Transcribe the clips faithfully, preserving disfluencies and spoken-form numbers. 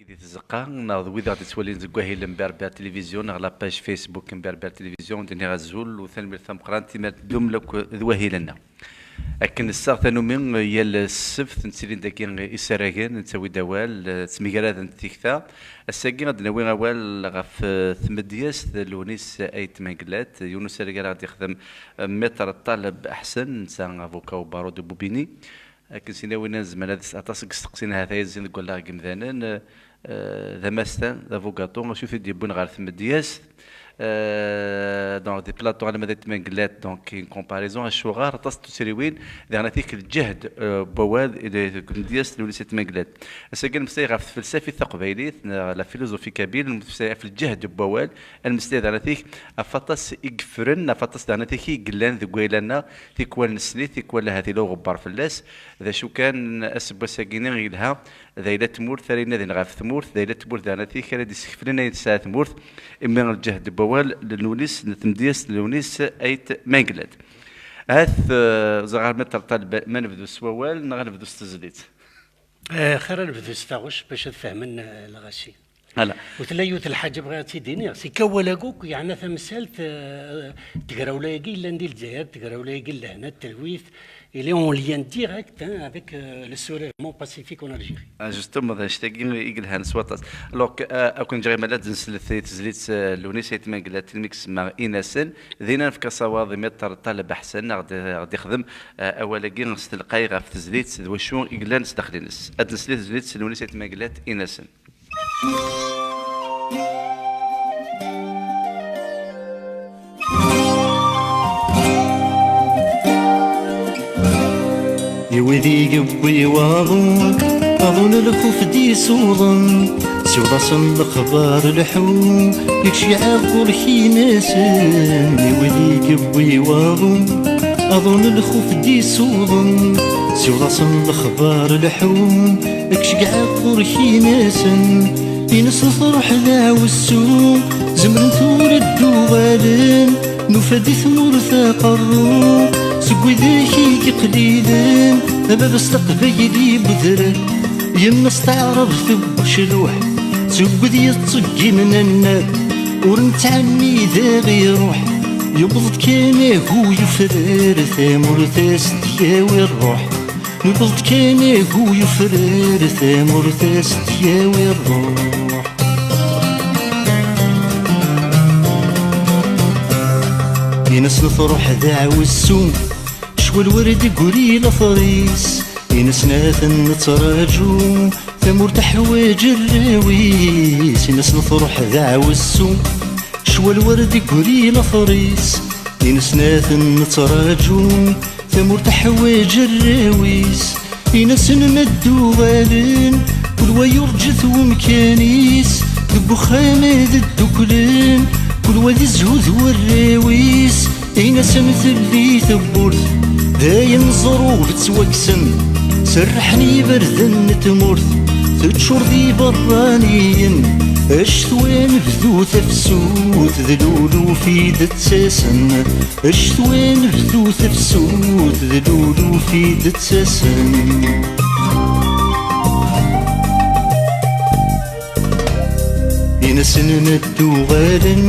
Di tzeqqa, neɣ d wid i ɣ-d-ittwalin deg wahil n Berber Télévision, neɣ la page Facebook n Berber Télévision, d-nniɣ azul u tanemmirt tameqqrant imi ara teddum akk d wahil-nneɣ. Akken nessaɣ tanumi, yal ssebt nettilin dagi isaragen, nettawi-d awal, ttmegradent tikta. Ass-agi ad d-nawi awal ɣef, eh, tmedyazt Lewnis Ayt Mengellat, yiwen usarag ara ɣ-d-yexdem, eh, Maître Ṭaleb Ḥsen, netta avocat au barreau de Bobigny. Akken s-nniɣ, win nezmer ad s-, aṭas n yisteqsiyen ahat ay zzin deg wallaɣ n yimdanen, eh, d amastan, d abugaṭu, acu t-id-yewwin ɣer tmedyazt, eh, donc, des plateaux alma d Ayt Mengellat, donc, une comparaison, acuɣer aṭas n tuttriwin, diɣen atik lǧehd, eh, n wawal, eh, deg tmedyazt n Lewnis Ayt Mengellat. Ass-agi nmeslay ɣef tfelsafit taqbaylit, neɣ la philosophie kabyle, nmeslay ɣef lǧehd n wawal, ad nmeslay diɣen atik ɣef waṭas i yeffren, ɣef waṭas diɣen atik i yellan deg wayla-nneɣ, tikwal nessen-it, tikwal ahat yella uɣebbar fell-as. D acu kan, aseggas-agi-nni yelha, d ayla n tmurt ara inadin ɣef tmurt, d ayla n tmurt daɣen atik ara d-isekflen ayen tesɛa tmurt, imi lǧehd n wawal n Lewnis, n tmedyazt n Lewnis Ayt Mengellat. Ahat, eh, ẓriɣ armi terṭal, ma nebdu s wawal neɣ ad nebdu s tezlit? Eh, xir ad nebdu s taɣect bac ad fehmen, eh, lɣaci. Ala. U tella yiwet n lḥaǧa bɣiɣ ad tt-id-iniɣ, c'est que awal-agi akk yeɛna tamsalt, eh, tegrawla-agi yellan di Lezzayer, tegrawla-agi n lehna, talwit, il est en lien direct, hein, avec, euh, le soulèvement pacifique en Algérie. Ah, justement, d anect-agi i yelhan s waṭas. Alors, euh, ad ken-ǧǧeɣ imal ad nslet i tezlit, euh, Lewnis Ayt Mengellat, mi isemma Inasen, dinna nefka asawaḍ i Maître Ṭaleb Ḥsen, ad ɣ-d-, ad ɣ-d-ixdem, euh, awal-agi s telqay ɣef tezlit d wacu i yellan s daxel-ines. Ad nsel i tezlit Lewnis Ayt Mengellat, Inasen. I wid i yewwi waḍu, aḍu n lxuf d-isuḍen, siweḍ-asen lexbar lḥu, ikceyɛeḍ ɣur-k inasen. I wid i yewwi waḍu, aḍu n lxuf d-isuḍen, siweḍ-asen lexbar lḥu, ikceyɛeḍ ɣur-k inasen. Ines truḥ d aɛwessu, zemren tura d-uɣalen, nufa di tmurt aqerru, seg widak i yeqlilen, a baba-s taqbayli n udrar, yemma-s taɛrabt n ucluḥ, seg wid yettṣeggimen annar, ur nettɛemmid ad iruḥ, yewweḍ-d kan agu yufrar, tamurt as d-yawi rruḥ. Nuweḍ-d kan agu yufrar, tamurt as d-yawi rruḥ. Inasen truḥ d aɛwessu, ccwal wer d-igri later-is. Inasen a ten-nettraǧu, tamurt teḥwaǧ arraw-is. Inasen truḥ d aɛwessu, ccwal wer d-igri later-is. Inasen a ten-nettraǧu, tamurt teḥwaǧ arraw-is. Inasen ma d-uɣalen, kul wa yurǧa-t wemkan-is. Deg uxxam ad dduklen, kul wa di zzhu d warraw-is. Inasen telli tewwurt, d ayen ẓrub ttwakksen, serrḥen iberdan n tmurt, teččur d iberraniyen. Ccetwa anebdu tafsut, d luluf i d-ttasen. Ccetwa anebdu tafsut, d luluf i d-ttasen. Inasen ma d-uɣalen,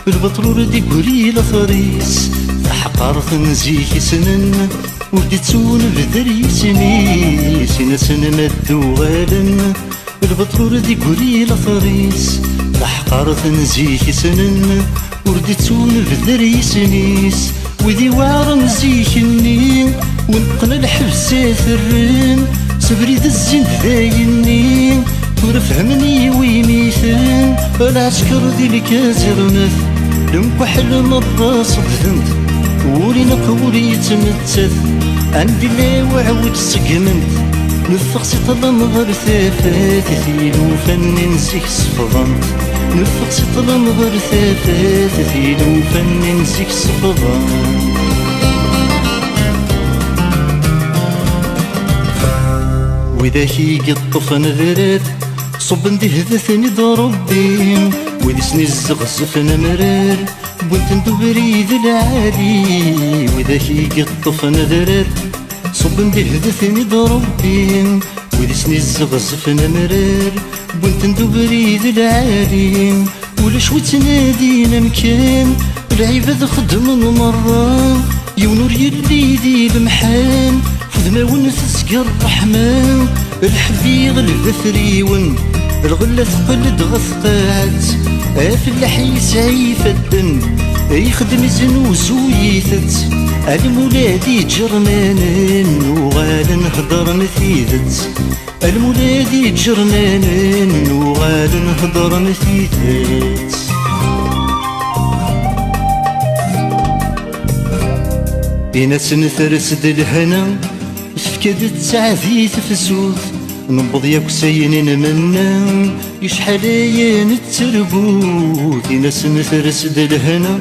lbaṭel ur d-igri later-is. Taḥeqqart n zik issnen, ur d-ittunebder yisem-is. Inasen ma d-uɣalen, lbaṭel ur d-igri later-is. Taḥeqqart n zik issnen, ur d-ittunebder yisem-is. Wid iweɛren zik-nni, win qqen lḥebs ad t-rren, s abrid zzin-d dayenni, tura fehmen i wimiten, lɛesker di lkaẓirnat, lemkaḥel merra ṣeddden-t, ur ineqq ur yettmettat, anda illa uɛewwiǧ ṣeggmen-t, neffeɣ si ṭṭlam ɣer tafat, tilufa-nni n zik sefḍent. Neffeɣ si ṭṭlam ɣer tafat, tilufa-nni n zik sefḍent. Widak i yeṭṭfen adrar, ṣubben di hdat-nni d Ṛebbi. Wid i sen-izzeɣzefen amrar, wwin-ten d ubrid lɛali. Widak i yeṭṭfen adrar, ṣubben di hdat-nni d Ṛebbi. Wid i sen-izzeɣzefen amrar, wwin-ten-d ubrid lɛali. Ulac wi ttnadin amkan, lɛibad xeddmen merra. Yiwen ur yelli di lemḥan, f udmawen tezga ṛṛeḥma. Lḥeb iɣleb afriwen, lɣella teqqel-d ɣer tqaɛet. Afellaḥ yesɛa ifadden, ixeddem iznuzu-yit-tt. Almulad iǧermanen uɣalen heddren tidet. Almulad iǧermanen uɣalen heddren tidet. Ini-asen ters-d lehna, tefka-d ttaɛdit tefsut. Newweḍ yakk s ayen i nmenna, yecḥal aya nettergut. Ini-asen ters-d lehna,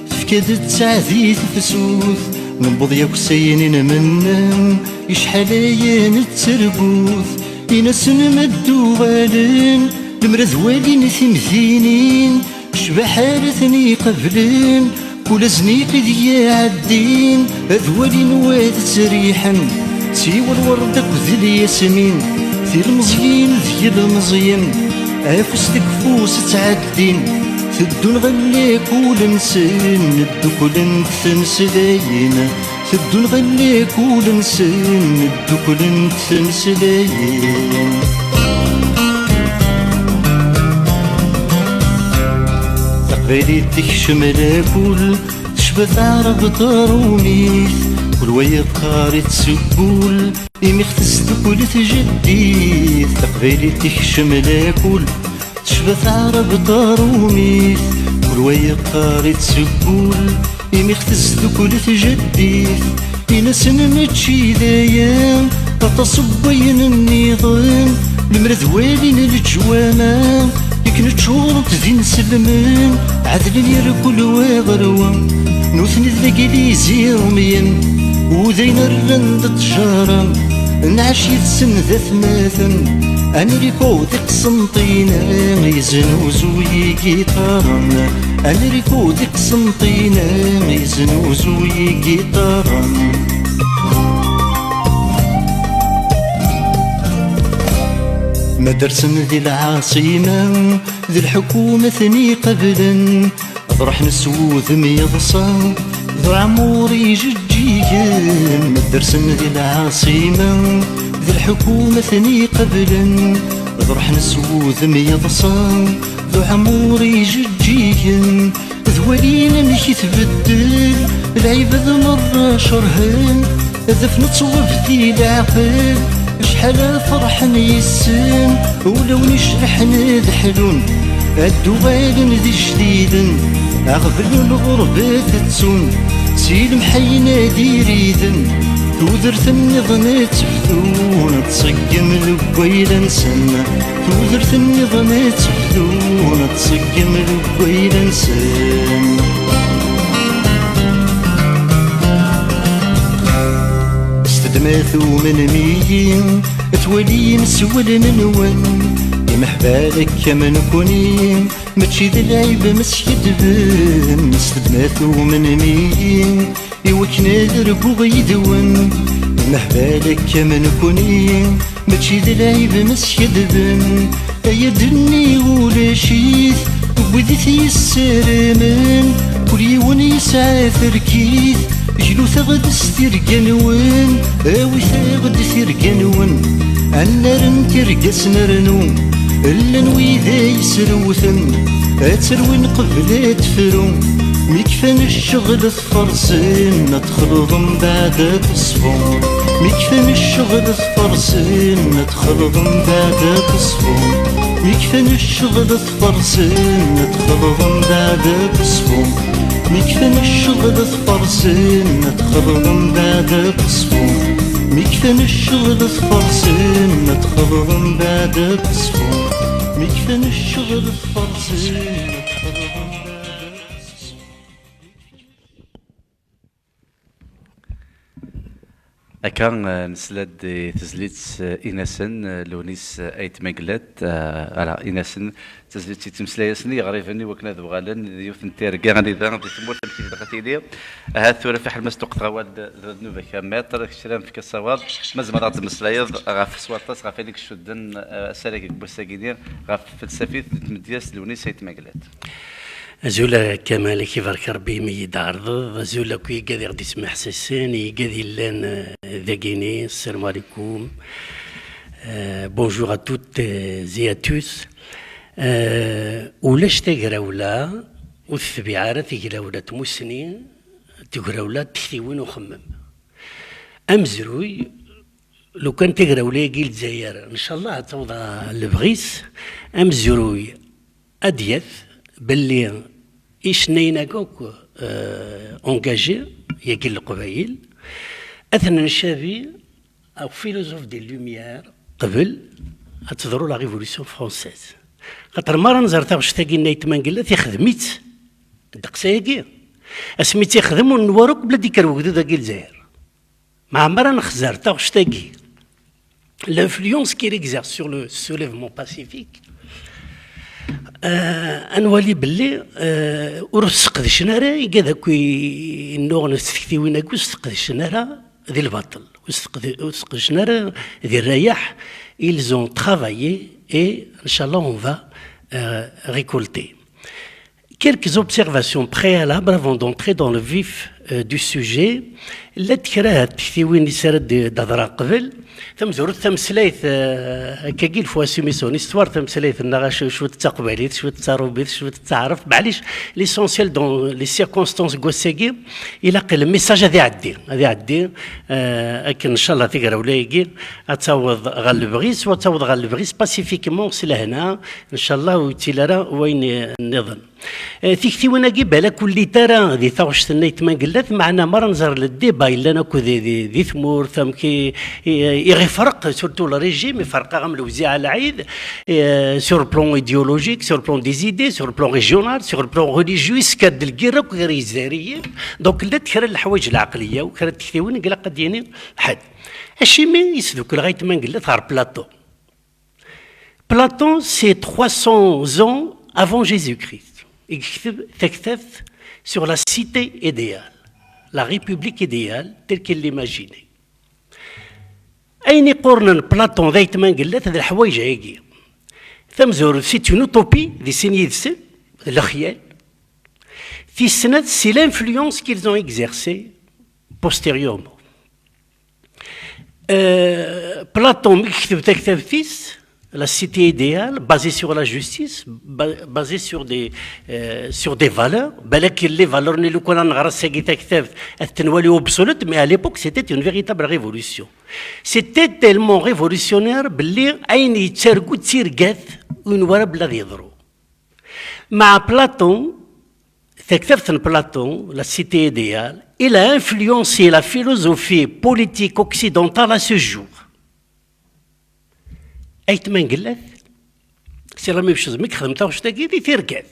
tefka-d ttaɛdit tefsut. Newweḍ yakk s ayen i nmenna, yecḥal aya nettergut. Ini-asen ma d-uɣalen, lemmer ad walin timdinin, ccbaḥa ara ten-iqablen. Kul azniq i d-iɛeddin, ad walin wa d ttriḥen. Siwa lwerd akked lyasmin, tilmeẓyin d yilmeẓyen, afus deg ufus ttɛeddin. Teddun ɣer lakul-nsen, dduklen-d tmeslayin. Teddun ɣer lakul-nsen, dduklen-d tmeslayin. Taqbaylit tekcem lakul, tecba taɛrabt ṛumit. Kul wa yeqqar-itt seg wul, imi ɣ-tesdukel tjeddit. Taqbaylit tekcem lakul, tecba taɛrabt ṛumit. Kul wa yeqqar-itt seg wul, imi ɣ-tesdukel tjeddit. Ini-asen mačči d aya, aṭas n wayen nniḍen. Lemmer ad walin leǧwama, yak neččurent d inselmen, ɛedlen irkul wa ɣer wa. Nutni d lagilizi rumyen, udayen rran-d ttjara. Nɛac yid-sen d atmaten, Anriku di Qsenṭina, yeznuzuy igiṭaren. Anriku di Qsenṭina, yeznuzuy igiṭaren. Ma dersen di lɛaṣima, d lḥukuma ten-iqablen. Ad ruḥen s wudem yeḍsa, d uɛmur ijeǧǧigen. Ma dersen di lɛaṣima, d lḥukuma ten-iqablen. Ad ruḥen s wudem yeḍsa, d uɛmur ijeǧǧigen. Ad walin amek i tbeddel, lɛibad merra cerhen. Ad afen ttwab di leɛqel, acḥal ad ferḥen yes-sen. Ulawen icebḥen ad ḥlun, ad d-uɣalen d ijdiden. Aɣbel n lɣerba tettun, si lemḥayna d iriden. Tudert nniḍen ad tebdun, ad tṣeggem deg wayla-nsen. Tudert nniḍen ad tebdun, ad tṣeggem deg wayla-nsen. Stedmat umenmiyi, twalin s wallen-nwen. Imeḥbal akka am nekni, mačči d lɛib ma skiddben. Stedmat umenmiyi, i wakken ad rbuɣ yid-wen. Imeḥbal akka am nekni, mačči d lɛib ma skiddben. Ay ad-nniɣ ulac-it, wid i t-yessaramen. Kul yiwen yesɛa tarkit, glut-aɣ-d s tirga-nwen, awit-aɣ-d tirga-nwen. Ad narren tirga-s nernu, llan wid ay isrewten, ad terwin qbel ad tefru. Mi kfan ccɣel tfersen, ad txelḍem baɛd ad teṣfum. Mi kfan ccɣel tfersen, ad txelḍem baɛd ad teṣfum. Mi kfan ccɣel tfersen, ad txelḍem baɛd ad teṣfum. Mi kfan ccɣel tfersen, ad txelḍem baɛd ad teṣfum. Mi kfan ccɣel tfersen, ad txelḍem baɛd ad teṣfum. Mi kfan ccɣel tfersen, ad txelḍem baɛd ad teṣfum. Akka, eh, nesla-d i tezlit, eh, Inasen, eh, Lewnis, eh, Ayt Mangellat, eh, ara Inasen, d tezlit yettmeslay-asen i yiɣriben i wakken ad uɣalen d yiwet n tirga anida di tmurt amek i tebɣa tili. Ahat tura fiḥel ma s-tuqeḍ awal d, d nnuba-k a Maître, kečč ara nefk asawaḍ, ma tzemreḍ ad d-tmeslayeḍ ɣef s waṭas ɣef ayen i icudden, eh, asarag n wass-agi-ni ɣef tfelsafit n tmedyazt Lewnis Ayt Mangellat. Azul a Kamal, ak ibarek Rebbi imi i yi-d-tɛerḍeḍ. Azul akk i yigad i ɣ-d-ittmeḥsisen, i yigad yellan, eh, dagini. Salam alaikum. Eh, bonjour à toutes, eh, et à tous. Eh, ulac tagrawla ur tetbiɛ ara tagrawla n tmussni, tagrawla n tektiwin uxemmem. Amezruy, lukan tagrawla-agi n Lezzayer, ncallah ad taweḍ ɣer lebɣi-s, amezruy ad d-yaf belli icennayen-agi akk, euh, engagés, yagi n Leqbayel, ad ten-ncabi au philosophe des Lumières qbel ad teḍru la Révolution française. Xaṭer mi ara nẓer taɣect-agi n Ayt Mangellat, ixdem-itt ddeqs-agi. Asmi tt-ixdem ur nwara akk bla d-ikker wegdud-agi n Lezzayer. Meɛmer ad nexzer taɣect-agi, l'influence qu'il exerce sur le soulèvement pacifique, euh, ad nwali belli, euh, ur sseqdcen ara igad akk i, i nnuɣen s tektiwin-agi, ur sseqdcen ara di lbaṭel, ur sseqd-, ur sseqdcen ara di rrayeḥ. Ils ont travaillé et, inchallah, on va, euh, récolter. Quelques observations préalables avant d'entrer dans le vif, euh, du sujet. Llant kra n tektiwin i s ara d-, d-hedreɣ qbel. Tamezwarut tameslayt, euh, akkagi, il faut assumer son histoire, tameslayt-nneɣ cw-, cwiṭ d taqbaylit, cwiṭ d tarubit, cwiṭ d taɛrabt. Maɛlic, l'essentiel dans les circonstances n wass-agi, ilaq le message ad iɛeddi, ad iɛeddi, euh, akken, ncallah, tagrawla-agi ad taweḍ ɣer lebɣi-s, u ad taweḍ ɣer lebɣi-s pacifiquement, s lehna, ncallah, ur yettili ara wayen nniḍen. Eh, tiktiwin-agi balak ur llint ara di taɣect-nni n Ayt Mangellat, meɛna mi ara nẓer le débat yellan akk di, di, di tmurt, amek i, i, i ɣ-ifreq, surtout le régime, ifreq-aɣ am lewziɛ lɛid, eh, sur le plan idéologique, sur le plan des idées, sur le plan régional, sur le plan religieux, isker-d lgirra akk gar Yizzayriyen. Donc, llant kra n leḥwayeǧ lɛeqliya u kra n tektiwin i ilaq ad d-yini ḥedd. Acimi i sdukleɣ Ayt Mangellat ɣer Platon? Platon, c'est trois cents ans avant Jésus-Christ. I yekteb taktabt sur la cité idéale, la république idéale telle qu'il l'imaginait. Ayen iqurnen Platon d Ayt Mangellat d leḥwayeǧ-agi. Tamezwarut, c'est une utopie, di sin yid-sen, d lexyal. Tis snat, c'est l'influence qu'ils ont exercée postérieurement. Euh, Platon, mi yekteb taktabt-is, la cité idéale, basée sur la justice, ba-, basée sur des, euh, sur des valeurs. Balak les valeurs-nni, lukan ad nɣer ass-agi taktabt, ad tent-nwali obsolètes, mais à l'époque, c'était une véritable révolution. C'était tellement révolutionnaire, belli ayen yettargu d tirgat, ur nwara bla ad yeḍru. Meɛna Platon, taktabt n Platon, la cité idéale, il a influencé la philosophie politique occidentale à ce jour. Ayt Mangellat, c'est la même chose, mi yexdem taɣect-agi di tirgat.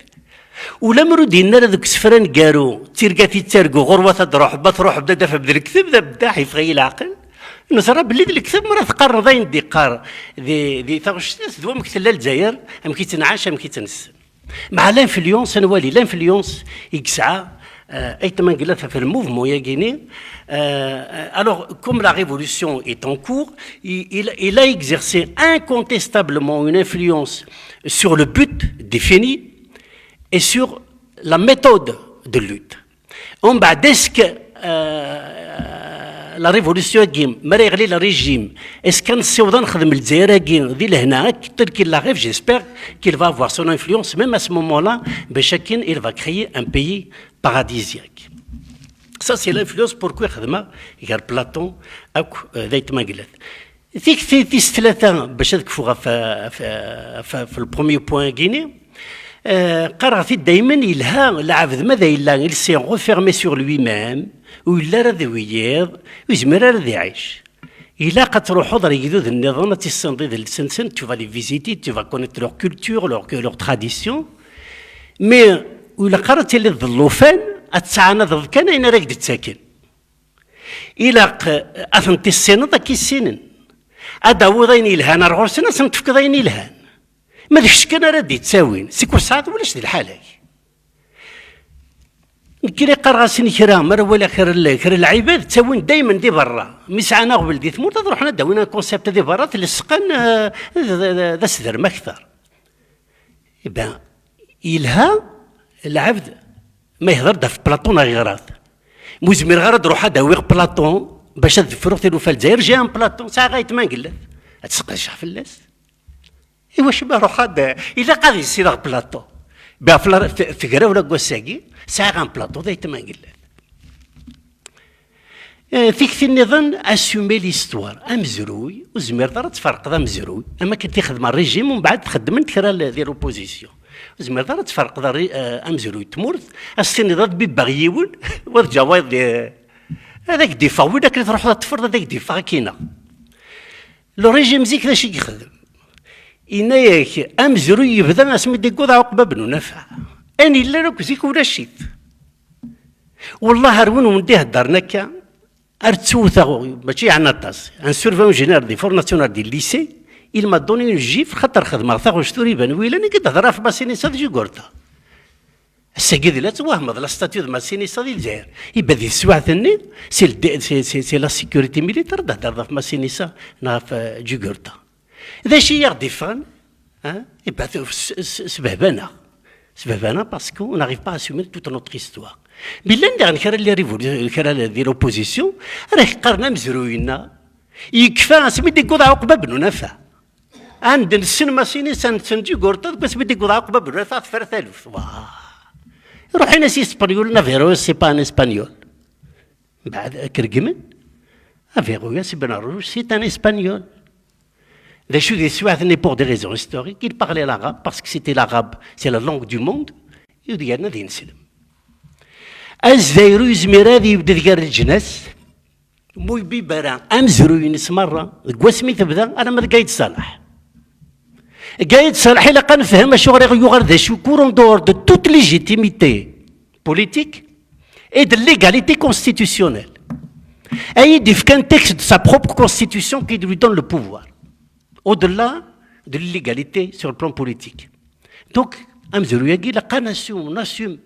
Ulamma ur d-yenni ara deg usefra aneggaru, d tirgat i ttargu, ɣur-wat ad d-ruḥ, ma truḥ, bda dafeb d lekteb, d abeddaḥ, yeffeɣ-iyi leɛqel. Neẓra belli d lekteb, mi ara teqqareḍ ayen d-iqqar di, di taɣect-is, d wamek tella Lezzayer, amek i tt-nɛac, amek i tt-nessen. Meɛna l'influence, ad nwali l'influence i yesɛa, euh, Ayt Mangellat ɣef le mouvement-agi-ni. Euh, alors, comme la révolution est en cours, il, il, il a exercé incontestablement une influence sur le but défini et sur la méthode de lutte. Umbeɛd, est-ce que, euh, la révolution-agi, mi ara yeɣli le régime, est-ce que ad nessiweḍ ad nexdem Lezzayer-agi di lehna, tel qu'il la rêve? J'espère qu'il va avoir son influence, même à ce moment-là, bac akken il va créer un pays paradisiaque. Ça, c'est l'influence pourquoi xedmeɣ gar Platon akk, euh, d Ayt Mangellat. Tikti tis tlata, bac ad kfuɣ ɣef, ɣef, ɣef, ɣef le premier point-agi-ni, eh, qqareɣ-t-id daymen, yelha lɛebd ma d ayla, il s'est refermé sur lui-même, ur yelli ara d wiyiḍ, ur yezmir ara ad iɛic. Ilaq ad truḥeḍ ar yegduden nniḍen, ad tissineḍ idles-nsen, tu vas les visiter, tu vas connaître leur culture, leur, leur tradition, mais ur ilaq ara ad tiliḍ d llufan, ad tettɛanadeḍ kan ayen ara k-d-ttaken. Ilaq, eh, ad ten-tissineḍ ad k-issinen. Ad d-tawiḍ ayen yelhan ar ɣur-sen, ad sen-tefkeḍ ayen yelhan. Ma d kečč kan ara d-ittawin, seg ur tesɛiḍ ulac di lḥala-k. Nekkini qqareɣ-asen i kra, mi ara waliɣ kra n, kra n lɛibad, ttawin daymen di berra. Mi sɛan aɣbel di tmurt, ad ruḥen ad d-awin un concept di berra, t-lesqen, eh, d, d, d, d asderm akter. Eh ben, yelha lɛebd ma yehder-d ɣef Platon neɣ yeɣra-t. Ma ur zmireɣ ara ad ruḥeɣ ad awiɣ Platon bac ad fruɣ tilufa n Lezzayer, j'ai un Platon, sɛiɣ ayetma n Gellert, ad sqedceɣ fell-as. Iwacu ma ruḥeɣ ad, ilaq ad issineɣ Platon. Ben, ɣef la, t-, tegrawla n wass-agi, sɛiɣ un Platon d ayetma n Gellert. Eh, tikti nniḍen, assumer l'histoire. Amezruy, ur zmireḍ ara ad tferqeḍ amezruy. Am akken t-ixdem régime, umbeɛd txeddmen kra l-, di l'opposition. Ur zmireḍ ara ad tferqeḍ rri-, eh, amezruy n tmurt, ad s-tiniḍ ad bibbeɣ yiwen, u ad ǧǧeɣ wayeḍ di, ad ak-d-iffeɣ win akken truḥeḍ ad teffreḍ, ad ak-d-iffeɣ akkin-a. Le régime zik d acu i yexdem? Yenna-yak, amezruy yebda asmi d-yewweḍ Ɛuqba ben Unafaɛ. Ayen yellan akk zik ulac-it. Wellah, ar win wen-d-iheddren akka, ar ttewteɣ, mačči yeɛni aṭas. Un surveillant général des forces nationales du lycée, il m'a donné une gifle, xaṭer xedmeɣ taɣect ur iban wilan, i d-hedreɣ ɣef Massinissa d Jugurta. Ass-agi d la twehmeḍ, la statue de Massinissa di Lezzayer. Iba di teswiɛt-nni, c'est le dé-, c'est, c'est, c'est la sécurité militaire, d-hedreḍ ɣef Massinissa neɣ ɣef, euh, Jugurta. D acu i aɣ-d-iffɣen? Hein? Eh ben, s-, s-, sbehbaneɣ. Sbehbaneɣ parce qu'on n'arrive pas à assumer toute notre histoire. Mi llan diɣen kra n les révolu-, kra di l'opposition, ara k-qqaren amezruy-nneɣ, yekfa asmi d-yewweḍ Ɛuqba ben Unafaɛ. Anda nessen Massinissa, nessen Jugurta, deg wasmi d-yewweḍ Ɛuqba ben Unafaɛ tefra taluft. Wah! Ruḥen-as i Ispenyulen, Averroës, c'est pas un Espagnol. Mbeɛd, ad k-regmen. Averroës Ibn Arruc, c'est un Espagnol. D acu di teswiɛt-nni, pour des raisons historiques, il parlait l'arabe, parce que c'était l'arabe, c'est la langue du monde, i d-yerna d ineslem. Azzayru yezmir ad yebded gar leǧnas, mu yebbi bara amezruy-ines merra, deg wasmi tebda, alamma d Gayd Salaḥ. Gayd Salaḥ, ilaq ad nefhem acuɣer i yuɣal d acukur en dehors de toute légitimité politique et de l'égalité constitutionnelle. Ay d-ifkan texte de sa propre constitution qui lui donne le pouvoir, au-delà de l'illégalité sur le plan politique. Donc, amezruy-agi, ilaq ad nassume, nassume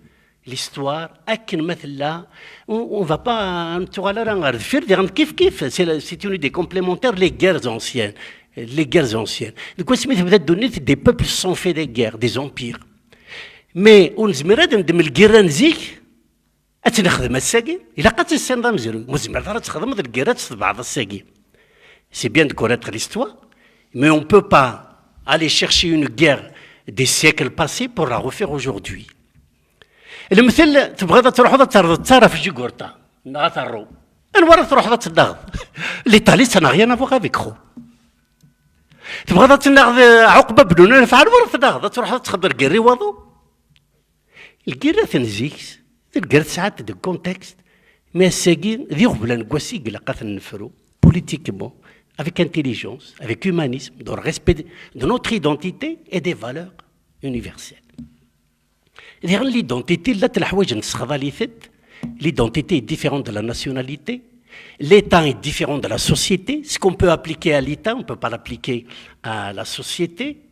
l'histoire akken ma tella, on, on va pas, ur nettuɣal ara ɣer deffir, diɣen kif kif, c'est la, c'est une idée complémentaire, les guerres anciennes, les guerres anciennes. Deg wasmi tebda ddunit, des peuples se sont fait des guerres, des empires. Mais ur nezmir ad neddem lgirra n zik, ad tt-nexdem ass-agi, ilaq ad tissineḍ amezruy. Ur tezmireḍ ara ad txedmeḍ lgirra ad tt-tebɛeḍ ass-agi. C'est bien de connaître l'histoire, mais on peut pas aller chercher une guerre des siècles passés pour la refaire aujourd'hui. Lemtel, tebɣiḍ ad truḥeḍ ad terreḍ ttaṛ ɣef Jugurta, neɣ ad terrew. Anwa ara truḥeḍ ad tennaɣeḍ? L'Italie, ça n'a rien à voir avec Rome. Tebɣiḍ ad tennaɣeḍ, eh, Ɛuqba ben Unafaɛ, anwa ara tennaɣeḍ? Ad truḥeḍ ad txedmeḍ lgirra i waḍu? Lgirrat n zik, d lgirra tesɛa-d deg contexte, mais ass-agi, d iɣeblan n wass i ilaq ad ten-nefru, politiquement, avec intelligence, avec humanisme, dans le respect de, de notre identité et des valeurs universelles. Diɣen l'identité, llant leḥwayeǧ nessexḍal-itent. L'identité est différente de la nationalité. L'État est différent de la société. Ce qu'on peut appliquer à l'État, on ne peut pas l'appliquer à la société.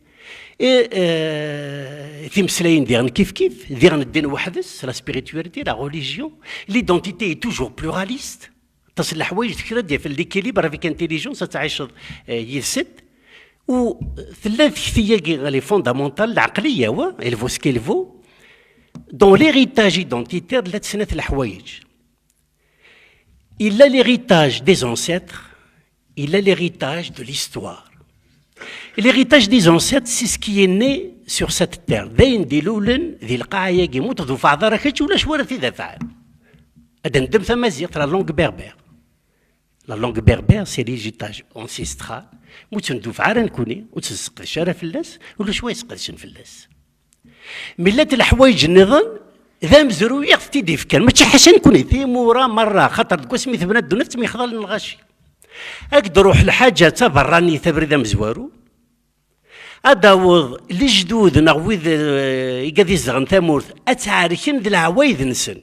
Et, euh, timeslayin diɣen kif kif, diɣen ddin weḥd-s, la spiritualité, la religion. L'identité est toujours pluraliste. Aṭas n leḥwayeǧ tekra-d ɣef l'équilibre avec intelligence, ad tɛiceḍ, eh, yid-sent. U tella tekti-agi, elle est fondamentale, lɛeqliya, wa, elle vaut ce qu'elle vaut. Dans l'héritage identitaire, llant snat leḥwayeǧ. Il a l'héritage des ancêtres, il a l'héritage de l'histoire. L'héritage des ancêtres, c'est ce qui est né sur cette terre. D ayen d-ilulen di lqaɛa-agi, mu tdufɛeḍ ara kečč, ulac wara t-idafɛen. Ad d-neddem tamaziɣt, la langue berbère. La langue berbère, c'est l'héritage ancestral. Mu tt-ndufeɛ ara nekkni, ur tt-nesseqdec ara fell-as, ulac wa yesqedcen fell-as. Mi llant leḥwayeǧ nniḍen, d amezruy i ɣ-t-id-ifkan. Mačči ḥaca nekkni, timura merra, xaṭer deg wasmi tebna ddunit ttemyexḍalen lɣaci. Ad d-truḥ lḥaǧa d taberranit, abrid amezwaru, ad d-taweḍ lejdud neɣ wid, eh, i gad izedɣen tamurt, ad tt-ɛerken d leɛwayed-nsen.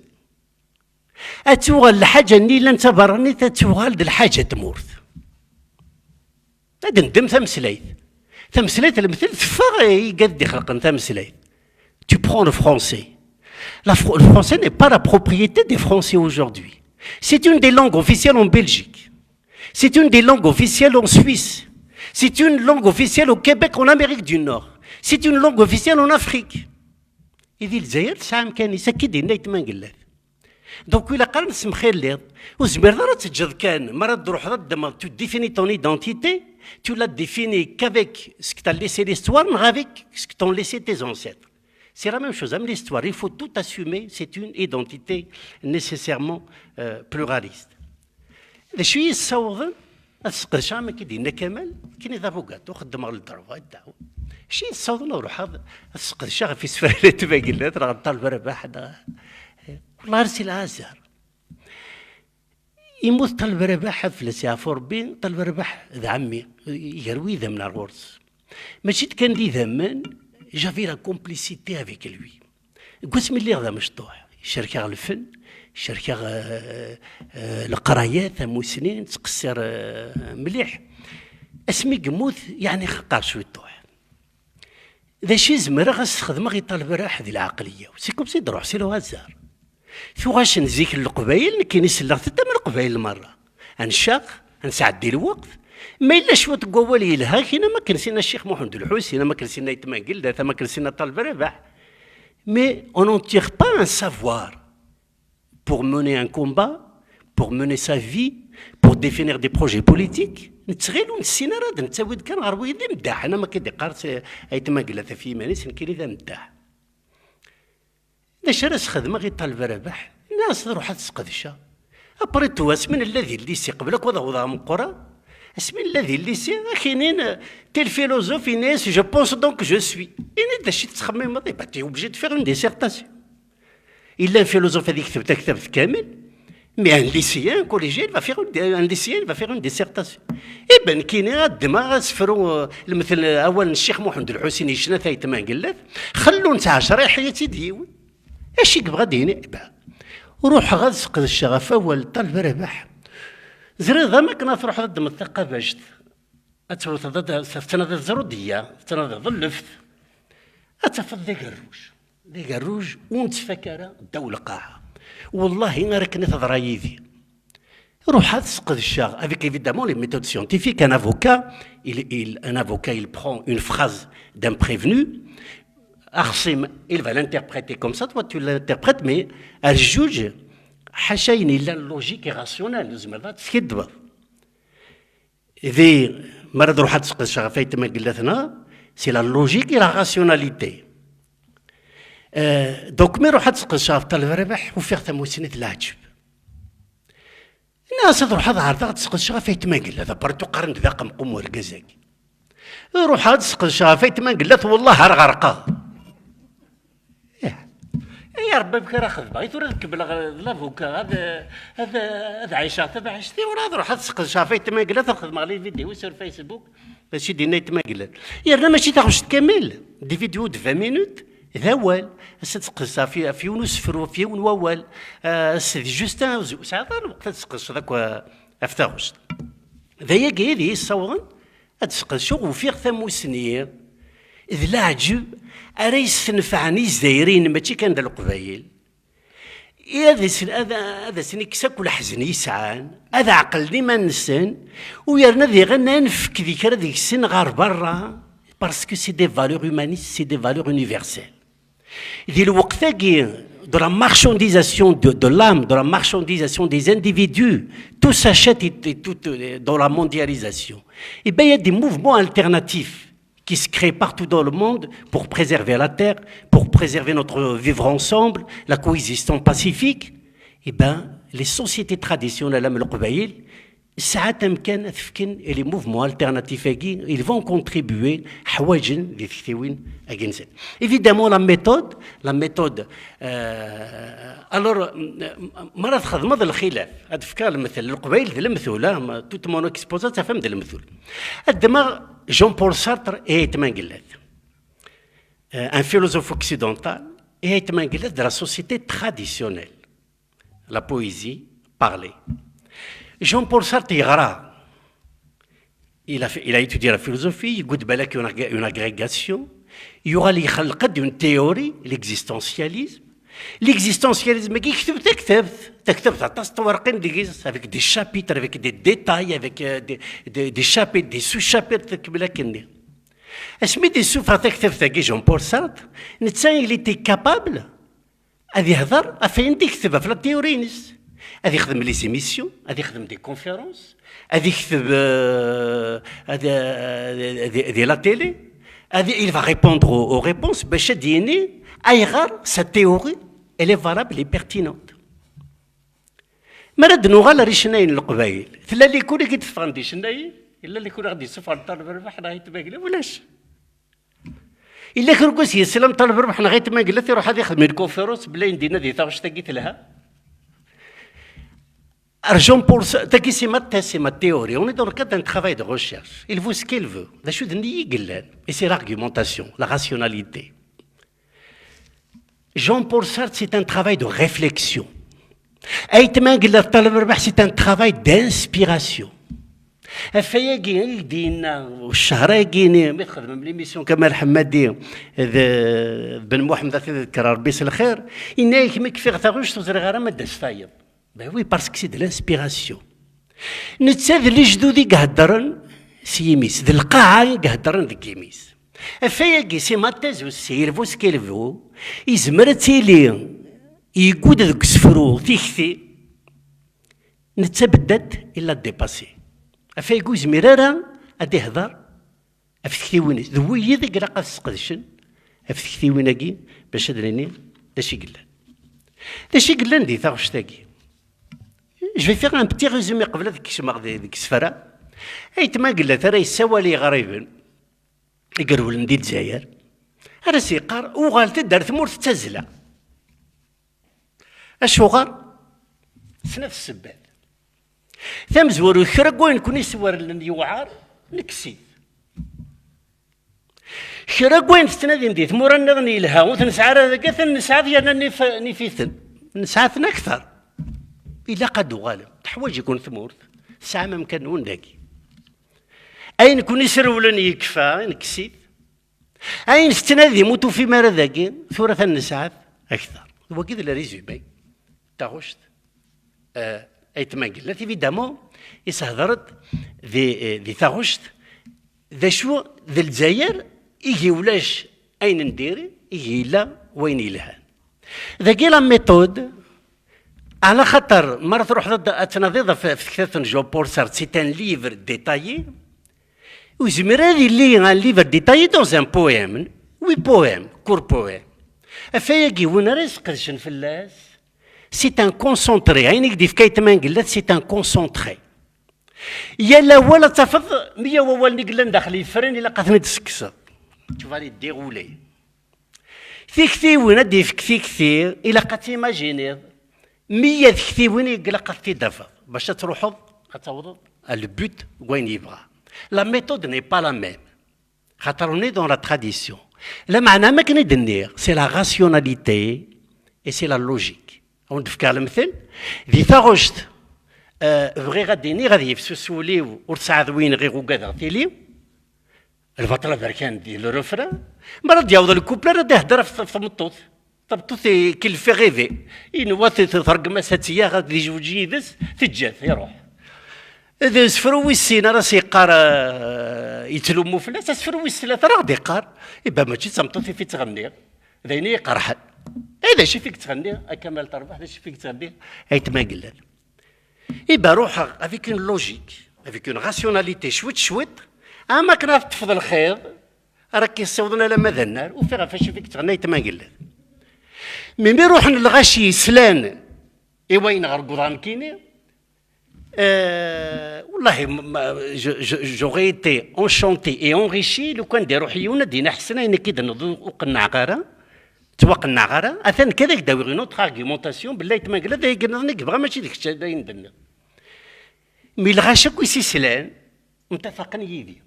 Ad tuɣal lḥaǧa-nni yellan d taberranit, ad tuɣal d lḥaǧa n tmurt. Ad ndem tameslayt. Tameslayt lemtel teffeɣ, eh, i gad d-ixelqen tameslayt. Tu prends le français. La fr- le français n'est pas la propriété des Français aujourd'hui. C'est une des langues officielles en Belgique. C'est une des langues officielles en Suisse. C'est une langue officielle au Québec, en Amérique du Nord. C'est une langue officielle en Afrique. I di Lezzayer tesɛa amkan-is, akka i d-yenna Ayt Mangellat. Donc, ilaq ara nessemxilliḍ. Ur tezmireḍ ara ad teǧǧeḍ kan, mi ara d-truḥeḍ ad ddmeḍ, tu définis ton identité, tu la définis qu'avec ce que t'a laissé l'histoire, neɣ avec ce que t'ont laissé tes ancêtres. C'est la même chose, même l'histoire, il faut tout assumer, c'est une identité nécessairement, euh, pluraliste. D acu i yi-ssawḍen ad sqedceɣ, am akken i d-yenna Kamal, nekkini d abugaṭu, xeddmeɣ le droit, ddaw. Acu i yi-ssawḍen ad ruḥeɣ ad sqedceɣ ɣef isefra n Ayt Mangellat neɣ n Ṭaleb Rabaḥ, neɣ, والله c'est le hasard. Yemmut Ṭaleb Rabaḥ, ad fell-as yeɛfu Rebbi, Ṭaleb Rabaḥ d ɛemmi, gar wid idammen ar ɣur-s. Mačči d kan d idammen, j'avais la complicité avec lui. Deg wasmi lliɣ d amecṭuḥ, cerkeɣ lfen, cerkeɣ, eh, eh, leqraya, tamusni, nettqessir, eh, mliḥ. Asmi yemmut, yeɛni xeqqer cwiṭuḥ. D acu i zemreɣ ad s-xedmeɣ i Ṭaleb Rabaḥ di lɛeqliya-w? C'est comme si d-ruḥ, c'est le hasard. Tuɣac n zik n Leqbayel, nekkini selleɣ-tent am Leqbayel merra. Ad ncaq, ad nesɛeddi lweqt. Ma yella cwiṭ n wawal yelha, kina ma k-nsin a Ccix Muḥend Lḥusin, ama k-nsin a Ayt Mangellat, ama k-nsin a Ṭaleb Rabaḥ. Mais on n'en tire pas un savoir pour mener un combat, pour mener sa vie, pour définir des projets politiques. Nettɣil ur nessin ara, d nettawi-d kan ɣer wid imeddaḥen, ama k-id-iqqar s-, Ayt Mangellat ɣef yiman-is, nekkini d ameddaḥ. D acu ara s-xedmeɣ i Ṭaleb Rabaḥ? Nniɣ-as ad ruḥeɣ ad t-sqedceɣ. Après tout, asmi nella di lycée, qbel akk ad awḍeɣ meqqreɣ, asmi nella di lycée, ad k-inin, tel philosophe, yenna-as, je pense donc je suis. Ini-d d acu i tettxemmimeḍ, eh ben, t'es obligé de faire une dissertation. Yella un philosophe ad yekteb taktabt kamel, mais un lycéen, un collégien, il va faire une, un lycéen, il va faire une dissertation. Eh ben, nekkini ad ddmeɣ asefru, euh, lemtel, euh, awal n Ccix Muḥend Lḥusin yecna Ayt Mangellat, xellu n ɛecra iḥya-tt-id yiwen. Acu i yebɣa ad d-yini? Eh ben, ruḥeɣ ad sqedceɣ ɣef wawal n Ṭaleb Rabaḥ. Ẓriɣ d am akken ad truḥeḍ ad ddmeḍ taqabact. Ad tewteḍ, ad tettnadiḍ ẓrudiyya, tettnadiḍ lleft. Ad tafeḍ d agerruj. D agerruj ur nettfak ara ddaw lqaɛa. Wallahi ar akken i teḍra yid-i. Ruḥ ad sqedceɣ, avec évidemment les méthodes scientifiques, un avocat, il, il, un avocat, il prend une phrase d'un prévenu, Axim, il va l'interpréter comme ça, toi tu l'interprètes, mais ar juge, ḥaca ayen yellan logique et rationnel, ur tezmireḍ ad teskiddbeḍ. Di, mi ara d-ruḥ ad sqedceɣ ɣef Ayt Mangellat, c'est la logique et la rationalité. Euh, donc, mi ruḥ ad sqedceɣ ɣef Ṭaleb Rabaḥ, ufiɣ tamusni d leɛǧeb. Nniɣ-as ad ruḥeɣ ad ɛerḍeɣ ad sqedceɣ ɣef Ayt Mangellat, d apartu qqaren-d d aqemqum urgaz-agi. Ruḥeɣ ad sqedceɣ ɣef Ayt Mangellat, wellah ar ɣerqeɣ. Ih. Ay a Rebbi, amek ara xedmeɣ? I tura ad kemmleɣ d l'avocat, ad, ad, ad ɛiceɣ tabaɛict-iw, ur ad ruḥeɣ ad sqedceɣ ɣef Ayt Mangellat, ad xedmeɣ les vidéos sur Facebook. D acu i d-yenna Ayt Mangellat? Yerna mačči taɣect kamel, des vidéos de vingt minutes, d awal. Ass ad tqedceḍ ɣef, ɣef yiwen usefru, ɣef yiwen wawal. Ah, ass d juste un, ur tesɛiḍ ara lweqt ad tqedceḍ akk, ah, ɣef taɣect. D ayagi i d iyi-ssawḍen ad sqedceɣ, ufiɣ tamusni d leɛǧeb ara yesnefɛen Izzayriyen, mačči kan d Leqbayel. I ad asen, ad, ad asen-ikkes akk leḥzen i sɛan, ad ɛeqlen iman-nsen, u yerna diɣen ad nefk di kra deg-sen ɣer berra, parce que c'est des valeurs humanistes, c'est des valeurs universelles. Di lweqt-agi, de la marchandisation de, de l'âme, de la marchandisation des individus, tout s'achète et, et tout, euh, dans la mondialisation. Eh bien, il y a des mouvements alternatifs qui se créent partout dans le monde pour préserver la terre, pour préserver notre vivre ensemble, la coexistence pacifique. Eh ben, les sociétés traditionnelles, am Leqbayel, sɛant amkan ad fken, et les mouvements alternatifs-agi, ils vont contribuer, ḥwaǧen di tektiwin-agi-nsen. Évidemment, la méthode, la méthode, euh, alors, euh, mi ara txedmeḍ lxilaf, ad fkeɣ lemtel, Leqbayel d lemtul, ah, ma, toute mon exposé, ad tafem d lemtul. Ad ddmeɣ Jean-Paul Sartre et Ayt Mangellat. Euh, un philosophe occidental, et Ayt Mangellat de la société traditionnelle. La poésie parlée. Jean-Paul Sartre yeɣra. Il a, fait- il a étudié la philosophie, il goûte balak une, agré- une agrégation. Yuɣal yexleq-d une théorie, l'existentialisme. L'existentialisme-agi yekteb taktabt, taktabt aṭas n twerqin deg-s, avec des chapitres, avec des détails, avec euh, des, des, des chapitres, des sous-chapitres, tkemmel akkenni. Asmi d-yessufeɣ taktabt-agi Jean-Paul Sartre, netta il était capable ad ihder ɣef wayen d-yekteb ɣef la théorie-ines. Ad yexdem les émissions, ad yexdem des conférences, ad yekteb euh, ad, euh, di, di la télé, ad, il va répondre aux, aux réponses bac ad d-yini ayɣer sa théorie elle est valable et pertinente. Mi ara d-nuɣal ar icennayen n Leqbayel, tella l'école i d-teffɣen d icennayen, yella l'école i ɣ-d-yessufɣen Ṭaleb Rrbeḥ neɣ Ayt Magla, ulac. Yella kra n wass yeslam Ṭaleb Rrbeḥ neɣ Ayt Magla, iruḥ ad ixdem une conférence belli ayen d-yenna di taɣect-agi telha. Ar Jean-Paul Sa- tagi c'est ma thèse, c'est ma théorie, on est dans le cadre d'un travail de recherche, il vaut ce qu'il veut. D acu d nniya i yellan? Et c'est l'argumentation, la rationalité. Jean-Paul Sartre, c'est un travail de réflexion. Ayt Magla, Ṭaleb Rrbeḥ, c'est un travail d'inspiration. Ɣef wayagi i d-yenna ccher-agi-ni mi txedmem l'émission Kamal Ḥemmadi d Ben Muḥemmed, ad t-id-ḍekkreɣ Rebbi s lxir, yenna-yak mi kfiɣ taɣect ur ẓriɣ ara ma d-as tayeḍ. Ben oui, parce que c'est de l'inspiration. Netta d lejdud i iheddren s yimi-s, d lqaɛa i iheddren deg yimi-s. Ɣef wayagi, c'est ma thèse aussi, il vaut ce qu'il vaut, yezmer ad tili yeggudd deg usefru tikti, netta beddat il l'a dépassé. Ɣef wayagi ur yezmir ara ad ihder ɣef tektiwin-is. D wiyid i ilaq ad sqedcen ɣef tektiwin-agi bac ad nini d acu i yellan. D acu i yellan di taɣect-agi? Je vais faire un petit résumé qbel ad kecmeɣ di- deg isefra. Ayt Magla ara yessawal i yiɣriben i irewlen di Lezzayer, ara s-yeqqar uɣalet-d ar tmurt d tazzla. Acuɣer? Snat ssebbat. Tamezwarut, kra n wayen ken-iswerlen yewɛer, nekkes-it. Kra n wayen tettnadim di tmura nniḍen yelha, ur t-nesɛi ara dagi, atan nesɛa-t yerna nif- nif-iten. Nesɛa-ten akter. Ilaq ad d-uɣalem. Teḥwaǧ-iken tmurt. Tesɛam amkan-nwen dagi. Ayen ken-isrewlen yekfa, nekkes-it. Ayen tettnadim ur tufim ara dagi, tura atan nesɛa-t akter. Wagi d le résumé. Taɣect, euh, Ayt Mangellat, évidemment, yeshder-d di, euh, di taɣect, d acu d Lezzayer, igi ulac ayen n diri, igi yella wayen yelhan. Dagi la méthode, ala xaṭer, mi ara truḥeḍ ad, ad tnadiḍ ɣef, ɣef tektabt n Jean-Paul Sartre, c'est un livre détaillé, ur yezmir ad yili un livre détaillé dans un poème, huit poèmes, court poème. Ɣef wayagi, win ara yesqedcen fell-as, c'est un concentré. Ayen i k-d-ifka Ayt Mangellat, c'est un concentré. Yal awal ad tafeḍ meyya wawalen i yellan daxel yefren, ilaq ad ten-id-tekkseḍ. Tu vas les dérouler. Tiktiwin, ad d-ifk tikti, ilaq ad timajiniḍ meyya tektiwin i ilaq ad t-id-tafeḍ bac ad truḥeḍ, ad tawḍeḍ à le but n wayen yebɣa. La méthode n'est pas la même. Xaṭer on est dans la tradition. Lameɛna, am akken i d-nniɣ, c'est la rationalité et c'est la logique. Ad wen-d-fkeɣ lemtel. Di taɣect, euh, bɣiɣ ad d-iniɣ, ad yefsus wul-iw, ur tesɛiḍ win ɣiɣ ugadeɣ tili. Lbaṭel aberkan di le refrain. Mi ara d-yaweḍ le couplet, ara d-ihedder ɣef, ɣef tmeṭṭut. Tameṭṭut i qui le fait rêver. Inwa t- t- tṛeggem-as ad tt-yaɣ, ad yezweǧ yid-s, teǧǧa-t, iṛuḥ. D asefru wis sin ara s-yeqqar, euh, yettlummu fell-as, asefru wis tlata ara ɣ-d-iqqar, iban mačči d tameṭṭut i fi ttɣenniɣ, d ayen i yi-qerḥen. Eh, d acu i fi yettɣenni a Kamal Terbeḥ, d acu i fi yettɣenni Ayt Mangellat? Iban ruḥeɣ avec une logique, avec une rationalité, cwiṭ cwiṭ, am akken ad teṭṭfeḍ lxiḍ, ara k-yessiwḍen alamma d annar, ufiɣ ɣef acu i fi yettɣenni Ayt Mangellat. Mi mi ruḥen lɣaci yeslan i wayen ɣer uḍar nekkini, euh, wallahi, ma- ma- je- je- j'aurais été enchanté et enrichi lukan d-iruḥ yiwen ad d-yini ḥsen ayen akka i d-tenniḍ ur qennɛeɣ ara, ttwaqennɛeɣ ara, atan nekk ad ak-d-awiɣ une autre argumentation belli Ayt Mangellat d ayen nniḍen i yebɣa, mačči d kečč d ayen d-tenniḍ. Mi lɣaci akk i s-islan, mtafaqen yid-i.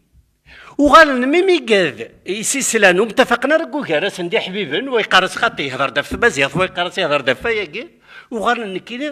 Uɣalen mimi igad i s-islan ur mtafaqen ara deg ugar-asen d iḥbiben, wa yeqqar-as xaṭi, yehder-d ɣef tmaziɣt, wa yeqqar-as yehder-d ɣef wayagi, uɣalen nekkini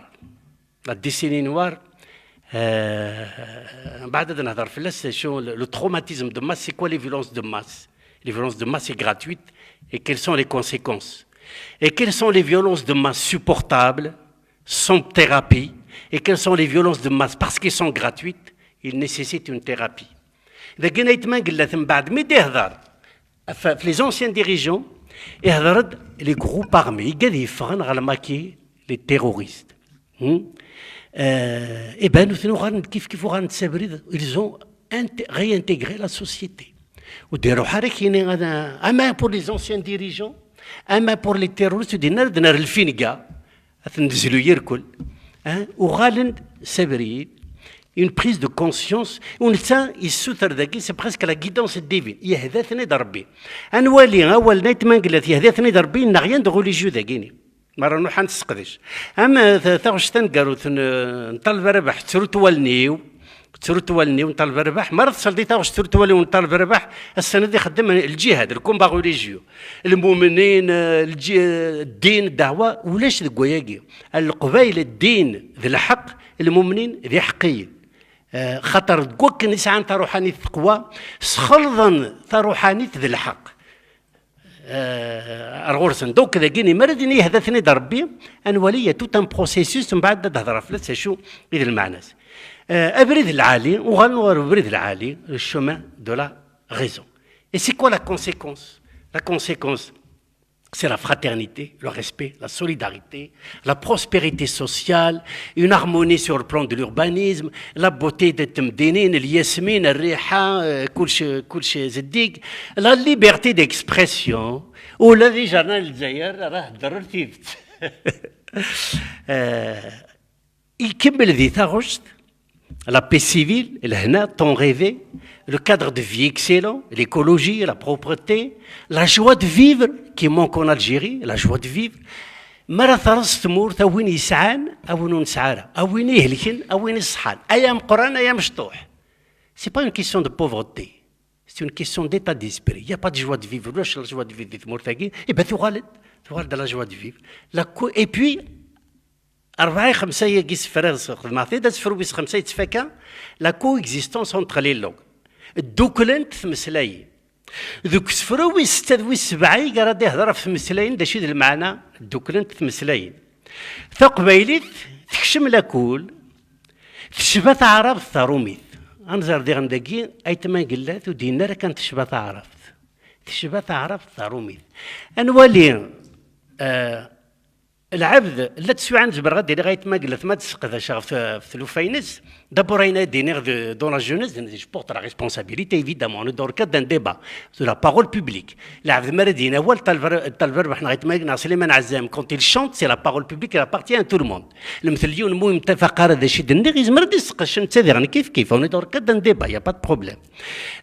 noire. La décennie noire, euh, بعد هذا نهضر في اللاس شو le, le traumatisme de masse, c'est quoi les violences de masse? Les violences de masse, c'est gratuit. Et quelles sont les conséquences? Et quelles sont les violences de masse supportables, sans thérapie? Et quelles sont les violences de masse, parce qu'elles sont gratuites, ils nécessitent une thérapie. Dagi Nate Manglat, من بعد مي دي هضر في les anciens dirigeants, يهضر les groupes armés, يقعد يفغن على ماكي les terroristes. Hmm? Euh, et ben, nous, nous, كيف كيف وغان تسابريد, ils ont inté- réintégré la société. وديروا حركيني انا اما pour les anciens dirigeants, اما pour les terroristes, ودينا ردنا الفينقا, تنزلوا يركل. Hein? وغالن سابريين, une prise de conscience, ونتا يسوتر ذاكي, c'est presque la guidance divine, يهداتني دربي. انوالي اول نايت مانقلات يهداتني دربي, n'a rien de religieux ذاكيني. مرة نروح نسقدش. أما ث- ثغشتن قالوا ثن- نطلب ربح تروت والنيو, تروت والنيو نطلب ربح. مرة تصل دي ثغشت تروت والنيو نطلب ربح. السنة دي خدم الجهاد, le combat religieux, المؤمنين, آه، الج- آه، الدين, الدعوة, ولاش ذك وياقي. القبايل الدين ذي الحق, المؤمنين ذي حقين. آه، خاطر كوكن يسعان تروحاني التقوى, سخلظن تروحاني ذي الحق. آه، ارغورسن دوك ذاكيني مرض يهدثني دربي. انوالي tout un processus من بعد تهضر في شو اذا المعنى. آه، ابريد العالي وغنور ابريد العالي, le chemin de la raison. Et c'est quoi la conséquence? La conséquence, C'est la fraternité, le respect, la solidarité, la prospérité sociale, une harmonie sur le plan de l'urbanisme, la beauté de temdinin, الياسمين, الريحة, euh, كلش, كلش زديق, la liberté d'expression, ولا دي جرنال الجزائر راه هدر تيفت. Ikemmel di taɣect, la paix civile, lehna, tant rêvé, le cadre de vie excellent, l'écologie, la propreté, la joie de vivre qui manque en Algérie, la joie de vivre. Mi ara terreẓ tmurt, a win yesɛan, a win ur nesɛi ara, a win ihelken, a win iṣeḥḥan, ay ameqqran, ay amecṭuḥ. C'est pas une question de pauvreté. C'est une question d'état d'esprit. Il n'y a pas de joie de vivre. Ulac la joie de vivre di tmurt-agi. Eh ben, tuɣal-d, tuɣal-d la joie de vivre. La co-, et puis, rebɛa xemsa-agi sefra xedmeɣ-t-id, asefru wis xemsa yettfaka, la coexistence entre les langues. Ddukklent tmeslayin. Deg usefru wis setta d wis sebɛa i ara d-ihder ɣef tmeslayin, d acu i d lmeɛna ddukklent tmeslayin. Taqbaylit tekcem lakul, tecba taɛrabt tarumit. Ad nẓer diɣen dagi aytma Gellat ur d-yenni ara kan tecba taɛrabt. Tecba taɛrabt tarumit. Ad nwali, eh, lɛebd, la teswiɛa n zemreɣ ad d-iniɣ aytma Gellat ma d-sseqdaceɣ ɣef, ɣef tlufa-ines, d'abord ayen ay d-iniɣ de, dans la jeunesse, je porte la responsabilité, évidemment, on est dans le cadre d'un débat, de la parole publique. Lɛebd mi ara d-yini awal, Talver-, Talverbaḥ neɣ aytma neɣ Sliman Ɛezzam, quand il chante, c'est la parole publique, elle appartient à tout le monde. Lemtel yiwen mu yemtafaq ara d acu i d-nniɣ, yezmer ad d-yesseqdec netta diɣen kif kif, on est dans le cadre d'un débat, il y a pas de problème.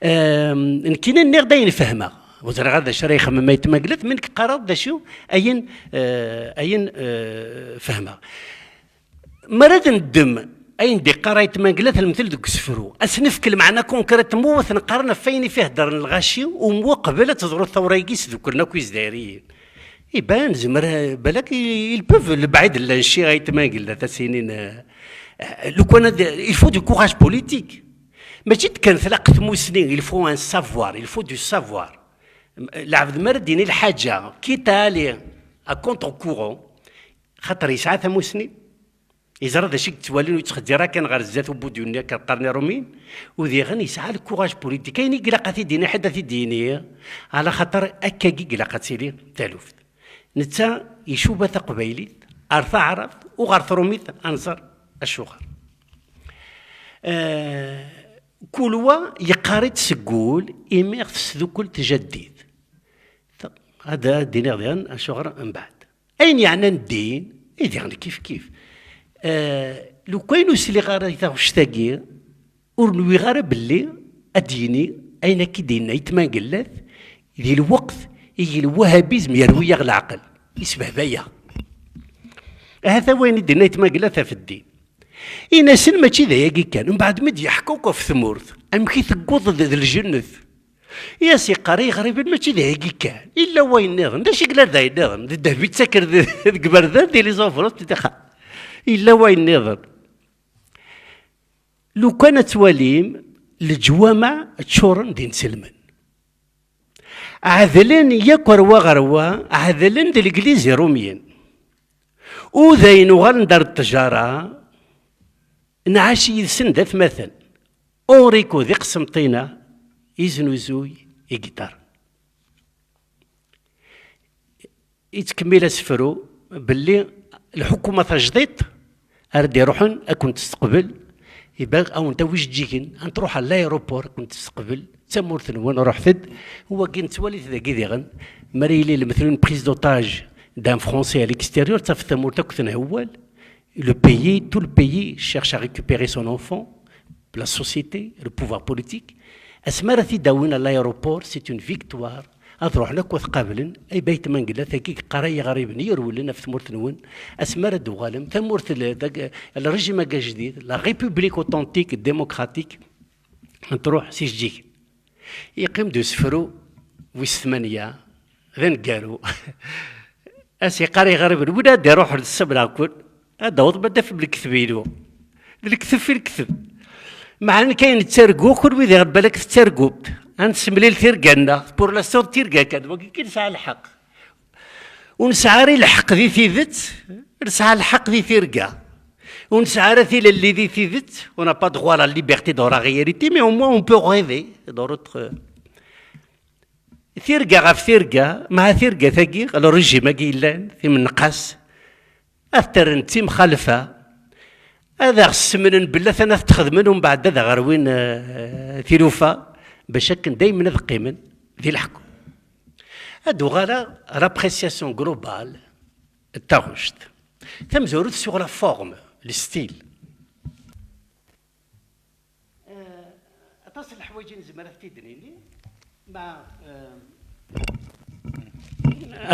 Euh, nekkini nniɣ-d ayen fehmeɣ. Ur ẓriɣ ara d acu ara ixemmem aytma Gellat, mi nekk qqareɣ-d d acu ayen, euh, ayen, euh, fehmeɣ. Mi ara d-neddem ayen d-iqqar aytma Gellat, lemtel deg usefru, ad s-nefk lmeɛna concrètement, ad t-neqqaren ɣef wayen i f-iheddren lɣaci, u mu qbel ad teḍru tawra-agi sduklen akk Izzayriyen. Iban, zemmer, balak, ils peuvent, lebɛid llan cci aytma Gellat, ad s-inin, euh, lukan ad, il faut du courage politique. Mačči d kan tlaq tmusni, il faut un savoir, il faut du savoir. Lɛebd mi ara d-yini lḥaǧa, quitte à aller à contre-courant, xaṭer yesɛa tamusni, yeẓra d acu i yettwalin ur yettxezzir akken ɣer zdat ubudyu-nni akken qqaren iṛumiyen, u diɣen yesɛa le courage politique. Ayen i ilaq ad t-id-yini ḥedd ad t-id-yini, ɛla xaṭer akkagi i ilaq ad tili taluft. Netta icuba taqbaylit ar taɛrabt u ɣer trumit, ad nẓer acuɣer. Eh, kul wa yeqqar-itt seg wul imi ɣ-tesdukkel tjaddit. Ta-, ad, ad d-iniɣ diɣen acuɣer mbeɛd. Ayen yeɛnan ddin, i diɣen kif kif. Eh, lukan ur sliɣ ara i taɣect-agi, ur nwiɣ ara belli ad d-yini ayen akka i d-yenna aytma Gellat di lweqt i lwahabizm yerwi-yaɣ leɛqel, isbehba-yaɣ. Ahat wayen i d-yenna aytma Gellat ɣef ddin. Ini-asen mačči d ayagi kan, mbeɛd mi d-yeḥka akk ɣef tmurt, amek i tewweḍ d, d ljennet. I as-yeqqar i iɣriben mačči d ayagi kan, illa wayen nniḍen. D acu i yella d ayen nniḍen? D ddheb i ttaken d, deg iberdan, di les enveloppes, di daxel. Illa wayen nniḍen. Lukan ad twalim leǧwameɛ ččuren d inselmen. Ɛedlen yakk ar wa ɣer wa, ɛedlen d Legliz Irumyen. U d ayen uɣalen-d ar ttjara, nɛac yid-sen d atmaten. Enrico d iqsemṭina, iznuzuy igiṭaren. Yettkemmil asefru belli lḥukuma tajdiṭ ara d-iruḥen ad kent-testeqbel, iban ad wen-tawi ijeǧǧigen, ad n-truḥ ɣer l'aéroport ad kent-testeqbel, d tamurt-nwen, ruḥet-d. Wagi nettwali-t dagi diɣen, mi ara yili lemtel une prise d'otage d'un Français à l'extérieur, tafeḍ tamurt akk tenhewwal, le pays, tout le pays cherche à récupérer son enfant, la société, le pouvoir politique. Asmi ara t-id-awin à l'aéroport, c'est une victoire. Ad ruḥen akk ad t-qablen, ay bayt ma ngellat, akka i yeqqar ay iɣriben yerwlen ɣef tmurt-nwen. Asmi ara d-uɣalem, tamurt, le, dag-, le régime ajdid, la république authentique, démocratique, ad truḥ s ijeǧǧigen. Yeqqim-d usefru wis tmanya, d aneggaru. As-yeqqar i iɣriben, win ad d-iruḥen s sabla akk, ad d-taweḍ ma d-tafem lekdeb-inu. D lekdeb fi lekdeb. Meɛna nekk ayen ttarguɣ, kunwi diɣen balak tettargum-t. Ad nessemlil tirga-nneɣ, pour l'instant d tirga kan, wagi kan nesɛa lḥeqq. Ur nesɛi ara lḥeqq di tidet, nesɛa lḥeqq di tirga. Ur nesɛi ara tilelli di tidet, on n'a pas droit à la liberté dans la réalité, mais au moins on peut rêver dans notre Tirga ɣef tirga, mɛa tirga-tagi, le régime-agi yellan, timenqas, ad t-rren d timxalfa, ad aɣ-ssemnen belli atan ad t-xedmen, umbeɛd ad aɣ-rwin, eh, tilufa, bac akken daymen ad qqimen di leḥku. Ad uɣaleɣ ɣer l'appréciation globale n taɣect. Tamezwarut sur la forme, le style. Eh, aṭas n leḥwayeǧ i nezmer ad t-id-nini, ma, eh,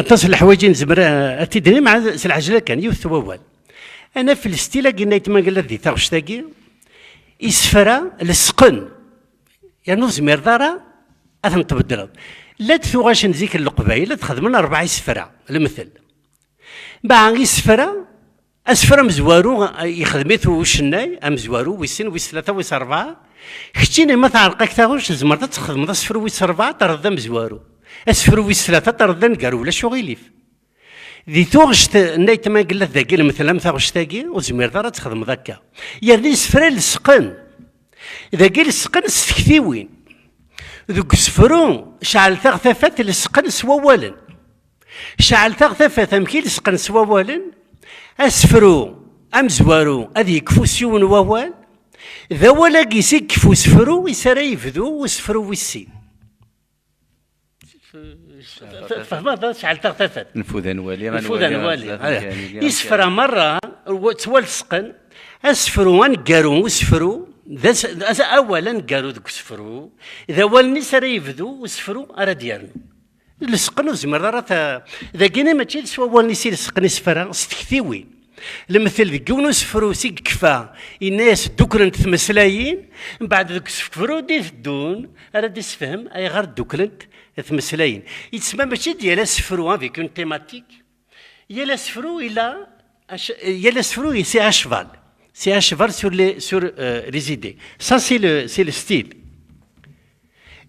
aṭas n leḥwayeǧ i nezmer, eh, ad t-id-nini, mɛa s lɛejla kan, yiwet n wawal. Ad naf lestil-agi n Ayt Mangellat di taɣect-agi, isefra lesqen, yernu ur tezmireḍ ara ad ten-tbeddleḍ. Llant tuɣac n zik n Leqbayel ad xedmen rebɛa isefra, lemtel. Mɛa isefra, asefru amezwaru, eh, yexdem-it ucennay, amezwaru, wis sin, wis tlata, wis rebɛa. Keččini ma teɛreq-ak taɣect, tzemreḍ ad txedmeḍ asefru wis rebɛa, terreḍ d amezwaru. Asefru wis tlata, terreḍ d aneggaru, ulac uɣilif. Di tuɣect n Ayt Mangellat dagi, lemtel am taɣect-agi, ur tezmireḍ ara ad txedmeḍ akka. Yerna isefra lesqen. Dagi lesqen s tektiwin. Deg usefru, ceɛl taɣ tafat lesqen s wawalen. Ceɛl taɣ tafat amek i lesqen s wawalen, asefru amezwaru ad yekfu s yiwen wawal, d awal-agi s i yekfu usefru i s ara yebdu usefru wis sin. Tfehmeḍ, ceɛl taɣ tafat. Nfud ad nwali, ad Nfud ad nwali, nwali. Isefra merra, wa-, ttwalesqen, asefru aneggaru, usefru, d as-, d as-, awal aneggaru deg usefru, d awal-nni s ara yebdu usefru ara d-yernu. Lesqen ur tezmireḍ ara ta-, dagini mačči s wawal-nni s i lesqen isefra, s tektiwin. Lemtel deg yiwen usefru s i yekfa, yenna-yas ddukklent tmeslayin, mbeɛd deg usefru d-iteddun ara d-isefhem ayɣer ddukklent tmeslayin. Yettsemma mačči d yal asefru avec une thématique, yal asefru il a un ch-, yal asefru c'est à cheval. C'est à cheval sur les, sur, euh, les idées. Ça, c'est le, c'est le style.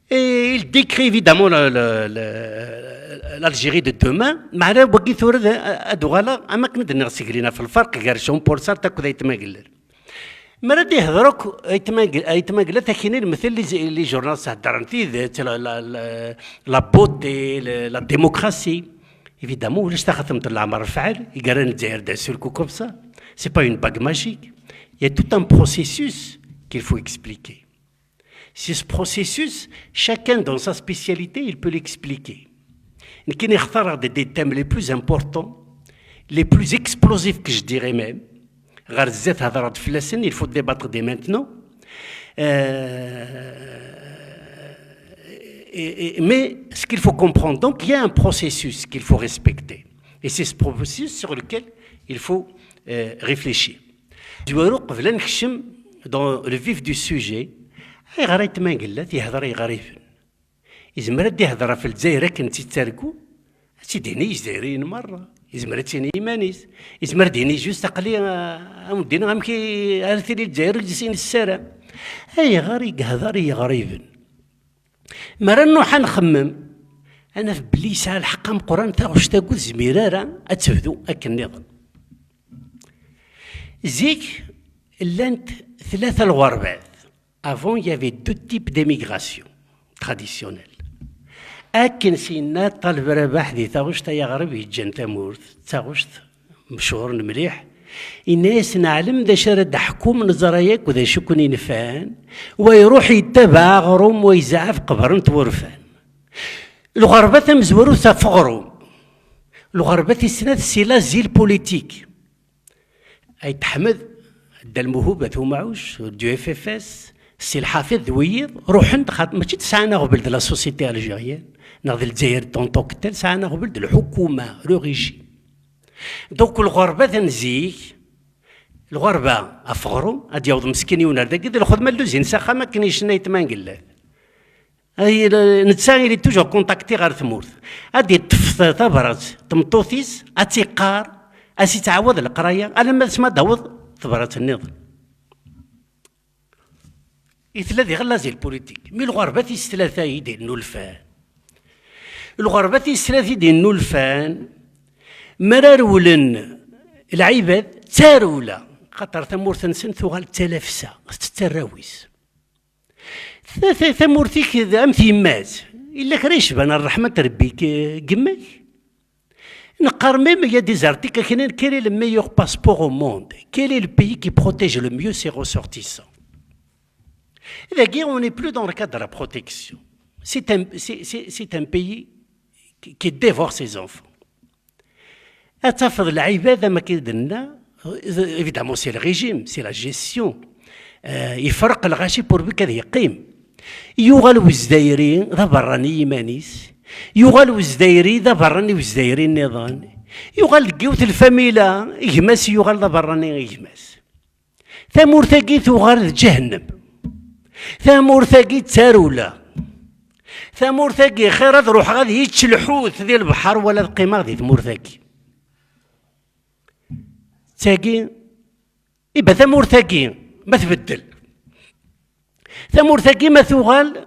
Et il décrit évidemment le, le, le, l'Algérie de demain. Meɛna wagi tura d, ad uɣaleɣ, am akken d-nniɣ seg lina, f lferq gar Jean-Paul Sartre akked Ayt Mangellat. Mi ara d-ihder akk Ayt Mang-, Ayt Mangellat, akini lemtel les, les journalistes heddren tidet, la, la, la, la beauté, la, la démocratie. Évidemment, ulac taxatemt n leɛmer lefɛal i yerran Lezzayer d'un seul coup comme ça. C'est pas une bague magique. Il y a tout un processus qu'il faut expliquer. C'est ce processus, chacun dans sa spécialité, il peut l'expliquer. Nekkini xtareɣ-d des thèmes les plus importants, les plus explosifs que je dirais même. Ɣer zdat hedreɣ-d fell-asen, il faut débattre dès maintenant. Euh, et, et, mais ce qu'il faut comprendre, donc, il y a un processus qu'il faut respecter. Et c'est ce processus sur lequel il faut, euh, réfléchir. Zwaru, qbel ad nekcem dans le vif du sujet, ayɣer Ayt Mangellat yehder i yiɣriben? Izmer ad d-ihder ɣef Lezzayer akken tt-ittargu, ad tt-id-ini i Yizzayriyen merra. Izmer ad tt-ini i iman-is. Izmer ad d-ini juste aql-i, ah, am ddin amek i, ara tili Lezzayer ur s-nessaram. Ayɣer i yehder i yiɣriben? Mi ara nruḥ ad nxemmem, ad naf belli yesɛa lḥeqq ameqqran, taɣect-agi ur tezmir ara ad tebdu akken nniḍen. Zik, llant tlata lɣerbat. Avant, il y avait deux types d'émigration traditionnelle. Akken s-yenna Ṭaleb Rabaḥ di taɣect ay aɣrib yeǧǧan tamurt, d taɣect mechuren mliḥ, yenna-yas: "Neɛlem d acu ara d-ḥkum, neẓra yakk d acu ken-inefɛen, wa iruḥ yettabaɛ aɣrum, wa yezɛef qebren-t wurfan." Lɣerba tamezwarut ɣef uɣrum. Lɣerba tis snat, c'est l'asile politique. Ayt Ḥmed, Dda Lmuhub At Umaɛuc, du F F S, Si Lḥafiḍ d wiyiḍ, ruḥen-d, xaṭ-, mačči d sɛan aɣbel d la société algérienne, neɣ d Lezzayer en tant que telle, sɛan aɣbel d lḥukuma, le régime. Donc, lɣerba-ten zik, lɣerba ɣef uɣrum, ad d-yaweḍ meskin yiwen ar dagi, d lxedma n lluzin s axxam akken yecna Ayt Mangellat. Ay, le-, netta, il est toujours contacté ɣer tmurt. Ad d-iṭṭef ta-, tabrat, tmeṭṭut-is, ad tt-iqqar, ad s-ittɛawad leqraya, alamma d asmi ad d-taweḍ tebrat nniḍen. I tella diɣen l'asile politique. Mi lɣerba tis tlata i d-innulfan. Lɣerba tis tlata i d-innulfan, mi ara rewlen lɛibad, d tarewla, xaṭer tamurt-nsen tuɣal d talafsa, tettett arraw-is. Ta-, ta-, tamurt-ik d am tyemmat. Yella kra yecban ṛṛeḥma n Rebbi deg yemma-k? Neqqar même, il y a des articles qui disent: quel est le meilleur passeport au monde? Quel est le pays qui protège le mieux ses ressortissants? Dagi, on n'est plus dans le cadre de la protection. C'est un, c'est, c'est, c'est un pays qui, qui dévore ses enfants. Ad tafeḍ lɛibad, am akken i d-nenna, évidemment, c'est le régime, c'est la gestion. Euh, yefreq lɣaci pourvu qu'ad yeqqim. Yuɣal Uzdayri d aberrani i yiman-is, yuɣal Uzdayri d aberrani i Uzdayri nniḍen, yuɣal deg yiwet lfamila, gma-s yuɣal d aberrani i gma-s. Tamurt-agi tuɣal d ǧahennem. Tamurt-agi d tarewla. Tamurt-agi xir ad ruḥeɣ ad yečč lḥut di lebḥer wala ad qqimeɣ di tmurt-agi. Tagi, iba tamurt-agi ma tbeddel, tamurt-agi ma tuɣal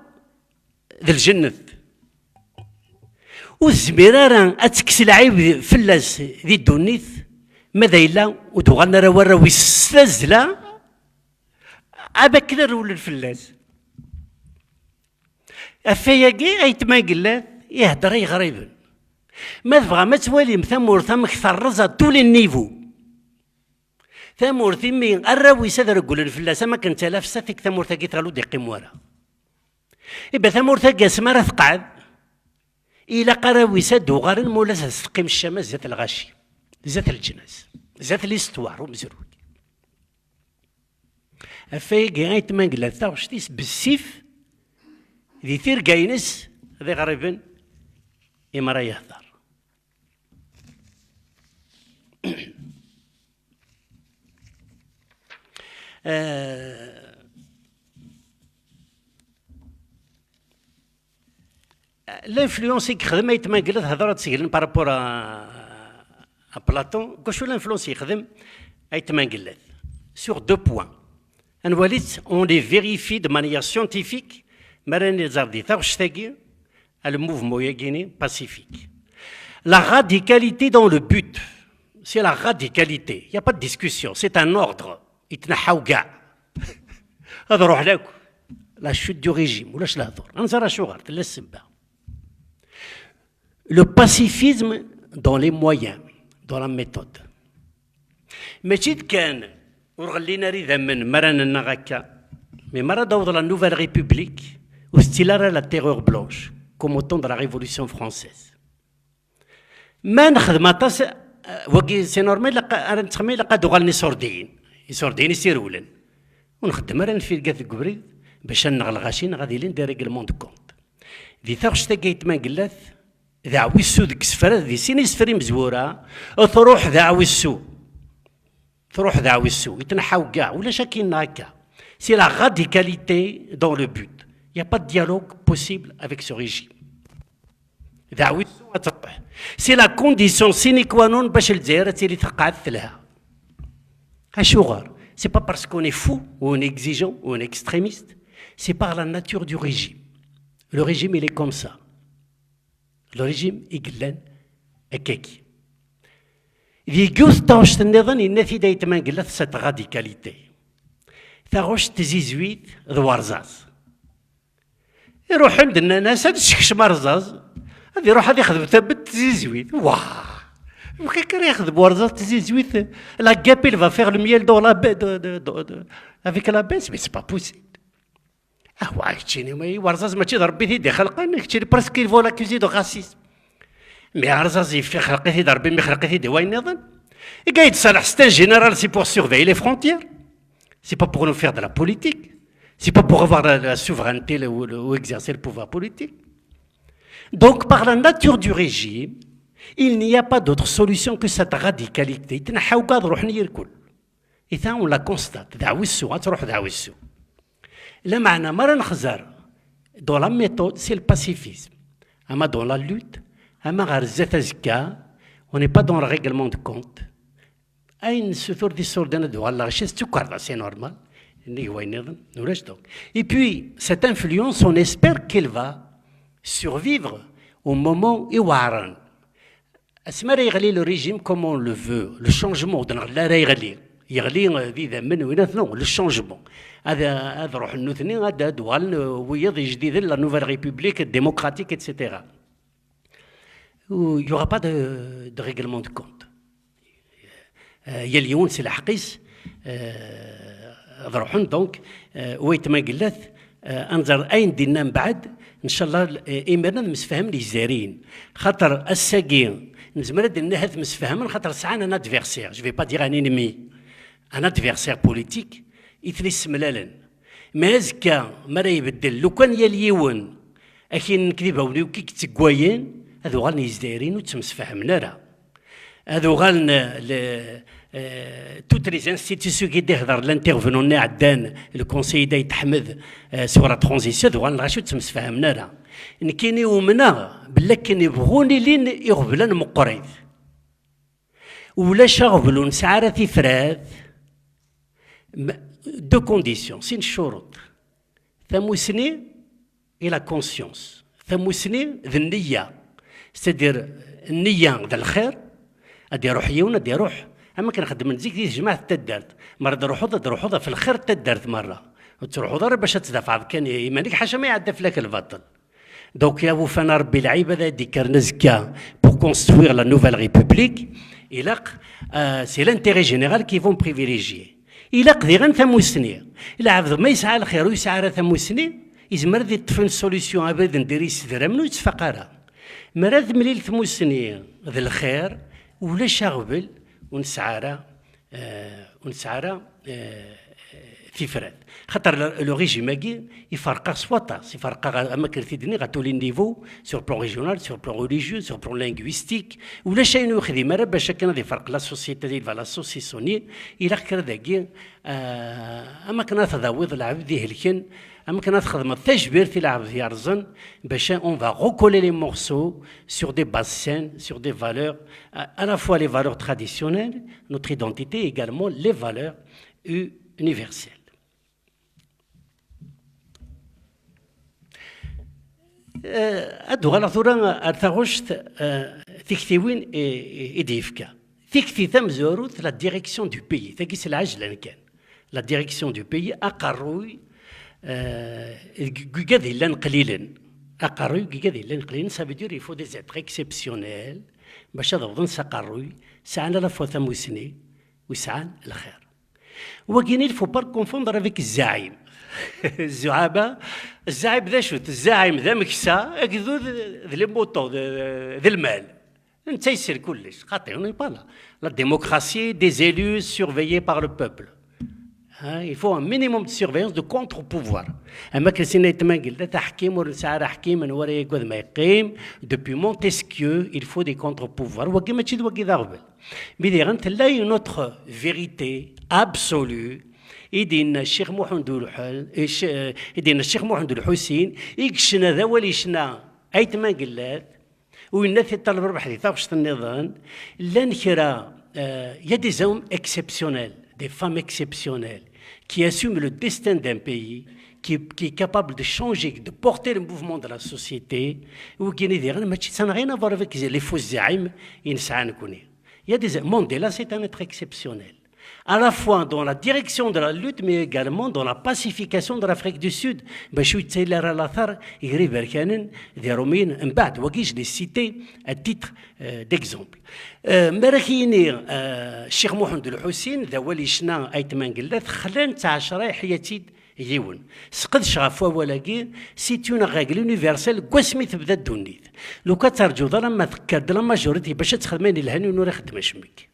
d lǧennet, ur tezmir ara ad tekkes lɛib fell-as di ddunit, ma d ayla ur d-uɣalen ara warraw-is s tazzla, am akken ad rewlen fell-as. Ɣef wayagi, aytma Gellat ihedder i yeɣriben. Ma tebɣam ad twalim tamurt amek terreẓ à tous les niveaux, tamurt imi arraw-is ad regglen fell-as am akken d talafsa, tik tamurt-agi tɣal ur d-iqqim wara. Iba tamurt-agi asmi ara teqɛed, ilaq arraw-is ad d-uɣalen ma ulac ad teqqim ccama zdat lɣaci, zdat leǧnas, zdat l'histoire umezruy. Ɣef wayagi aytma Gellat taɣect-is bessif di tirga-ines d iɣriben imi ara yehder. Euh, l'influence i yexdem aytma Gellat, hedra ad tt-seglen par rapport à, à Platon, deg wacu l'influence i yexdem aytma Gellat? Sur deux points. Ad nwali-tt, on les vérifie de manière scientifique, mi ara nẓer di taɣect-agi, le mouvement-agi-ni pacifique. La radicalité dans le but, c'est la radicalité, il n'y a pas de discussion, c'est un ordre, yettneḥḥa ugaɛ. Ad ruḥen akk. La chute du régime, ulac lehdur. Ad nẓer acuɣer, tella ssebba. Le pacifisme dans les moyens, dans la méthode. Mačči d kan ur ɣellin ara idammen mi ara nennaɣ akka, mais mi ara d-taweḍ la Nouvelle République, ur tettili ara la terreur blanche, comme au temps de la Révolution française. Ma nexdem aṭas, eh, wagi, c'est normal, ilaq, ara nettxemmim, ilaq ad uɣalen iṣurdiyen. Iṣurdiyen i s-irewlen. Ur nxeddem ara nfirgat deg ubrid bac ad nneɣ lɣaci neɣ ad ilin des règlements de compte. Di taɣect-agi aytma Gellat, d aɛwissu deg isefra, di sin isefra imezwura, truḥ d aɛwissu. Truḥ d aɛwissu, yettneḥḥa ugaɛ, ulac akin neɣ akka. C'est la radicalité dans le but. Il n'y a pas de dialogue possible avec ce régime. D aɛwissu ad truḥ. C'est la condition sine qua non bac Lezzayer ad tili tqeɛɛed telha. Acuɣer? C'est pas parce qu'on est fou ou on est exigeant ou on est extrémiste. C'est par la nature du régime. Le régime, il est comme ça. Le régime i yellan akkagi. Di yiwet taɣect nniḍen, yenna-t-id aytma Gellat, cette radicalité. Taɣect tizizwit d warẓaz. Iruḥen-d nnan-as ad sekcem arẓaz, ad iruḥ ad ixdem tabet tizizwit. Wah! Bɣi kan yexdem warẓaz tizizwit. La guêpe, il va faire le miel dans la baie de, de, de, de, avec la baie, mais c'est pas possible. Ah, wa, keččini, ma warẓaz mačči d Rebbi i t-id-ixelqen, keččini presque il vaut l'accusé de racisme. Mais arẓaz yif ixleq-it-id Rebbi, mi ixleq-it-id i wayen nniḍen. Gars de Salah, c'est un général, c'est pour surveiller les frontières. C'est pas pour nous faire de la politique. C'est pas pour avoir la, la souveraineté ou, ou exercer le pouvoir politique. Donc, par la nature du régime, il n'y a pas d'autre solution que cette radicalité. Yettneḥḥa ugaɛ, ruḥen yirkul. Et ça, on la constate. D aɛwissu, ad truḥ d aɛwissu. Lameɛna, mi ara nexzer dans la méthode, c'est le pacifisme. Ama dans la lutte, ama ɣer zdat azekka, on n'est pas dans le règlement de compte. Ayen nessutur d iṣurdiyen ad uɣalen lɣaci, d tukerḍa, c'est normal. Nnig wayen nniḍen, ulac donc. Et puis, cette influence, on espère qu'elle va survivre au moment iweɛren. Asmi ara yeɣli le régime comme on le veut, le changement, ur d-neɣli ara yeɣli. yeɣli, euh, d idammen, winat, non, le changement. Ad, ad ruḥen nutni, ad, ad uɣalen, euh, wiyaḍ ijdiden, la nouvelle république démocratique, et cetera. Il y aura pas de, de règlement de compte. Euh, yal yiwen s lḥeqq-is, euh, ad ruḥen, donc, euh, wayt ma gellat, euh, ad nẓer ayen d-inna mbeɛd, ncallah, euh, imiren ad msefhamen Izzayriyen. Xaṭer ass-agi, nezmer ad d-nini ad msefhamen, xaṭer sɛan un adversaire, je vais pas dire un ennemi, un adversaire politique, i ten-issemlalen. Mais azekka, mi ara ibeddel, lukan yal yiwen, akin nekk d ibawen-iw i yettgwayen, ad uɣalen Izzayriyen ur ttemsefhamen ara. Ad uɣalen, euh, le, euh, toutes les institutions qui d-ihder l'intervenant-nni iɛeddan, le conseiller d'Ayt Ḥmed, euh, sur la transition, ad uɣalen lɣaci ur ttemsefhamen ara. Nekkini umneɣ belli akken ibɣun ilin iɣeblan meqqrit. Ulac aɣbel ur nesɛi ara tifrat, m-, deux conditions, sin ccuruṭ. Tamusni et la conscience. Tamusni d nniya. C'est-à-dire, nniya d lxir, ad iruḥ yiwen, ad iruḥ. Am akken xeddmen zik di tejmaɛt n taddart. Mer ad d-ruḥeḍ, ad d-ruḥeḍ ɣef lxir n taddart merra. Ur tettruḥuḍ ara bac ad tdafɛeḍ kan i iman-ik, ḥaca ma iɛedda fell-ak lbaṭel. Donc, ya wufan a Rebbi, lɛibad ad d-ikkren azekka pour construire la nouvelle république, ilaq, euh, c'est l'intérêt général qu'ils vont privilégier. Ilaq diɣen tamusni. Lɛebd ma yesɛa lxir ur yesɛi ara tamusni, yezmer ad yeṭṭef une solution abrid n diri yessedram ur yettfaq ara. Mi ara temlil tmusni d lxir, ulac aɣbel ur nesɛi ara, euh, ur nesɛi ara, euh, tifrat. Xaṭer le, le régime-agi iferq-aɣ s waṭas, iferq-aɣ am akken t-id-nniɣ à tous les niveaux, sur le plan régional, sur le plan religieux, sur le plan linguistique. Ulac ayen ur yexdim ara bac akken ad iferq la société, la société-nni, ilaq kra dagi, euh, am akken ad tdawiḍ lɛebd ihelken, am akken ad txedmeḍ tajbirt i lɛebd yerẓen, bac on va recoller les morceaux sur des bases saines, sur des valeurs, à, à la fois les valeurs traditionnelles, notre identité, également les valeurs u-, universelles. Euh, ad uɣaleɣ tura ar taɣect, euh, tiktiwin i, i, i d-yefka. Tikti tamezwarut, la direction du pays, tagi s lɛejlan kan. La direction du pays, aqerruy, euh, deg, deg ad illan qlilen. Aqerruy deg ad illan qlilen, ça veut dire il faut des êtres exceptionnels, bac ad awḍen s aqerruy, sɛan à la fois tamusni, u sɛan lxir. Wagini, il faut pas le confondre avec zzaɛim. Zzuɛama, zzaɛim d acu-t? Zzaɛim d ameksa, agdud d les moutons, d, d, d lmal. Netta yessel kullec. Xaṭi, on n'est pas là. La démocratie, des élus surveillés par le peuple. Hein, il faut un minimum de surveillance, de contre-pouvoir. Am akken sin ay tmangelt, d aḥkim ur nesɛi ara aḥkim, anwa ara yagad ma yeqqim. Depuis Montesquieu, il faut des contre-pouvoirs. Wagi mačči d wagi d aɣbel. Mi diɣen tella une autre vérité absolue i d-yenna Ccix Muḥend Ulḥu-, eh, Cc-, eh, i d-yenna Ccix Muḥend Ulḥusin, i yecna d awal yecna Ayt Mangellat, u yenna tiṭ n Rebḥ di taɣect nniḍen, llan kra, euh, il y a des hommes exceptionnels, des femmes exceptionnelles, qui assument le destin d'un pays, qui, qui est capable de changer, de porter le mouvement de la société. Wigini diɣen, mačči, ça n'a rien à voir avec les faux zzaɛim i nesɛa nekkni. Il y a des, Mandela, c'est un être exceptionnel. À la fois dans la direction de la lutte, mais également dans la pacification de l'Afrique du Sud. Bac ur yettali ara later gar Iberkanen d Iṛumiyen. Mbeɛd, wagi, je l'ai cité à titre, euh, d'exemple. Euh, mi ara k-yini, euh, Ccix Muḥend Lḥusin, d awal yecna Ayt Mangellat, xlan-tt ɛecra, iḥya-tt-id yiwen. Sqedceɣ ɣef wawal-agi, c'est une règle universelle, deg wasmi tebda ddunit. Lukan terǧuḍ alamma tekker-d la majorité bac ad texdem ayen yelhan, yiwen ur ixeddem acemmek.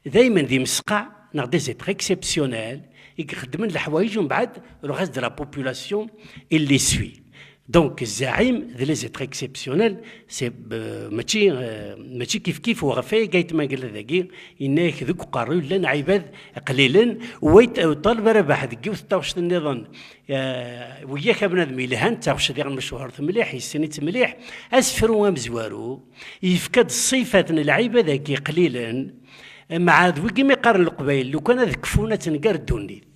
Daymen d imseqqaɛ neɣ des êtres exceptionnels i ixeddmen leḥwayeǧ, umbeɛd, le reste de la population, il les suit. Donc, zzaɛim d les êtres exceptionnels, c'est, euh, mačči, euh, mačči kif kif, u ɣef wayagi Ayt Mangellat dagi, yenna-yak deg uqerruy llan ɛibad qlilen, u Ayt, u Ṭaleb Rabaḥ deg yiwet n taɣect nniḍen, euh, weyyak a bnadem yelhan, d taɣect diɣen mechuṛet mliḥ, yessen-itt mliḥ, asefru amezwaru, yefka-d ṣṣifat n lɛibad-agi qlilen, mɛad wigi mi qqaren Leqbayel, lukan ad kfun ad tenger ddunit.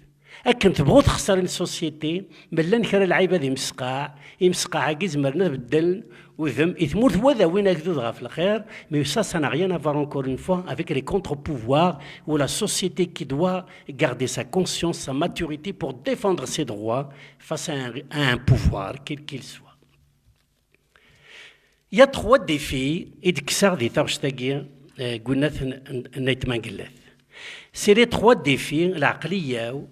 Akken tebɣu texṣer une société, ma llan kra lɛibad imseqqaɛ, imseqqaɛ-agi zemren ad beddlen udem i tmurt, wa d awin agdud ɣef lxir, mais ça, ça n'a rien à voir encore une fois avec les contre-pouvoirs ou la société qui doit garder sa conscience, sa maturité pour défendre ses droits face à un, à un pouvoir, quel qu'il soit. Il y a trois défis i d-kkseɣ di taɣect-agi, eh, n Ayt Mangellat. C'est les trois défis, lɛeqliya-w,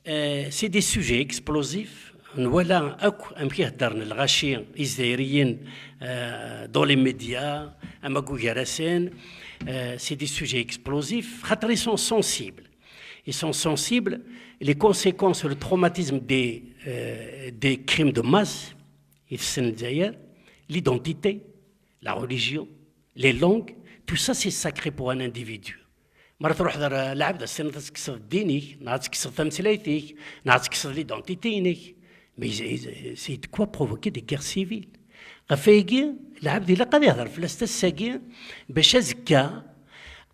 eh, c'est des sujets explosifs. Nwala akk amek i heddren lɣaci izzayriyen, eh, dans les médias, ama deg ugar-asen, eh, c'est des sujets explosifs, xaṭer ils sont sensibles. Ils sont sensibles, les conséquences, le traumatisme des, eh, des crimes de masse, i tessen Lezzayer, l'identité, la religion, les langues, tout ça c'est sacré pour un individu. Mara truḥeḍ ar lɛebd, ad as-tiniḍ ad tekkseḍ ddin-ik, neɣ ad tekkseḍ tameslayt-ik, neɣ ad tekkseḍ l'identité-inek. Mais c'est de quoi provoquer des guerres civiles. Ɣef wayagi, lɛebd ilaq ad ihder fell-as ass-agi, bac azekka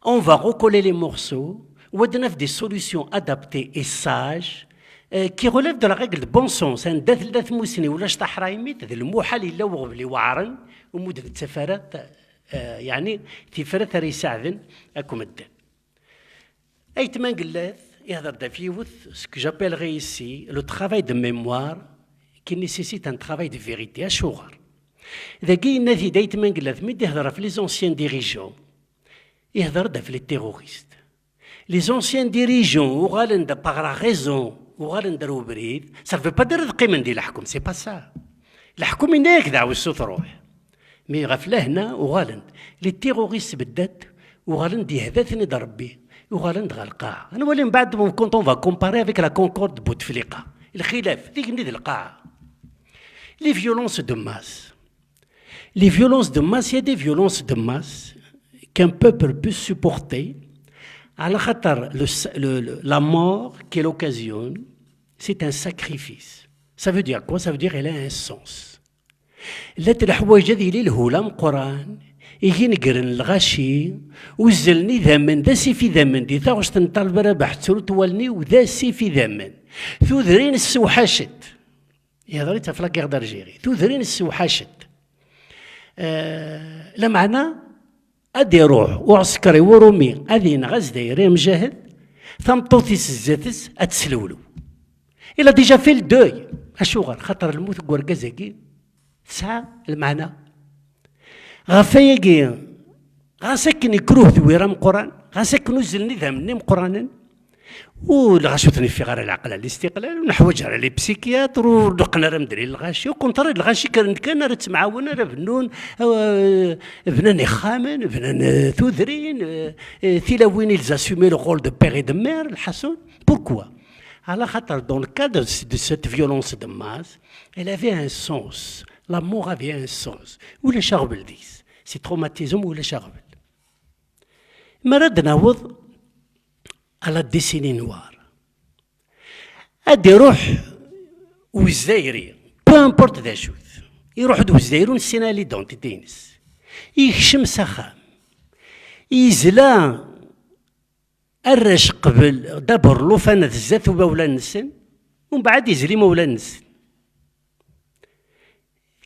on va recoller les morceaux, ou ad naf des solutions adaptées et sages, euh, qui relèvent de la règle de bon sens. Anda tella tmussni ulac taḥraymit, d lmuḥal yella uɣbel iweɛren, umi ur d-nettaf ara, euh, yeɛni tifrat ara iseɛden akk medden. Ayt Mangellat ihder-d ɣef yiwet, ce que j'appellerai ici le travail de mémoire qui nécessite un travail de vérité. Acuɣer? Dagi yenna-t-id Ayt Mangellat mi d-ihder ɣef les anciens dirigeants, ihder-d ɣef les terroristes. Les anciens dirigeants uɣalen-d par la raison, uɣalen-d ar ubrid, ça veut pas dire ad qqimen di leḥkem, c'est pas ça. Leḥkem yenna-yak deɛwessu truḥ. Mi ɣef lehna uɣalen-d. Les terroristes beddat, uɣalen-d yehda-ten-id Rebbi, uɣalen-d ɣer lqaɛa. Ad nwali mbeɛd, quand on va comparer avec la Concorde de Bouteflika. Lxilaf, d igenni d lqaɛa. Les violences de masse. Les violences de masse, il y a des violences de masse qu'un peuple peut supporter. Ɛla xaṭer le, le, le, la mort qu'elle occasionne, c'est un sacrifice. Ça veut dire quoi? Ça veut dire elle a un sens. Llant leḥwayeǧ ad yili lhul ameqqran i inegren lɣaci, uzzlen idammen d asif idammen di taɣect n Ṭaleb Rabaḥ, ttrut wallen-iw d asif idammen. Tudrin ssewḥacent. Ihder-itt ɣef la guerre d'Algérie. Tudrin ssewḥacent. Eh, lameɛna ad iruḥ uɛsekri urumi ad ineɣ azdayri amjahed, tameṭṭut-is zdat-s ad teslewlew. Il a déjà fait le deuil. Acuɣer? Xaṭer lmut n urgaz-agi tesɛa lmeɛna. Ɣef wayagi, ɣas akken ikruh d wir ameqqran, ɣas akken uzzlen idammen imeqqranen, u lɣaci ur ten-iffiɣ ara leɛqel ar listiqlal, ur neḥwaǧ ara les psychiatres, ur neqqen ara medden i lɣaci, au contraire, lɣaci kkren-d kan ara ttemɛawanen, ara bennun, eh, bnan ixxamen, bnan, eh, tudrin, eh, eh, tilawin, ils assumaient le rôle de père et de mère, lḥasun. Pourquoi? Ɛla xaṭer, dans le cadre de cette violence de masse, elle avait un sens. La mort avait un sens. Ulac aɣbel deg-s. C'est traumatisme, ulac aɣbel. Mi ara d-naweḍ à la décennie noire, ad iruḥ Uzzayri, peu importe d acu-t, iruḥ-d Uzzayri ur nessin ara l'identité-ines. Yekcem s axxam, yezla arrac qbel d'abord llufan-a zdat imawlan-nsen, umbeɛd yezla imawlan-nsen.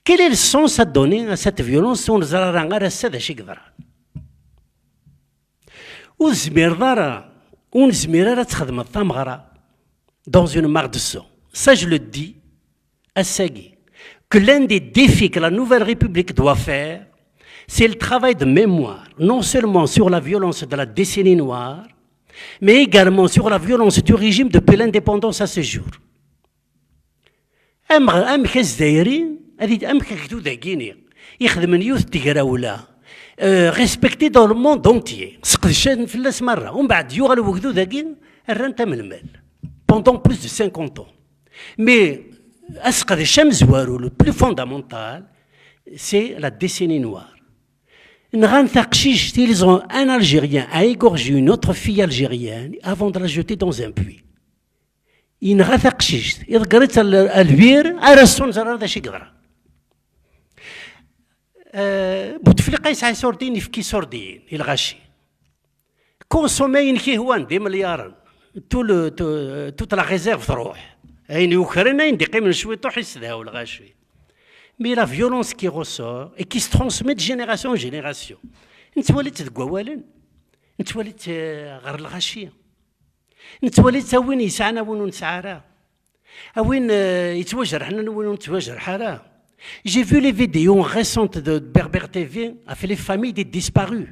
Quel est le sens à donner à cette violence ur neẓri ara ar ass-a d acu i yeḍran? Ur tezmireḍ ara, ur nezmir ara ad txedmeḍ tameɣra dans une mare de sang. Ça, je le dis, ass-agi, que l'un des défis que la Nouvelle République doit faire, c'est le travail de mémoire, non seulement sur la violence de la décennie noire, mais également sur la violence du régime depuis l'indépendance à ce jour. Ameɣ-, amek azdayri, ad i-, amek agdud-agi-ni ixedmen yiwet n tegrawla, euh, respectée dans le monde entier, sqedcen fell-as merra, umbeɛd yuɣal wegdud-agi, rran-t am lmal pendant plus de cinquante ans. Mais asqedec amezwaru, le plus fondamental, c'est la décennie noire. Nɣan taqcict, ils ont un Algérien a égorgé une autre fille algérienne avant de la jeter dans un puits. Yenɣa taqcict, iḍegger-itt ar, ar lbir, ar ass-a ur neẓri ara d acu i yeḍran. Eh, Bouteflika yesɛa isurdiyen, yefka isurdiyen i lɣaci. Consommer ayen k-ihwan d imelyaṛen. tout le, tout- toute la réserve truḥ. Ayen yukren, ayen d-iqqimen cwiṭuḥ, yessedhaw lɣaci. Mais la violence qui ressort et qui se transmet de génération en génération. Nettwali-tt deg wawalen, nettwali-tt, euh, ɣer lɣaci, nettwali-tt a win yesɛan, a win ur nesɛi ara, a win, euh, yettwajerḥen, a win ur nettwajerḥ ara. J'ai vu les vidéos récentes de Berbère T V avec les familles des disparus.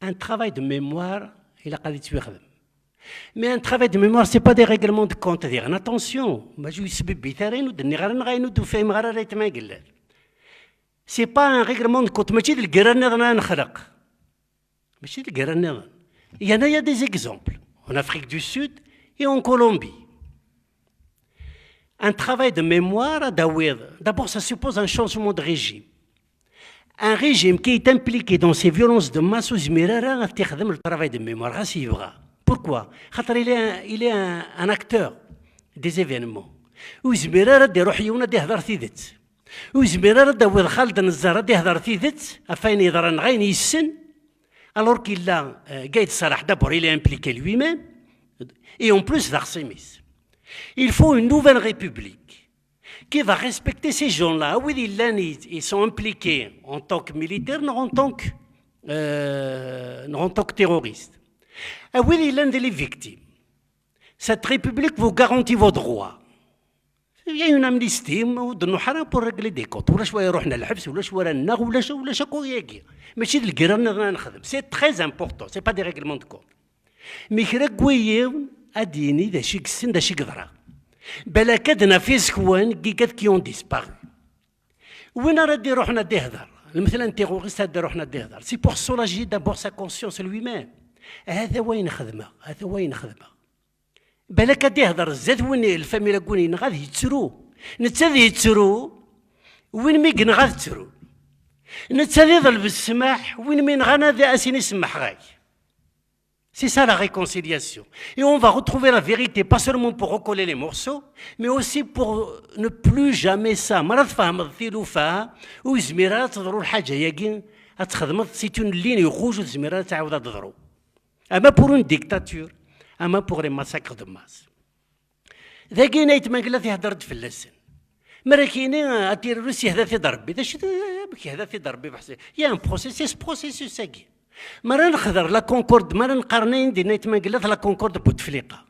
Un travail de mémoire, il a dit. Mais un travail de mémoire, c'est pas des règlements de compte. Dire, attention, ma je suis bébé, c'est pas un règlement de compte. Mais tu le guerre, il y en a, il y a des exemples en Afrique du Sud et en Colombie. Un travail de mémoire, d'abord, ça suppose un changement de régime. Un régime qui est impliqué dans ces violences de masse, ur yezmir ara ad t-ixdem le travail de mémoire, ɣas yebɣa. Pourquoi? Xaṭer il est un, il est un, un acteur des événements. Ur yezmir ara ad iruḥ yiwen ad ihder tidet. Ur yezmir ara ad d-tawiḍ Xaled Nezzar ad ihder tidet ɣef ayen yeḍran neɣ ayen yessen, alors qu'il a, euh, Gaïd Salah, d'abord, il est impliqué lui-même, et en plus, d axṣim-is. Il faut une nouvelle république qui va respecter ces gens-là. Oui, ils, ils sont impliqués en tant que militaires, non en tant que, euh, non en tant que terroristes. Ah oui, il est les victimes. Cette république vous garantit vos droits. Il y a une amnistie, ou de nous pour régler des comptes. Ou la choix, mais c'est le guerre. C'est très important. C'est pas des règlements de compte. Mais kra n yiwen ad d-yini d acu i yessen, d acu i yeḍra. Balak ad naf isekwan n yigat qui ont disparu. Win ara d-iruḥen ad d-ihder, lmetla n terroriste ad d-iruḥen ad d-ihder, c'est pour soulager d'abord sa conscience lui-même. Hata wayen xedmeɣ, hata wayen xedmeɣ. Balak ad d-ihder zdat win, lfamil n win yenɣa ad yettru. Netta ad yettru, win mi yenɣa ad ttru. Netta ad iḍleb ssmaḥ, win mi yenɣan ad as-ini semmḥeɣ-ak. C'est ça la réconciliation. Et on va retrouver la vérité, pas seulement pour recoller les morceaux, mais aussi pour ne plus jamais ça. Ma ara tfehmeḍ tilufa, ur yezmir ara ad teḍru lḥaǧa-agi, ad txedmeḍ, c'est une ligne rouge, ur tezmir ara ad tɛawed ad teḍru. Ama pour une dictature, ama pour les massacres de masse. Dagi n ayt Mangellat ihedder-d fell-asen. Mi ara k-yini, ah, atirurist yehda-t-id Rebbi. D acu, amek yehda-t-id Rebbi? Beḥsib. Il y a un processus, processus-agi. Mi ara nexder la Concorde, mi ara neqqaren ayen din ayt Mangellat la Concorde Bouteflika.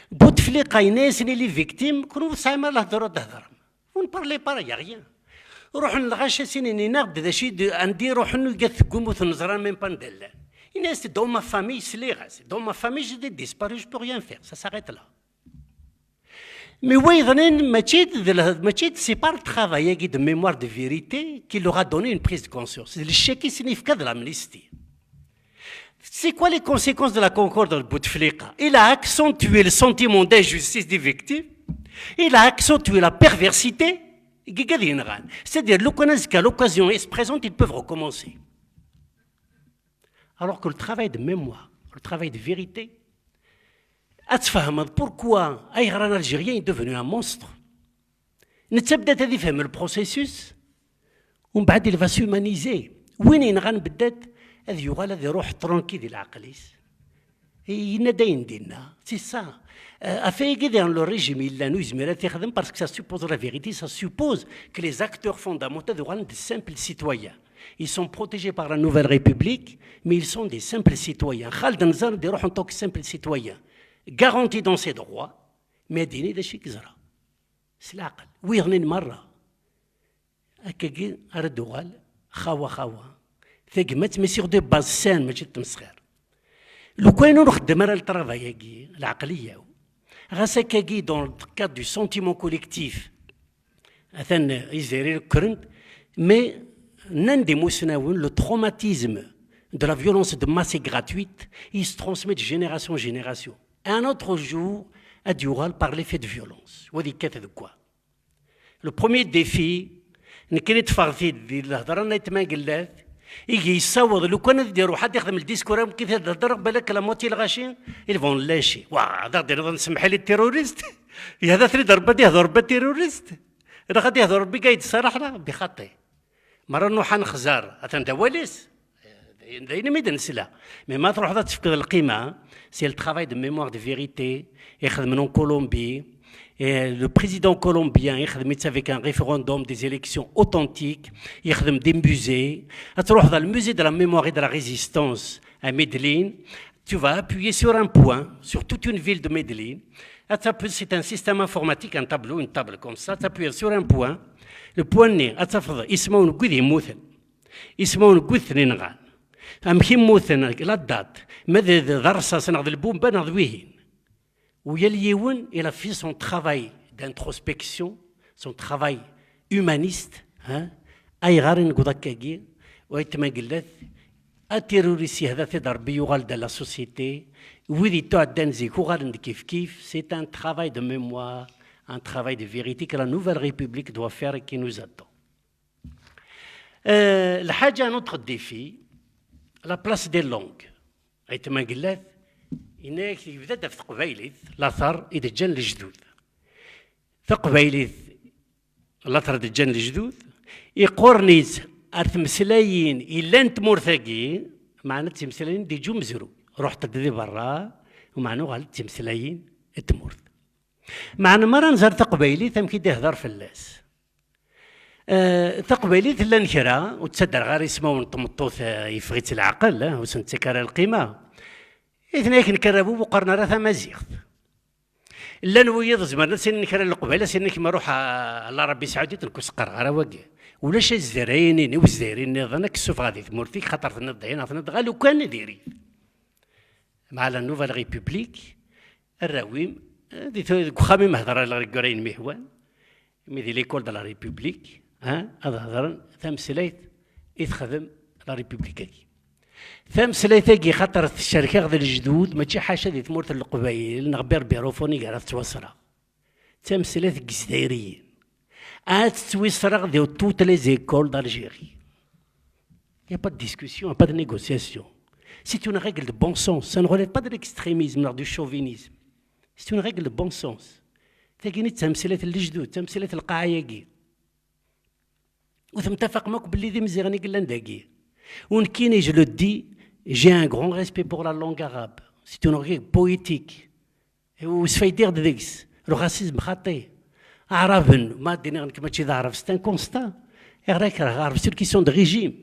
Bouteflika yenna-yasen i les victimes, kenwi ur tesɛim ara lehdur ad d-thedrem. Vous ne parlez pas, il y a rien. Ruḥen lɣaci a s-inin, ini-aɣ-d d acu i d-, anda i ruḥen, ugat deg umut, neẓra même pas anda llan. Yenna-as-d, dans ma famille, sliɣ-as. Dans ma famille, j'ai des disparus, je peux rien faire. Ça s'arrête là. Mais wa yeḍnin, mačči d, mačči d, c'est pas le travail-agi de mémoire de vérité qui leur a donné une prise de conscience. C'est le chèque qui signifie de l'amnistie. C'est quoi les conséquences de la Concorde de Bouteflika? Il a accentué le sentiment d'injustice des victimes. Il a accentué la perversité. C'est-à-dire, lukan azekka, l'occasion est présente, ils peuvent recommencer. Alors que le travail de mémoire, le travail de vérité, ad tfehmeḍ pourquoi, ayɣer un Algérien est devenu un monstre. Netta bda ad ifhem le processus, umbeɛd il va s'humaniser. Win yenɣan beddat ad yuɣal ad iruḥ tranquille di leɛqel-is. Yenna-d ayen dinna, c'est ça. Euh, affaire dans le régime, il a nous parce que ça suppose la vérité, ça suppose que les acteurs fondamentaux de de simples citoyens. Ils sont protégés par la Nouvelle République, mais ils sont des simples citoyens. Khaled Nzar en tant que simple citoyen, garanti dans ses droits, mais dini de chik zra. C'est là. Oui, on est marre. Akkagi ara d-tuɣal xawa xawa. Tagmat, mais sur des bases saines, mačči d tmesxir. Lukan ur nxeddem ara le travail-agi, lɛeqliya-w, ɣas akkagi, dans le cadre du sentiment collectif, atan Iziri kkren-d, mais nnan-d imusnawen, le traumatisme de la violence de masse et gratuite, il se transmet de génération en génération. Un autre jour, ad d-yuɣal par l'effet de violence. Wa ad yekkat deg wa. Le premier défi, nekkini ṭṭfeɣ-t-id di lhedra n Ayt Mangellat, i yessaweḍ, lukan ad d-iruḥ ad ixdem le discours am kif ad d-hedreɣ, balak la moitié lɣaci, ils vont lâcher. Wa, ad aɣ-d-iniḍ ad nsemmeḥ i les terroristes? Yehda-ten-id Rebbi ad yehdu Rebbi terroriste? Neɣ ad yehdu Rebbi Gaïd Salah, neɣ bixaṭi? Mi ara nruḥ ad nexzer, atan d awal-is. d ayen mi d-nesla. Mais ma truḥeḍ ad tefkeḍ lqima, c'est le travail de mémoire de vérité ixedmen en Colombie. Et le président colombien ixdem-itt avec un référendum, des élections authentiques, ixdem des musées. Ad truḥeḍ à le musée de la mémoire et de la résistance à Medellin, tu vas appuyer sur un point, sur toute une ville de Medellin. Ad tappuyer, c'est un système informatique, un tableau, une table comme ça, ad tappuyer sur un point. Le point-nni, ad tafeḍ ismawen n wid yemmuten, ismawen n wid ten-inɣan, amek i mmuten, la date, ma d, d, d rrṣaṣ neɣ d lbumba neɣ d wihin. U yal yiwen, il a fait son travail d'introspection, son travail humaniste, hein. Ayɣer i newweḍ akkagi? Wa yetmagellat, atiruri s yehda-t-id Rebbi, yuɣal-d à la société, wid yettuɛeddan zik uɣalen-d kifkif. C'est un travail de mémoire, un travail de vérité que la Nouvelle République doit faire et qui nous attend. Euh, lḥaǧa, un autre défi, la place des langues. Ayt Magellat, yenna-yak yebda-d ɣef teqbaylit, later i d-ǧǧan lejdud. Taqbaylit, later d-ǧǧan lejdud, iqurn-itt ar tmeslayin yellan tmurt-agi, meɛna d timeslayin d-iǧǧu mezru. Ruḥet-d di berra, meɛna uɣalent d timeslayin n tmurt. Meɛna mi ara nẓer taqbaylit, amek i d-ihder fell-as? Eh, taqbaylit llan kra, ur ttadreɣ ara ismawen n tmeṭṭut, eh, yeffeɣ-itt leɛqel, eh, ur sen-ttak ara lqima. I tenna-yak nekk arraw-iw ur qqaren ara tamaziɣt. Llan wiyiḍ zemren ad s-inin kra n leqbayel, ad s-inin kemm ruḥ a, a Larabi Saɛudit, nekk ur s-qqareɣ ara wagi. Ulac azdaray-inin i uzdaray nniḍen ad k-ssufɣeɣ di tmurt-ik, xaṭer tenniḍ-d aya neɣ tenniḍ-d ɣer lukan ad irid. Mɛa la Nouvelle République, arraw-im, eh, di t-, deg uxxam-im hedren la rigueur ayen mi hwan, mi di l'école de la République, hein, ad hedren tameslayt i texdem la République-agi. Tameslayt-agi, xaṭer tecrek-aɣ-d lejdud, mačči ḥaca di tmurt n Leqbayel neɣ berbérophone i ara tettwasreɣ. D tameslayt n Yizdayriyen. Ad tettwasreɣ di toutes les écoles d'Algérie. Il n'y a pas de discussion, il n'y a pas de négociation. C'est une règle de bon sens. Ça ne relève pas de l'extrémisme, ni du chauvinisme. C'est une règle de bon sens. Tagini d tameslayt n lejdud, d tameslayt n lqaɛa-agi. Ur temtafaqem akk belli d imziɣen i yellan dagi. U nekkini, je le dis, j'ai un grand respect pour la langue arabe. C'est une langue poétique. Ur sfaydiɣ-d deg-s. Le racisme xaṭi. Aɛraben, ma d-iniɣ nekk mačči d Aɛrab, c'est un constat. Ayɣer ad kerheɣ Aɛrab? C'est une question de régime.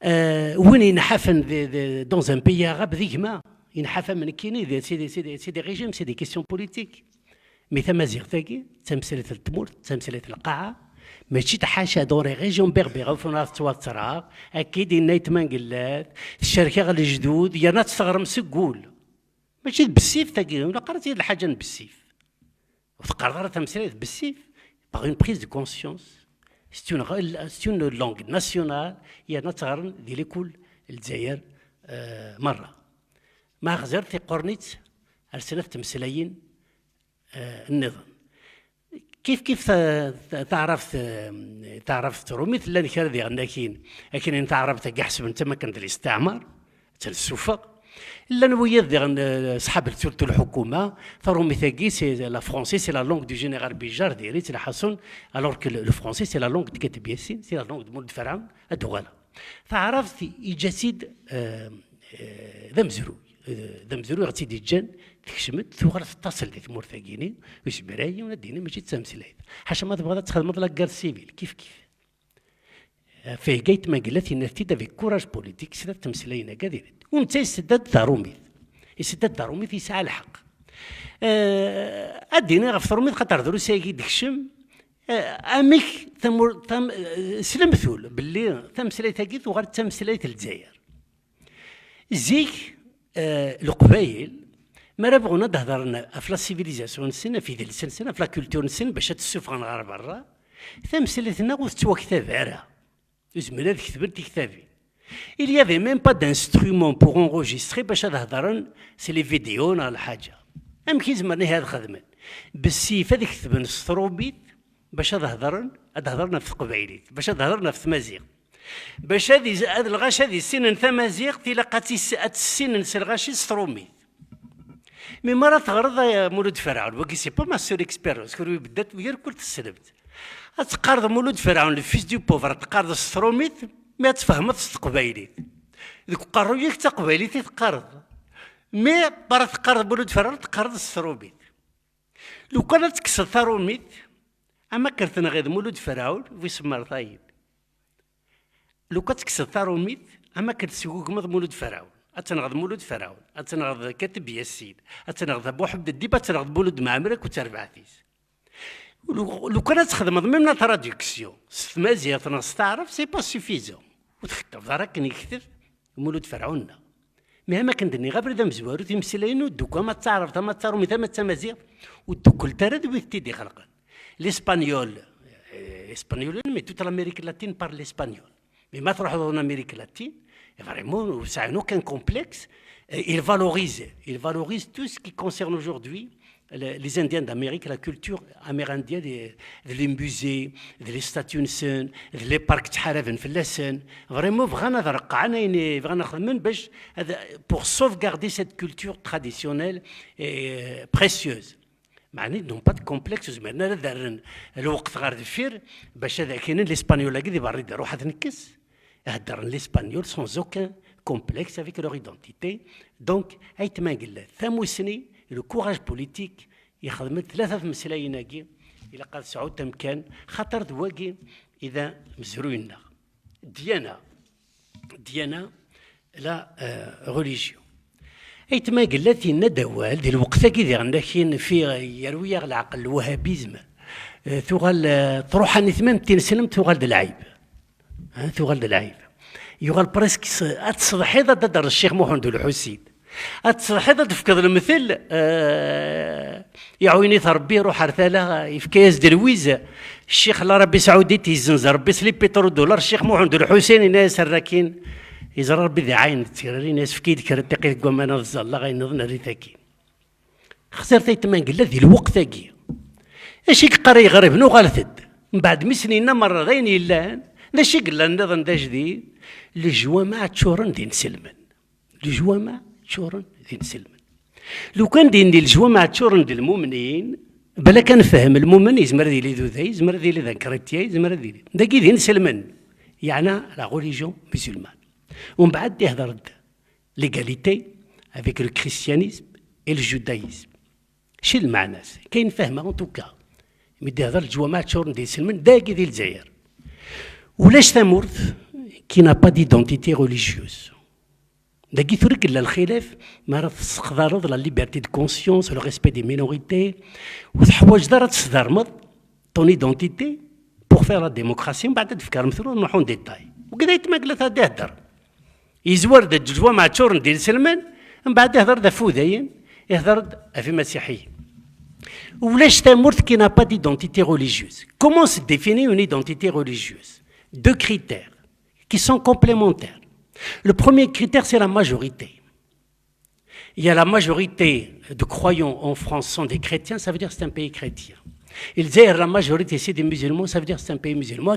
Euh, win yenḥafen de, de, dans un pays arabe, d gma. Yenḥaf am nekkini, de, c'est des, c'est des, c'est des régimes, c'est des questions politiques. Mais tamaziɣt-agi, d tameslayt n tmurt, d tameslayt n lqaɛa, mačči d ḥaca dans les régions berbères, ɣef ur tettwattreɣ, akka i d-yenna Ayt Mangellat, tecrek-aɣ lejdud, yerna ad tt-teɣrem seg wul. Mačči d bessif tagi, ur ilaq ara ad tili d lḥaǧa n bessif. Ur teqqareḍ ara tameslayt bessif, par une prise de conscience. C'est une, c'est une langue nationale, yerna ad tt-ɣren di likul Lezzayer, euh, merra. Ma xziɣ tiqurn-itt ar snat tmeslayin, eh, nniḍen. Kif kif ta-, ta-, taɛrabt, eh, taɛrabt trumit, llan kra diɣen akin, akin n taɛrabt-agi ḥesben d tamakant n listeɛmar, ad tt-nessufeɣ. Llan wiyiḍ diɣen, eh, ṣḥab ltult n lḥukuma, tarumit-agi, c'est la français, c'est la langue du général Bijard, diri-tt lḥaṣun, alors que le, le français, c'est la langue de Kateb Yassine, c'est la langue de Mulud Ferɛun, ad d-uɣaleɣ. Taɛrabt iǧǧa-tt-id, eh, eh, d amezruy. Eh, d amezruy i ɣ-tt-id-iǧǧan, tekcem-d, tuɣal tettaṣel di tmurt-agi-ni, ur yezmir ara yiwen ad d-yini mačči d tameslayt. Ḥaca ma tebɣiḍ ad txedmeḍ la guerre civile, kif kif. Eh, Fehga Ayt Mangellat yenna-t-id avec courage politique, snat tmeslayin-agi ad irid. U netta yessedda-d tarumit. Yessedda-d tarumit, yesɛa lḥeqq. Eh, ad d-iniɣ ɣef trumit, xaṭer drus ayagi i d-tekcem, eh, amek tamur-, tam-, eh, s lemtul belli tameslayt-agi tuɣal d tameslayt n Lezzayer. Zik, eh, Leqbayel, mi ara bɣun ad d-hedren ɣef la civilisation-nsen, ɣef idles-nsen, ɣef la culture-nsen, bac ad t-ssufɣen ɣer berra, tameslayt-nneɣ ur tettwaktab ara. Ur zmiren ad ketben tiktabin. Il y avait même pas d'instrument pour enregistrer bac ad hedren s les vidéos neɣ lḥaǧa. Amek i zemren ihi ad xedmen? Bessif ad ketben s trumit bac ad hedren, ad hedren ɣef teqbaylit, bac ad hedren ɣef tmaziɣt. Bac ad iz-, ad lɣaci ad issinen tamaziɣt, ilaq ad tis-, ad tt-ssinen s lɣaci s trumit. Mi mi ara teɣreḍ, ay Mulud Ferɛun, wagi c'est pas ma seule expérience, kunwi beddat yir kul tessnem-tt. Ad teqqareḍ Mulud Ferɛun, le fils du pauvre, ad teqqareḍ s trumit, mi ad tfehmeḍ s teqbaylit. Deg uqerruy-ik d taqbaylit i teqqareḍ. Mi ara teqqareḍ Mulud Ferɛun, teqqareḍ s trumit. Lukan ad tekkseḍ tarumit, am akken tenɣiḍ Mulud Ferɛun, bu isemmertayen. Lukan ad tekkseḍ tarumit, am akken tesgugmeḍ Mulud Ferɛun. Ad tenɣeḍ Mulud Ferɛun, ad tenɣeḍ Kateb Yasin, ad tenɣeḍ Abu Ḥmed Ddib, ad tenɣeḍ Mulud Mɛemmer akked terbaɛt-is. Lu-, lukan ad txedmeḍ même la traduction s tmaziɣt neɣ s taɛrabt, c'est pas suffisant. Ur txeddmeḍ ara akken yekteb Mulud Ferɛun-nneɣ. Mi am akken d-nniɣ, abrid amezwaru, timeslayin ur ddukk ama d taɛrabt, ama d tarumit, ama d tamaziɣt, ur ddukklent ara d wid t-id-ixelqen. L'espagnol, euh, espagnol, mais toute l'Amérique latine parle l'espagnol. Mais ma truḥeḍ en Amérique latine, et vraiment, ur sɛin aucun complexe. Et ils valorisent, ils valorisent tout ce qui concerne aujourd'hui le-, les Indiens d'Amérique, la culture amérindienne, de, de les musées, de les statues-nsen, de les parcs ttḥaraben fell-asen. Vraiment, bɣan ad reqqɛen ayen i bɣan ad xedmen bac ad, pour sauvegarder cette culture traditionnelle et, euh, précieuse. Meɛna, ils n'ont pas de complexe, ur zmiren ara ad rren lweqt ɣer deffir bac ad ak-inin l'espagnol-agi di berra i d-iruḥ ad t-nekkes. Heddren l'espagnol sans aucun complexe avec leur identité. Donc, aytma n Gellad, tamussni, le courage politique, ixedmen tlata tmeslayin-agi, ilaq ad sɛunt amkan, xaṭer d wagi i d amezruy-nneɣ. Ddyana, ddyana, la, euh, religion. Aytma n Gellad yenna-d awal, di lweqt-agi diɣen akin fi, yerwi-yaɣ leɛqel lwahabizm, euh, tuɣal, euh, truḥanit même tinselem tuɣal d lɛib. Ha, tuɣal d lɛib. Yuɣal presque s-, ad tṣeḍḥiḍ ad d-terreḍ Ccix Muḥend U Lḥusin. Ad tṣeḍḥiḍ ad d-tefkeḍ lemtel, euh, iɛuyen-it Rebbi, iruḥ ar tala, yefka-yas-d lwiz. Ccix Larabi Saɛudit yezzenz Rebbi s les pétrodollars, Ccix Muḥend U Lḥusin yenna-yas: "Err akin." Yeẓra Rebbi d iɛayen d tirri, yenna-yas: "Efk-iyi-d kra n tiqit deg waman ad ẓẓalleɣ, ayen nniḍen err-it akin." Xziɣ taytma n Gellad di lweqt-agi. Acu i yeqqar iɣriben? Uɣalet-d. Mbeɛd mi sen-yenna merra d ayen yellan, d acu i yellan nniḍen d ajdid? Lejwameɛ ččuren d inselmen. Lejwameɛ ččuren d inselmen. Lukan d-yenni lejwameɛ ččuren d lmumnin, balak ad nefhem, lmumen yezmer ad yili d uday, yezmer ad yili d akrityan, yezmer ad yili. Dagi d inselmen. Yeɛna la religion musulmane. Umbeɛd ihder-d l'égalité avec le christianisme et le judaïsme. Acu d lmeɛna-s? Kayen fehmeɣ, en tout cas. Mi d-ihder lejwameɛ ččuren d inselmen, dagi di Lezzayer. Ulac tamurt qui n'a pas d'identité religieuse. Dagi tura i yella lxilaf, mi ara tesseqdareḍ la liberté de conscience, le respect des minorités, ur teḥwaǧeḍ ara ad tesdermeḍ ton identité pour faire la démocratie, mbeɛd ad d-fkeɣ lemtel, ur nruḥ en détail. Wagi d aytma n Gellad ad d-ihder. Yezwar-d lejwameɛ ččuren d inselmen, mbeɛd ihder-d ɣef wudayen, ihder-d ɣef imasiḥiyen. Ulac tamurt qui n'a pas d'identité religieuse. Comment se définit une identité religieuse? Deux critères qui sont complémentaires. Le premier critère, c'est la majorité. Il y a la majorité de croyants en France sont des chrétiens, ça veut dire que c'est un pays chrétien. Et le Zaïre, la majorité, c'est des musulmans, ça veut dire que c'est un pays musulman.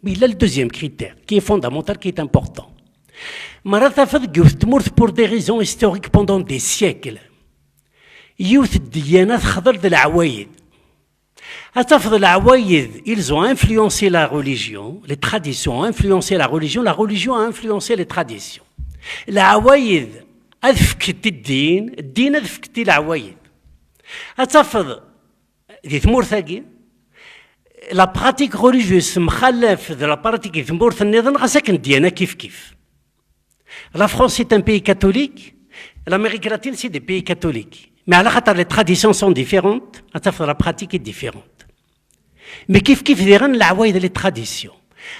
Mais il y a le deuxième critère, qui est fondamental, qui est important. Mi ara tafeḍ deg yiwet n tmurt, pour des raisons historiques, pendant des siècles, yiwet n ddyana texḍel-d leɛwayed. Ad tafeḍ leɛwayed, ils ont influencé la religion, les traditions ont influencé la religion, la religion a influencé les traditions. Leɛwayed ad fkent i ddin, ddin ad fkent i leɛwayed. Ad tafeḍ di tmurt-agi, la pratique religieuse temxalaf d la pratique di tmurt nniḍen, ɣas akken ddyana kif kif. La France est un pays catholique, l'Amérique latine c'est des pays catholiques. Mais ala xaṭer les traditions sont différentes, ad tafeḍ la pratique est différente. Mais kif kif diɣen leɛwayed, les traditions.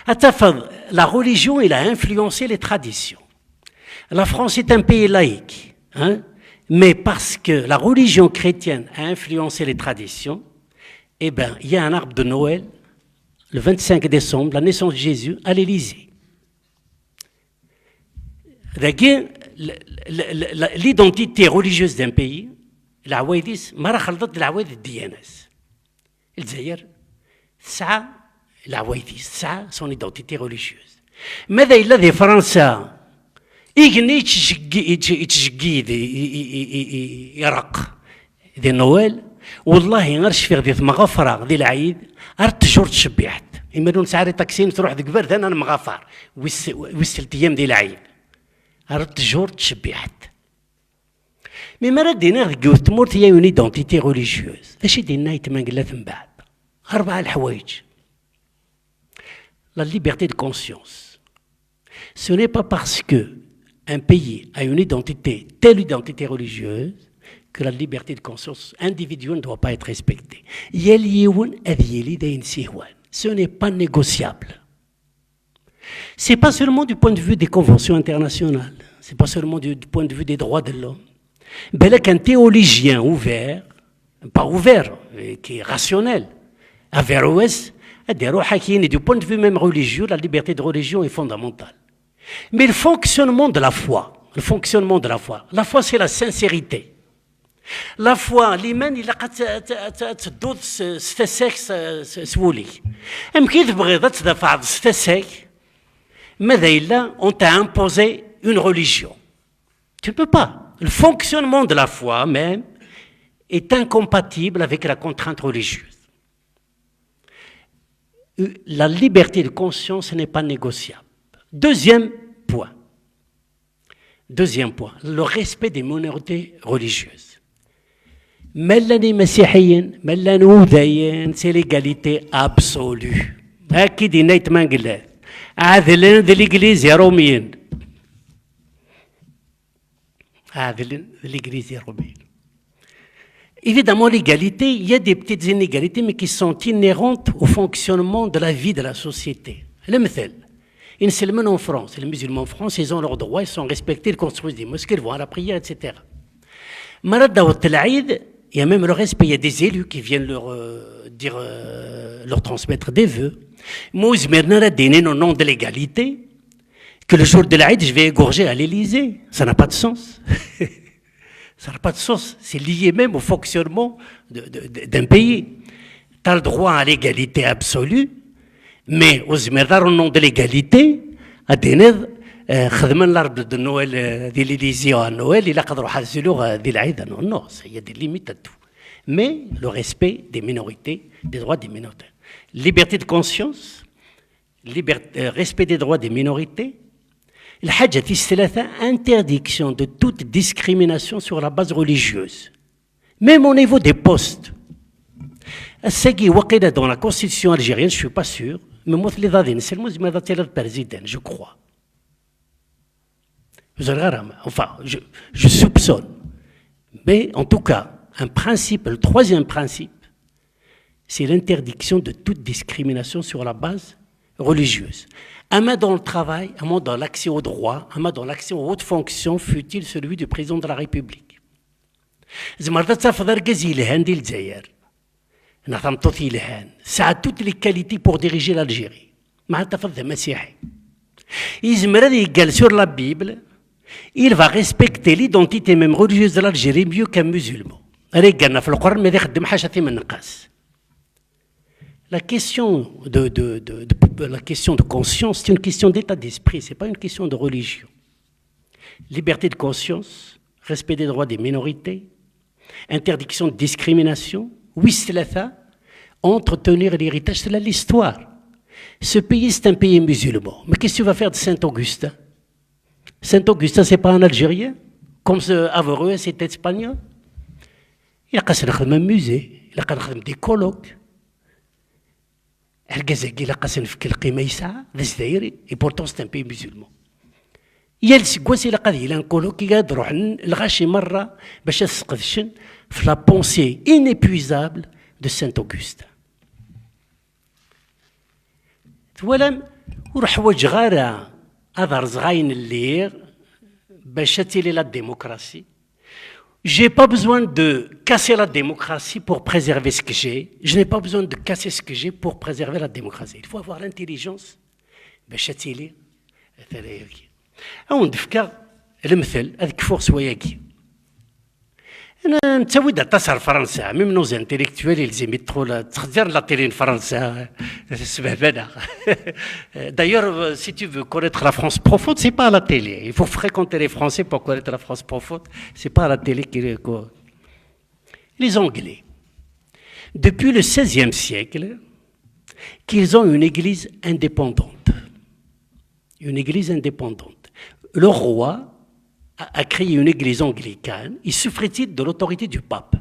Ad tafeḍ la religion, il a influencé les traditions. La France est un pays laïque, hein, mais parce que la religion chrétienne a influencé les traditions, eh ben, il y a un arbre de Noël, le vingt-cinq décembre, la naissance de Jésus, à l'Élysée. Dagi, l-, l-, l-, l-, l'identité religieuse d'un pays, leɛwayed-is, mi ara xelḍent d leɛwayed n ddyanas. Lezzayer tesɛa leɛwayed-is, tesɛa son identité religieuse. Ma d ay yella di Fransa, igenni yettjeggi-, yettj-, yettjeggid i, i, i, i, i, ireqq di Noël, wallahi ar cfiɣ di temɣafra di lɛid, ar ttjur tcebbiḥt. Imi ur nesɛi ara iṭaksiyen, truḥ deg iberdan ar nemɣafar, wis, wis telt ayyam di lɛid. ar ttjur ttcebbiḥet. Mi ara d-iniɣ deg yiwet tmurt il y a une identité religieuse, d acu i d-yenna yetmanglat mbeɛd? Rebɛa leḥwayeǧ. La liberté de conscience. Ce n'est pas parce que un pays a une identité, telle identité religieuse, que la liberté de conscience individuelle ne doit pas être respectée. Yal yiwen ad yili d ayen s-yehwan. Ce n'est pas négociable. C'est pas seulement du point de vue des conventions internationales, c'est pas seulement du, du point de vue des droits de l'homme. Balak un théologien ouvert, pas ouvert, mais qui est rationnel, Averroès, ad iruḥ ad ak-yini, du point de vue même religieux, la liberté de religion est fondamentale. Mais le fonctionnement de la foi, le fonctionnement de la foi, la foi, c'est la sincérité. La foi, liman, ilaq ad t-, ad t-, ad t-, ad tedduḍ s, s tasa-k, s, s, s wul-ik. Amek i tebɣiḍ ad tdafɛeḍ s tasa-k, ma d ayla on t'a imposé une religion? Tu ne peux pas. Le fonctionnement de la foi même est incompatible avec la contrainte religieuse. La liberté de conscience n'est pas négociable. Deuxième point. Deuxième point, le respect des minorités religieuses. Ma llan imasiḥiyen, ma llan udayen, c'est l'égalité absolue. Akka i d-yenna yetmanglat. Ɛedlen d l'église i Rumyen. Ɛedlen d l'église i Rumyen. Évidemment, l'égalité, il y a des petites inégalités, mais qui sont inhérentes au fonctionnement de la vie de la société. Lemtel, inselmen en France, les musulmans en France, ils ont leurs droits, ils sont respectés, ils construisent des mosquées, ils vont à la prière, et cetera. Mi ara d-taweḍ l'Aïd, il y a même le respect, il y a des élus qui viennent leur, euh, dire, euh, leur transmettre des vœux. Ma ur zmiren ara ad d-inin au nom de l'égalité, que le jour de l'Aïd, je vais égorger à l'Élysée. Ça n'a pas de sens. Ça n'a pas de sens. C'est lié même au fonctionnement de, de, de, d'un pays. Tu as le droit à l'égalité absolue, mais ur zmireḍ ara au nom de l'égalité ad d-tiniḍ, euh, xedmen l'arbre de Noël, euh, di l'Élysée à Noël, ilaq ad ruḥeɣ ad zluɣ, euh, di l'Aïd. Non, non, ça, il y a des limites à tout. Mais le respect des minorités, des droits des minorités. Liberté de conscience, Liber-, euh, respect des droits des minorités. Lḥaǧa tis tlata, interdiction de toute discrimination sur la base religieuse. Même au niveau des postes. Ass-agi, waqila dans la constitution algérienne, je suis pas sûr, mais moi, les dates, c'est le mot, mais c'est le président, je crois. Vous allez voir, enfin, je, je soupçonne. Mais en tout cas, un principe, le troisième principe, c'est l'interdiction de toute discrimination sur la base religieuse. Ama dans le travail, ama dans l'accès aux droits, ama dans l'accès aux hautes fonctions, fût-il celui du président de la République. Tzemreḍ ad tafeḍ argaz yelhan di Lezzayer, neɣ tameṭṭut yelhan, tesɛa toutes les qualités pour diriger l'Algérie. Ma tafeḍ d amasiḥi. Yezmer ad yeggal sur la Bible, il va respecter l'identité même religieuse de l'Algérie mieux qu'un musulman. Ara yeggan ɣef Leqran, ma ad ixeddem ḥaca timenqas. La question de, de, de, de, la question de conscience, c'est une question d'état d'esprit, c'est pas une question de religion. Liberté de conscience, respect des droits des minorités, interdiction de discrimination, wis tlata, entretenir l'héritage de l'histoire. Ce pays, c'est un pays musulman. Mais qu'est-ce que tu vas faire de Saint-Augustin? Saint-Augustin, c'est pas un Algérien, comme ce Averroès est espagnol. Ilaq ad as-nexdem un musée, ilaq ad nexdem des colloques. Argaz-agi ilaq ad as-nefk lqima yesɛa, d azdayri, et pourtant c'est un pays musulman. Yal seg wass ilaq ad yili un colloque i ad ruḥen lɣaci merra bac ad sqedcen f la pensée inépuisable de Saint Augustin. Twalam, ur ḥwaǧeɣ ara ad rẓeɣ ayen lliɣ bac ad tili la démocratie. J'ai pas besoin de casser la démocratie pour préserver ce que j'ai. Je n'ai pas besoin de casser ce que j'ai pour préserver la démocratie. Il faut avoir l'intelligence bac ad tili tarayagi. Ad wen-d-fkeɣ lemtel, ad kfuɣ s wayagi. Ana, nettawi-d aṭas ar Fransa, même nos intellectuels, ils imitent trop la, ttxezzir la télé n Fransa, sbehba-aɣ. D'ailleurs, euh, si tu veux connaître la France profonde, c'est pas à la télé. Il faut fréquenter les Français pour connaître la France profonde. C'est pas à la télé que, que... Les Anglais, depuis le seizième siècle, qu'ils ont une église indépendante. Une église indépendante. Le roi, a, a créé une église anglicane, il souffrait-il de l'autorité du pape.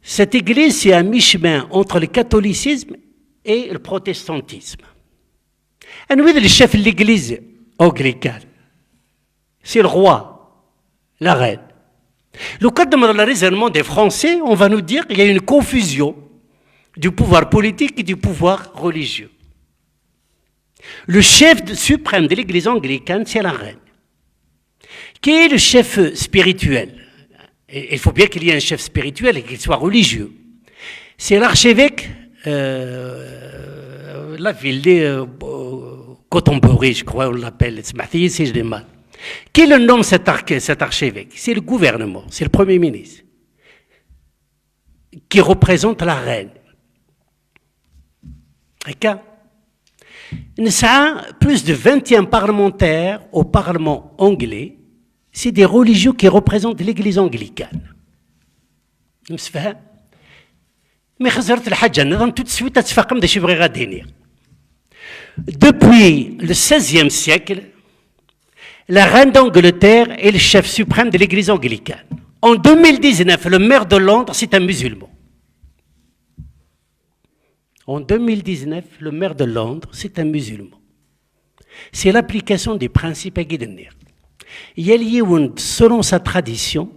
Cette église, c'est un mi-chemin entre le catholicisme et le protestantisme. Anwi d le chef de l'église anglicane? C'est le roi, la reine. Donc, quand on demande le raisonnement des Français, on va nous dire qu'il y a une confusion du pouvoir politique et du pouvoir religieux. Le chef de- suprême de l'église anglicane, c'est la reine. Qui est le chef spirituel? Et il faut bien qu'il y ait un chef spirituel et qu'il soit religieux. C'est l'archevêque, euh, la ville de euh, Canterbury, je crois, on l'appelle, c'est Mathieu, si je dis mal. Qui le nomme cet, arc- cet archevêque? C'est le gouvernement, c'est le premier ministre qui représente la reine. هكا. نسعى plus de vingt et un parlementaires au Parlement anglais, c'est des religieux qui représentent l'église anglicane. نمسفهم؟ Mais xeẓret lḥaǧa-nniḍen, tout de suite ad tfaqem d acu bɣiɣ ad d-iniɣ. Depuis le seizième siècle, la reine d'Angleterre est le chef suprême de l'église anglicane. En deux mille dix-neuf, le maire de Londres, c'est un musulman. En deux mille dix-neuf, le maire de Londres, c'est un musulman. C'est l'application des principes à Guidenir. Il y a lié selon sa tradition,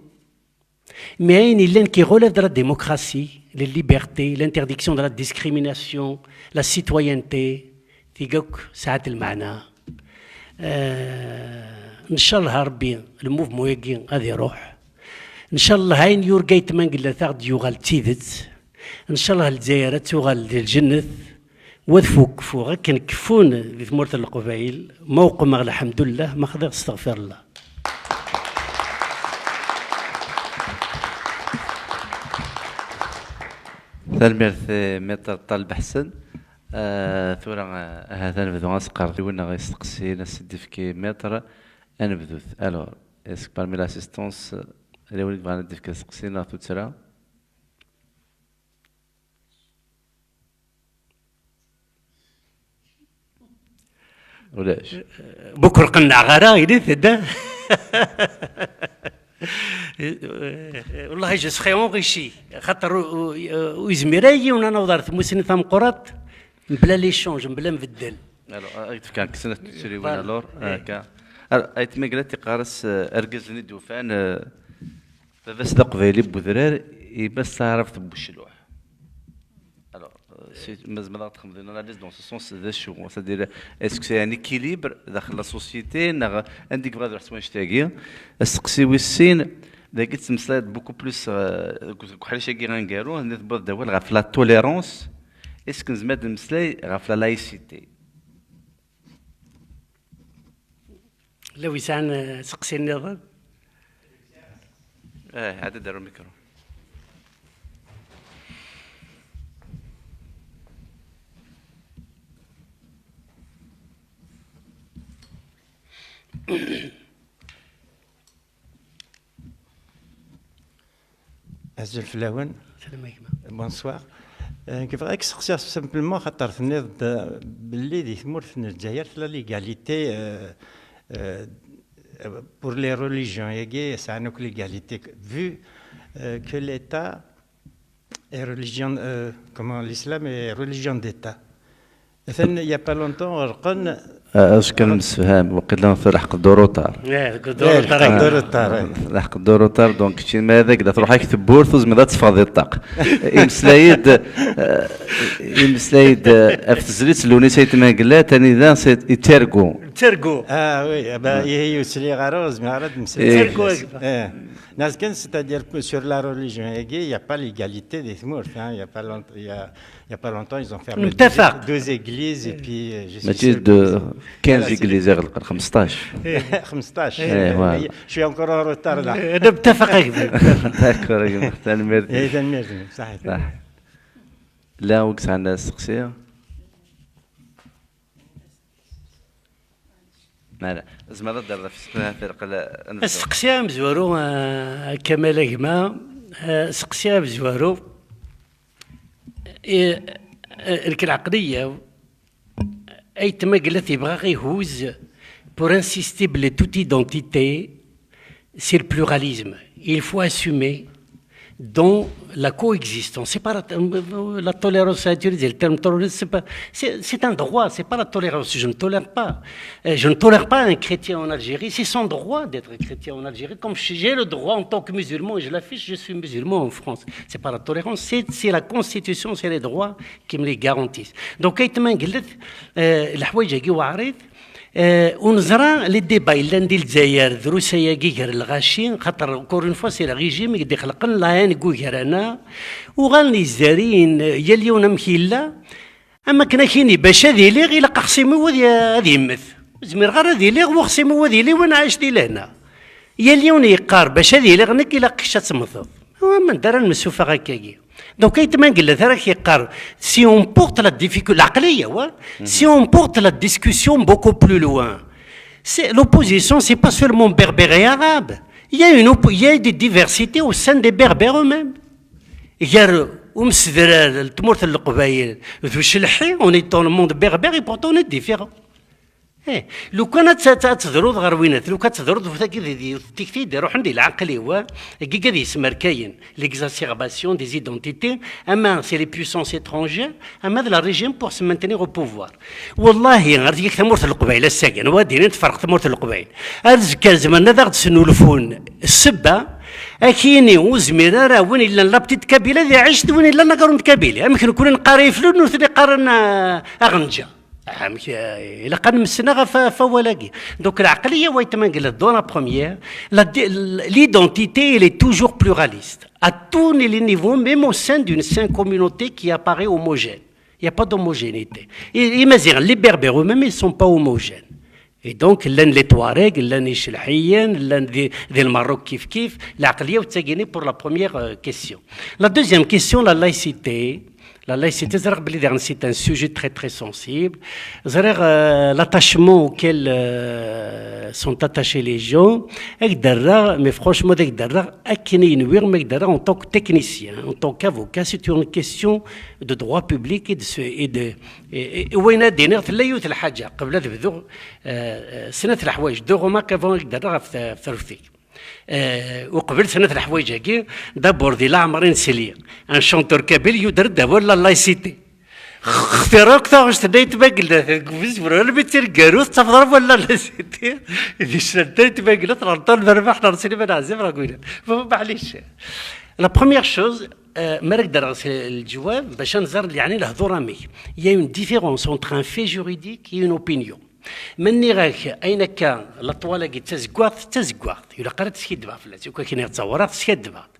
mais il y a une ligne qui relève de la démocratie, les libertés, l'interdiction de la discrimination, la citoyenneté, tigak ساعات المعنى. آه، إن شاء الله ربي le mouvement-agi ad iruḥ. إن شاء الله ayen yurga yetmangel-it ad d-yuɣal d tidet. إن شاء الله Lezzayer ad tuɣal d lǧennet. Wa tfuk fuɣ akken keffun di tmurt n Leqbayel, ma uqmeɣ lḥemdullah, ma xḍiɣ استغفر الله. Tanemmirt i Maître Ṭaleb Ḥsen. Ah, tura, ah, ahat ad nebdu aseqqar d win isteqsiyen ad s-d-ifki Maître. Ad nebdut. Alors, est-ce que parmi l'assistance, yella win yebɣan ad d-ifk aseqsi neɣ tuttra? Ulac. Bukur qenneɛ ara, ilit da. Wallahi, je serais enrichi. Xaṭer ur yezmir ara yiwen ad naweḍ ar tmussni tameqqrant mebla l'échange, mebla nbeddel. Alors, ad k-d-fkeɣ nekk snat tuttriwin, alors, akka. Alors, ayt Migret iqqar-as, euh, argaz-nni d-ufan, euh, baba-s d aqbayli n wedrar, yemma-s d taɛrabt n wecluḥ. Alors, euh, si, ma tzemreḍ ad txedmeḍ une analyse dans ce sens, d acu? C'est-à-dire, est-ce que c'est un équilibre daxel la société, neɣ anda i yebɣa ad iruḥ s wannect-agi? Asteqsi wis sin, dagi tettmeslayeḍ beaucoup plus, euh, deg uḥric-agi aneggaru, anda tewwiḍ-d awal ɣef la tolérance, est-ce que nezmer ad nemmeslay ɣef la laïcité? Law yesɛan, eh, seqsi nniḍen? Eh, ɛad ad d-aru mikru. Azul fell-awen. Salam aleykum. Bonsoir. Euh, nekk bɣiɣ ad k-seqsiɣ simplement xaṭer tenniḍ-d, euh, belli di tmurt n Lezzayer tella l'égalité, euh, euh, pour les religions, yagi sɛan akk l'égalité, vu, euh, que l'État est religion, euh, comment, l'islam est religion d'État. Atan, il y a pas longtemps, ɣelqen. Azekka nemsefham, waqila tura lḥeq ddu retard. Eh, ddu retard. Ddu retard, eh. Lḥeq ddu retard, donc kečči ma ad ak-d-truḥ ak tewwurt, ur tezmireḍ ad teffɣeḍ di ṭṭaq. Imeslay-d, eh, imeslay-d, eh, ɣef tezlit n Lewnis Ayt Mengellat, anida s-, yettargu. Yettargu. Ah oui, ah ben, ihi ur sliɣ ara, ur zmireɣ ara ad mmeslayeɣ. Eh. Yettargu. Eh, nas kan, c'est-à-dire que sur la religion, il n'y a pas l'égalité des tmurt, hein, il y a pas longtemps, il y a, il y a pas longtemps, ils ont fermé Nettafaq. Deux, deux églises et puis, euh, je suis Mačči sûr de que quinze Voilà, c'est- églises i ɣelqen, xmesṭac. خمسطاش. Eh, voilà. Je suis encore en retard là. Eh, nettafaq a gma. D'accord, a gma, tanemmirt. Eh, tanemmirt, صحيح. صح. Llan wid yesɛan asteqsi? Mala, tzemreḍ ad d-terreḍ ɣef asteqsi, ad nbdu. Asteqsi amezwaru, eh, Kamal a gma, eh, asteqsi amezwaru, eh, eh, nekk lɛeqliya-w, Ayt Mengellat yebɣa ad ihuz Pour insister, toute identité, c'est le pluralisme. Il faut assumer dans la coexistence. C'est pas la, la tolérance, c'est le terme tolérance, c'est pas, c'est, c'est un droit, c'est pas la tolérance. Je ne tolère pas. Euh, je ne tolère pas un chrétien en Algérie. C'est son droit d'être chrétien en Algérie, comme j'ai le droit en tant que musulman, et je l'affiche, je suis musulman en France. C'est pas la tolérance, c'est, c'est la constitution, c'est les droits qui me les garantissent. Donc, aytma n gellet, euh, leḥwayeǧ-agi weɛrit, euh, ur neẓra les débats yellan di Lezzayer, drus ayagi gar lɣaci, xaṭer, encore une fois, c'est le régime i d-ixelqen la haine deg ugran-a, uɣalen yezzariyen, euh, yal yiwen amek yella, am akken ad k-yini, bac ad iliɣ, ilaq axṣim-iw ad y-, ad yemmet. Ur zmireɣ ara ad iliɣ, u axṣim-iw ad yili, wa nɛic di lehna. Yal yiwen yeqqar, bac ad iliɣ nekk, ilaq kečč ad temmteḍ. Wa, manda ara nemsufeɣ akkagi? Donc, aytma n gellet ara k-yeqqar, si on porte la difficulté, l'aqliya, wa, si on porte la discussion beaucoup plus loin, c'est, l'opposition, c'est pas seulement berbère et arabe. Il y a une oppo-, il y a des diversités au sein des berbères eux-mêmes. Gar umsedrar n tmurt n Leqbayel d ucelḥi, on est dans le monde berbère et pourtant on est différents. Eh, lukan ad t-, ad teḍruḍ ɣer winat, lukan ad teḍruḍ ɣef tagi di, di tikti d-iruḥen di lɛaqel-iw, eh, agi ad yesmerkayen, l'exacerbation des identités, ama c'est les puissances étrangères, ama d la régime pour se maintenir au pouvoir. Wallahi, ar tgik tamurt n Leqbayel ass-agi, anwa ad yinin tefreq tamurt n Leqbayel? Ar zkar zemren ad aɣ-d-snulfun ssebba, ad k-yini ur zmir ara win illan la petite Kabylie ad iɛic d win illan la grande Kabylie. Amek nekni neqqar iflun, nutni qqaren, ah, aɣenǧa. Amek, eh, ilaq ad nmessen ɣef, ɣef wawal-agi. Donc, l'aqliya wa aytma n gellet, dans la première, la di-, l'identité, elle est toujours pluraliste. À tous les niveaux, même au sein d'une seule communauté qui apparaît homogène. Il n'y a pas d'homogénéité. Et, et mais les Berbères eux-mêmes, ils ne sont pas homogènes. Et donc, llan les Touaregs, llan Icelḥiyen, llan di, di Lmerruk kif kif, l'aqliya ur ttagini pour la première, euh, question. La deuxième question, la laïcité. La laïcité, ẓriɣ belli daɣen c'est un sujet très, très sensible. Ẓriɣ, euh, l'attachement auquel, euh, sont attachés les gens. Ak-d-rreɣ, mais franchement, ak-d-rreɣ, akken ay nwiɣ, ma ak-d-rreɣ en tant que technicien, en tant qu'avocat, c'est une question de droit public et de ce, et de, et, et, et wayen ad d-iniɣ, tella yiwet lḥaǧa, qbel ad bduɣ, euh, euh, snat leḥwayeǧ, deux remarques avant ak-d-rreɣ ɣef ta-, ɣef taruft-ik. Euh, uqbel snat leḥwayeǧ-agi, d'abord, di leɛmer i nesli, un chanteur kabyle yuder-d awal la laïcité. Xtireɣ akk taɣect-nni ay tmagla, deg umezwir, armi d tineggarut, tettafeḍ ara wala la laïcité, di ccna ay tmagla, tɣelṭan, merbeḥ, neɣ Sliman Ɛzib, neɣ wilan. Bon, maɛlic. La première chose, euh, ma ara k-d-rreɣ s lǧwab, bac ad nẓer, yeɛni, lehdur amek. Il y a une différence entre un fait juridique et une opinion. Ma nniɣ-ak, ayen akka, la toile-agi d tazeggaɣt, d tazeggaɣt. Ilaq ara teskiddbeɣ fell-as. Ukan akken i ɣ-ttawreɣ, teskaddbeɣ-d.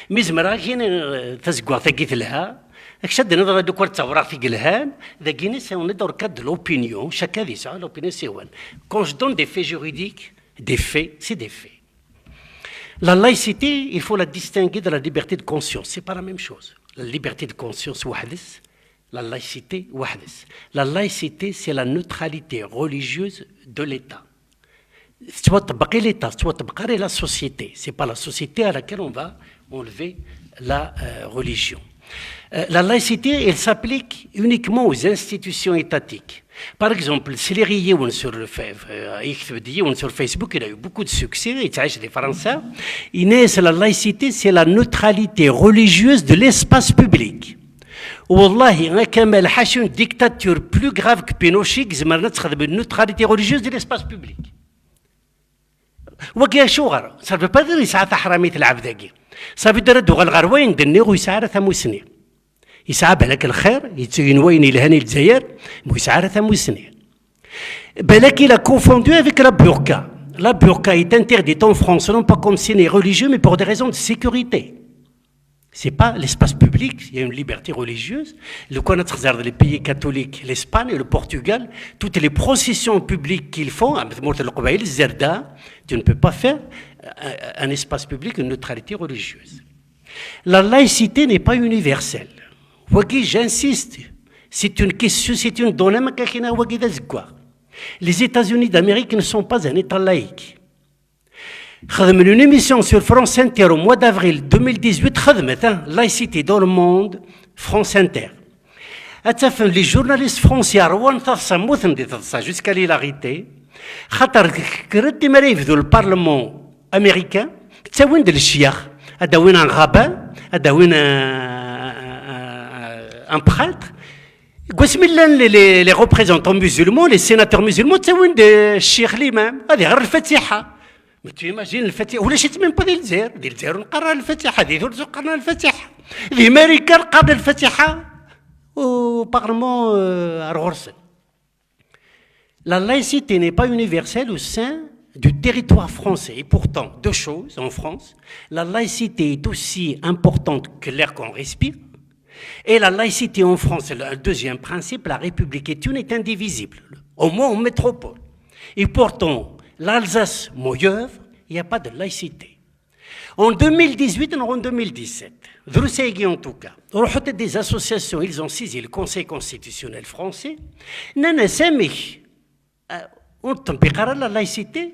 Mi zemreɣ ad k-iniɣ, eh, tazeggaɣt-agi telha, ak-, ad d-tiniḍ, lukan d tawraɣt i yelhan, dagini, c'est, on est dans le cadre de l'opinion, chacun ad yesɛu l'opinion s-iwan. Quand je donne des faits juridiques, des faits, c'est des faits. La laïcité, il faut la distinguer de la liberté de conscience. C'est pas la même chose. La liberté de conscience, weḥd-s, la laïcité, weḥd-s. La laïcité, c'est la neutralité religieuse de l'État. Tettwaṭebbeq i l'État, tettwaṭebbeq ara i la société. C'est pas la société à laquelle on va enlever la, euh, religion. Euh, la laïcité, elle s'applique uniquement aux institutions étatiques. Par exemple, sliɣ i yiwen sur le fa-, euh, yekteb-d yiwen sur Facebook, il a eu beaucoup de succès, yettɛic di Fransa. Yenna-yas, la laïcité, c'est la neutralité religieuse de l'espace public. Wallahi, a Kamal, ḥaca une dictature plus grave que Pinochet i izemren ad texdem une neutralité religieuse de l'espace public. Wagi acuɣer? Ça veut pas dire yesɛa taḥramit lɛebd-agi. Ça veut dire ad d-uɣal ɣer wayen d-nniɣ, ur yesɛi ara tamusni. Yesɛa balak lxir, yettgen wayen yelhan i Lezzayer, mais ur yesɛi ara tamusni. Balak il a confondu avec la burqa. La burqa est interdite en France, non pas comme signe religieux, mais pour des raisons de sécurité. C'est pas l'espace public, il y a une liberté religieuse. Lukan ad texzar les pays catholiques, l'Espagne, le Portugal, toutes les processions publiques qu'ils font, am tmurt n Leqbayel, Zerda, tu ne peux pas faire, euh, un espace public, une neutralité religieuse. La laïcité n'est pas universelle. Wagi, j'insiste, c'est une question, c'est une donnée, ma kien wagi d azeggaɣ. Les États-Unis d'Amérique ne sont pas un État laïque. Xedmen une émission sur France Inter au mois d'avril deux mille dix-huit, xedmet, hein, laïcité dans le monde, France Inter. Ad tafem les journalistes français ṛwan taḍsa, mmuten di taḍsa, jusqu'à l'hilarité. Xaṭer kkret mi ara yebdu le Parlement américain, ttawin-d lecyax, ad d-awin un rabbin, ad d-awin un, un, un prêtre. Deg wasmi llan les, les, les représentants musulmans, les sénateurs musulmans, ttawin-d ccix, l'imam, ad iɣer lfatiḥa. Mais tu imagines lfatiḥa, ulac-itt même pas di Lezzayer, di Lezzayer ur neqqar ara lfatiḥa, di Tunes ur qqaren ara lfatiḥa, di Marikan qqaren lfatiḥa au Parlement, euh, ar ɣur-sen. La laïcité n'est pas universelle au sein du territoire français. Et pourtant, deux choses en France. La laïcité est aussi importante que l'air qu'on respire. Et la laïcité en France, le deuxième principe, la République est une, est indivisible, au moins en métropole. Et pourtant, l'Alsace-Moyeuvre, il n'y a pas de laïcité. En deux mille dix-huit ou en deux mille dix-sept, drus ayagi en tout cas, ruḥet des associations, ils ont saisi le Conseil constitutionnel français, nnan-as amek, euh, ur neṭṭbiq ara la laïcité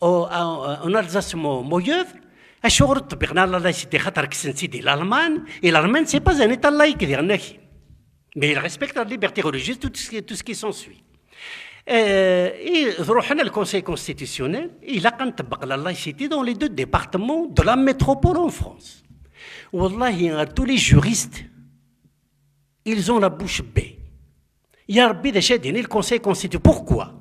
au, en, en Alsace-Moyeuvre, acuɣer ur ṭṭbiqen ara la laïcité, xaṭer kksen-tt-id di l'Allemagne, et l'Allemagne c'est pas un état laïque, diɣen aki. Mais il respecte la liberté religieuse, tout ce, tout ce qui s'ensuit. Euh, et ruḥen le Conseil constitutionnel, ilaq ad nṭebbeq la laïcité dans les deux départements de la métropole en France. Wallahi, tous les juristes, ils ont la bouche bée. Ya Rabbi, d acu ad d-yini le Conseil constitutionnel? Pourquoi?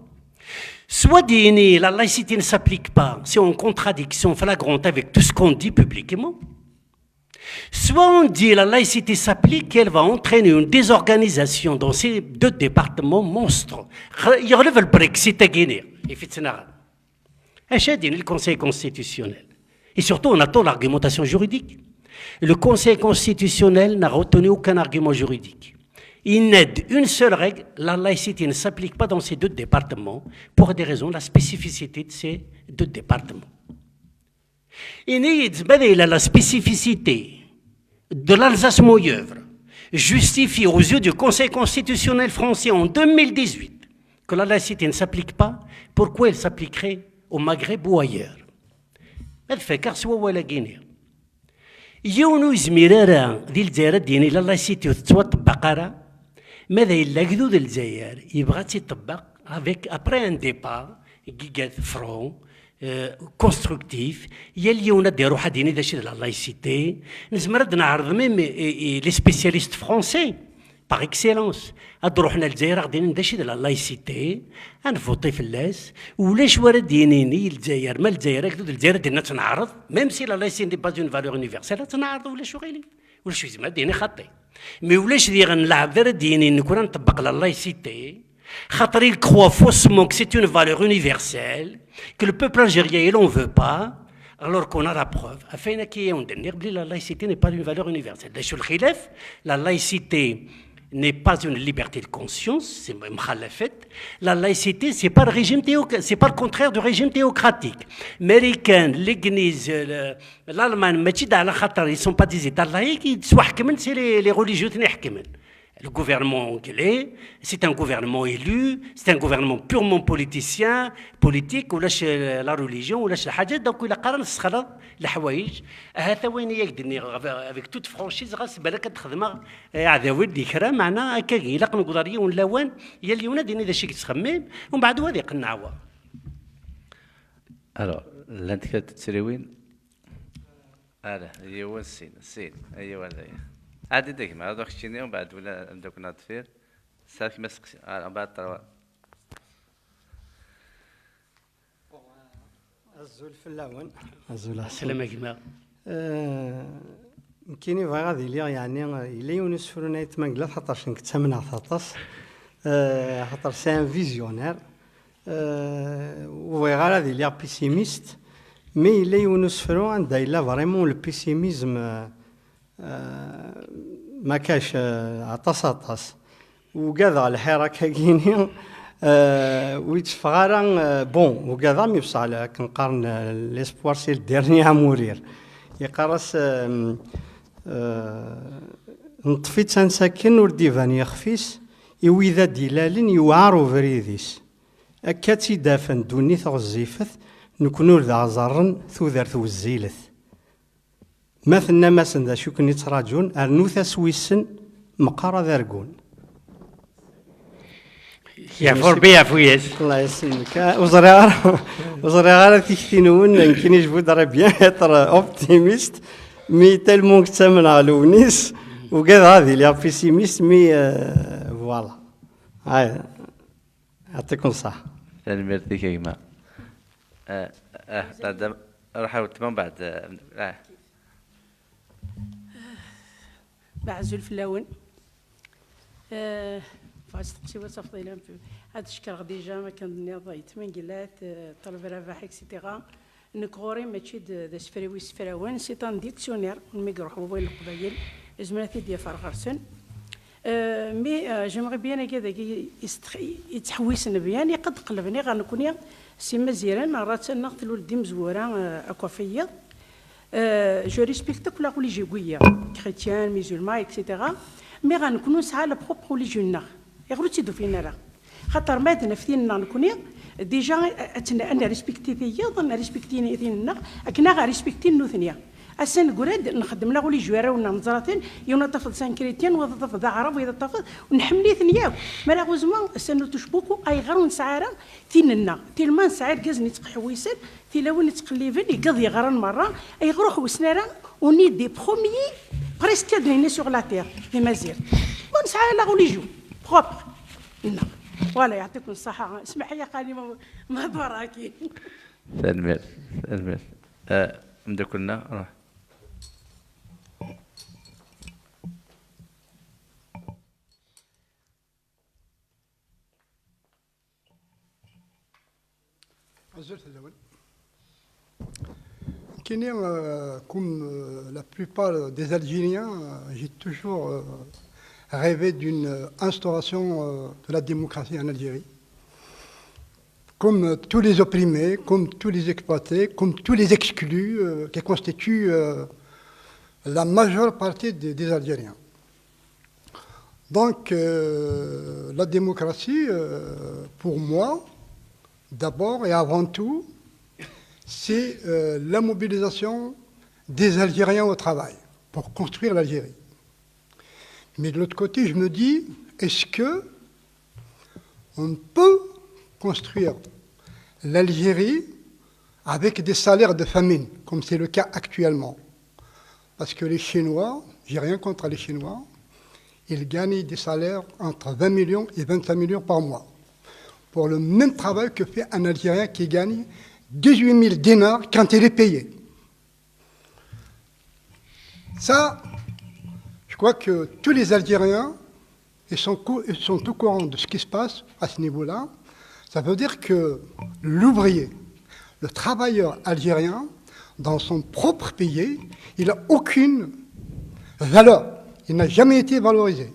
Soit ad d-yini la laïcité ne s'applique pas, c'est en contradiction flagrante avec tout ce qu'on dit publiquement, soit on dit la laïcité s'applique et elle va entraîner une désorganisation dans ces deux départements monstres. Yeɣleb le Brexit-agi-nni, yif-itt neɣ? Acu ad d-yini le Conseil constitutionnel? Et surtout, on attend l'argumentation juridique. Le Conseil constitutionnel n'a retenu aucun argument juridique. Il n'a une seule règle, la laïcité ne s'applique pas dans ces deux départements pour des raisons, la spécificité de ces deux départements. Ini-yi-d, ma d la spécificité de l'Alsace-Moyeuvre justifie aux yeux du Conseil constitutionnel français en deux mille dix-huit que la laïcité ne s'applique pas, pourquoi elle s'appliquerait au Maghreb ou ailleurs? Ad fakeɣ s wawal-agi-nni. Yiwen ur yezmir ara di Lezzayer ad d-yini la laïcité ur tettwaṭebbeq ara, ma d yella agdud n Lezzayer yebɣa ad tt-iṭebbeq avec, après un débat, gigat franc, euh, constructif, yal yiwen ad d-iruḥ ad d-yini d acu d la laïcité. Nezmer ad d-neɛreḍ même, eh, eh, les spécialistes français, par excellence, ad d-ruḥen ar Lezzayer ad ɣ-d-inin d acu d la laïcité, ad nvuṭi fell-as. Ulac wara d-yinin i Lezzayer, ma Lezzayer, agdud n Lezzayer ad d-inin ad tt-neɛreḍ, même si la laïcité n'est pas une valeur universelle, ad tt-neɛreḍ, ulac uɣilif. Ulac ur yezmer ad d-yini xaṭi. Mais ulac diɣen lɛebd ara d-yinin nekkni ad nṭebbeq la laïcité, xaṭer il croit faussement que c'est une valeur universelle, que le peuple algérien il en veut pas, alors qu'on a la preuve. Ɣef wayen akka i awen-d-nniɣ belli la laïcité n'est pas une valeur universelle. D acu lxilaf? La laïcité n'est pas une liberté de conscience, c'est mxalafet. La laïcité, c'est pas le régime théoc-, c'est pas le contraire du régime théocratique. Marikan, l'Église, le, l'Allemagne, mačči d ala xaṭer ils sont pas des États laïcs, yettwaḥekmen, c'est les, les religieux i ten-iḥekmen. Le gouvernement anglais, c'est un gouvernement élu, c'est un gouvernement purement politicien, politique, ulac, euh, la religion, ulac lḥaǧa, donc ilaq ara nessexleḍ leḥwayeǧ. Ahat wayen i ak-d-nniɣ, avec toute franchise, ɣas balak ad xedmeɣ, eh, aɛdaw-id di kra, meɛna akka ilaq newweḍ ar yiwen lawan, yal yiwen ad yini d acu i yettxemmim, umbeɛd wa ad iqenneɛ wa. Alors, llant kra n tuttriwin? Ara, yiwen, sin, sin, yiwen, daya. Ɛadi d gma, ad keččini, umbeɛd wala amdakkel n Ḍfir. Sɛiɣ kma seqsi, ara, umbeɛd terwa. Azul fell-awen. Azul, Ḥsen. Salam a gma. Eh, nekkini bɣiɣ ad iliɣ, yeɛni, yella yiwen usefru n Ayt Mangellat, xaṭer nekk ttamneɣ-t aṭas. Eh, xaṭer c'est un visionnaire. Euh, ur bɣiɣ ara ad iliɣ pessimiste, mais yella yiwen usefru anda yella vraiment le pessimisme, euh, euh, ma kac, euh, aṭas, aṭas. Ugadeɣ lḥir akkagini, euh, ur yetteffeɣ ara, euh, bon, ugadeɣ, mi bṣaḥ, akken qqaren, euh, l'espoir c'est le dernier à mourir. Yeqqar-as, euh, euh, neṭṭef-itt ansa akken ur d-iban yixef-is, i wid ad d-ilalen yewɛer ubrid-is. Akka tt-id-afen ddunit ɣezzifet, nekkni ur d aɣ-ẓerren tudert wezzilet. Ma tennam-asen d acu i ken-ittraǧun, rnut-as wissen meqqar ad argun. Yeɛfu Rebbi, yeɛfu-yas. Allah yesselmek. Ah, ur ẓriɣ ara, ur ẓriɣ ara tikti-nwen, nekkini je voudrais bien être optimiste, mais tellement que ttamneɣ Lewnis, ugadeɣ ad iliɣ pessimiste, mais, euh, voilà. Ah, يعطيكم الصحة. Tanemmirt-ik a gma. Ah, ah, tɛedda, ruḥ a weltma mbeɛd, ah. Azul fell-awen. Eh, bɣiɣ ad steqsiɣ, ad tafeḍ ilan fi-, ad cekkreɣ déjà, ma kan d-nniḍ, yetma Ngellat, eh, Ṭaleb Rabaḥ, et cetera. Nekk ɣur-i mačči d, d asefraw isefrawen, c'est un dictionnaire, mi iruḥ wawal n Leqbayel, izmer ad t-id-yaf ar ɣer-sen. Euh, mais, euh, j'aimerais bien agad-agi yestex-, yettḥewwisen bien, iqad qelben iɣer nekni s Imaziren, rratsa-nneɣ tlul-d imezwura, euh, akk ɣef yiḍ. Euh, je respecte akk la religion n wiyaḍ, chrétien, musulman, et cetera. Mais ɣer nekni nesɛa la propre religion-nneɣ. Iɣer ur tt-id-ufin ara? Xaṭer ma ad naf tin-nneɣ nekni, déjà, ad tt-n-, ad nrespekti tiyaḍ, ad nrespekti tin-nneɣ, akken ad ɣ-respektin nutni. Ass-a negra-d, nxeddem la religion arraw-nneɣ neẓra-ten, yiwen ad tafeḍ c'est un chrétien, wayeḍ ad tafeḍ d aɛrab, wayeḍ ad tafeḍ, nḥemmel-iten yakk. Malheureusement, ça nous touche beaucoup, ayɣer ur nesɛi ara tin-nneɣ? Tellement nesɛa irgazen yettqeḥwisen, tilawin yettqelliben, igad yeɣran merra, ayɣer ur ḥewsen ara, on est des premiers, presque ad nini sur la terre, di Mazirt. Ma nesɛa la religion propre. Non. Voilà, يعطيكم الصحة. اسمح لي خالي ما، ما دورك. Tanemmirt, tanemmirt. Ah, mdakkel-nneɣ, ruḥ. Azul fell-awen. Kini, euh, comme, euh, la plupart des Algériens, euh, j'ai toujours, euh, rêvé d'une, euh, instauration, euh, de la démocratie en Algérie. Comme, euh, tous les opprimés, comme tous les exploités, comme tous les exclus, euh, qui constituent, euh, la majeure partie des, des Algériens. Donc, euh, la démocratie, euh, pour moi, d'abord et avant tout, c'est, euh, la mobilisation des Algériens au travail pour construire l'Algérie. Mais de l'autre côté, je me dis, est-ce que on peut construire l'Algérie avec des salaires de famine, comme c'est le cas actuellement? Parce que les Chinois, j'ai rien contre les Chinois, ils gagnent des salaires entre vingt millions et vingt-cinq millions par mois. Pour le même travail que fait un Algérien qui gagne dix-huit mille dinars quand il est payé. Ça, je crois que tous les Algériens, ils sont cou-, ils sont au courant de ce qui se passe à ce niveau-là. Ça veut dire que l'ouvrier, le travailleur algérien, dans son propre pays, il n'a aucune valeur. Il n'a jamais été valorisé.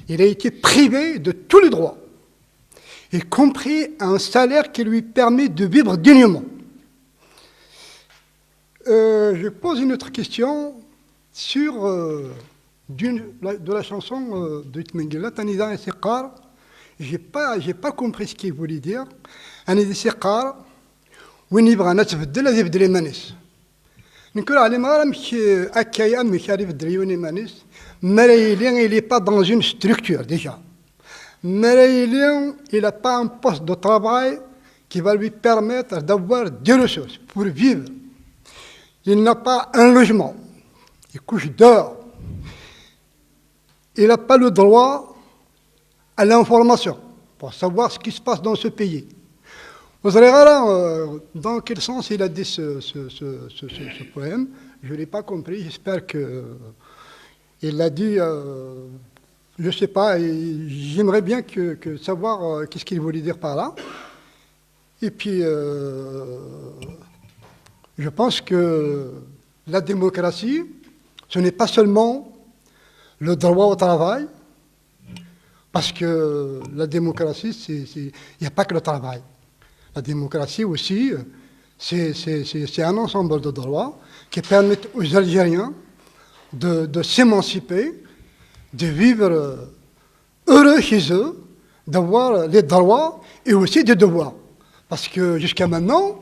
Il a été privé de tous les droits, y compris un salaire qui lui permet de vivre dignement. Euh, je pose une autre question sur, euh, d'une, la, de la chanson, euh, de Tmengela, Tanida et Sekar. J'ai pas, j'ai pas compris ce qu'il voulait dire. Tanida et Sekar, win yebɣan ad tbeddel, ad ibeddel iman-is. Nekk ur ɛlimeɣ ara amek, eh, akka, amek ara ibeddel yiwen iman-is. Mi ara yili, il est pas dans une structure, déjà. Mi ara yili, il n'a pas un poste de travail qui va lui permettre d'avoir des ressources pour vivre. Il n'a pas un logement. Il couche dehors. Il n'a pas le droit à l'information pour savoir ce qui se passe dans ce pays. Vous allez voir, euh, dans quel sens il a dit ce, ce, ce, ce, ce, ce poème. Je ne l'ai pas compris. J'espère que, euh, il l'a dit, euh, je sais pas, et j'aimerais bien que, que savoir, euh, qu'est-ce qu'il voulait dire par là. Et puis, euh, je pense que la démocratie, ce n'est pas seulement le droit au travail, parce que la démocratie, c'est, c'est, il n'y a pas que le travail. La démocratie aussi, euh, c'est, c'est, c'est, c'est un ensemble de droits qui permettent aux Algériens de, de s'émanciper, de vivre, euh, heureux chez eux, d'avoir les droits et aussi des devoirs. Parce que jusqu'à maintenant,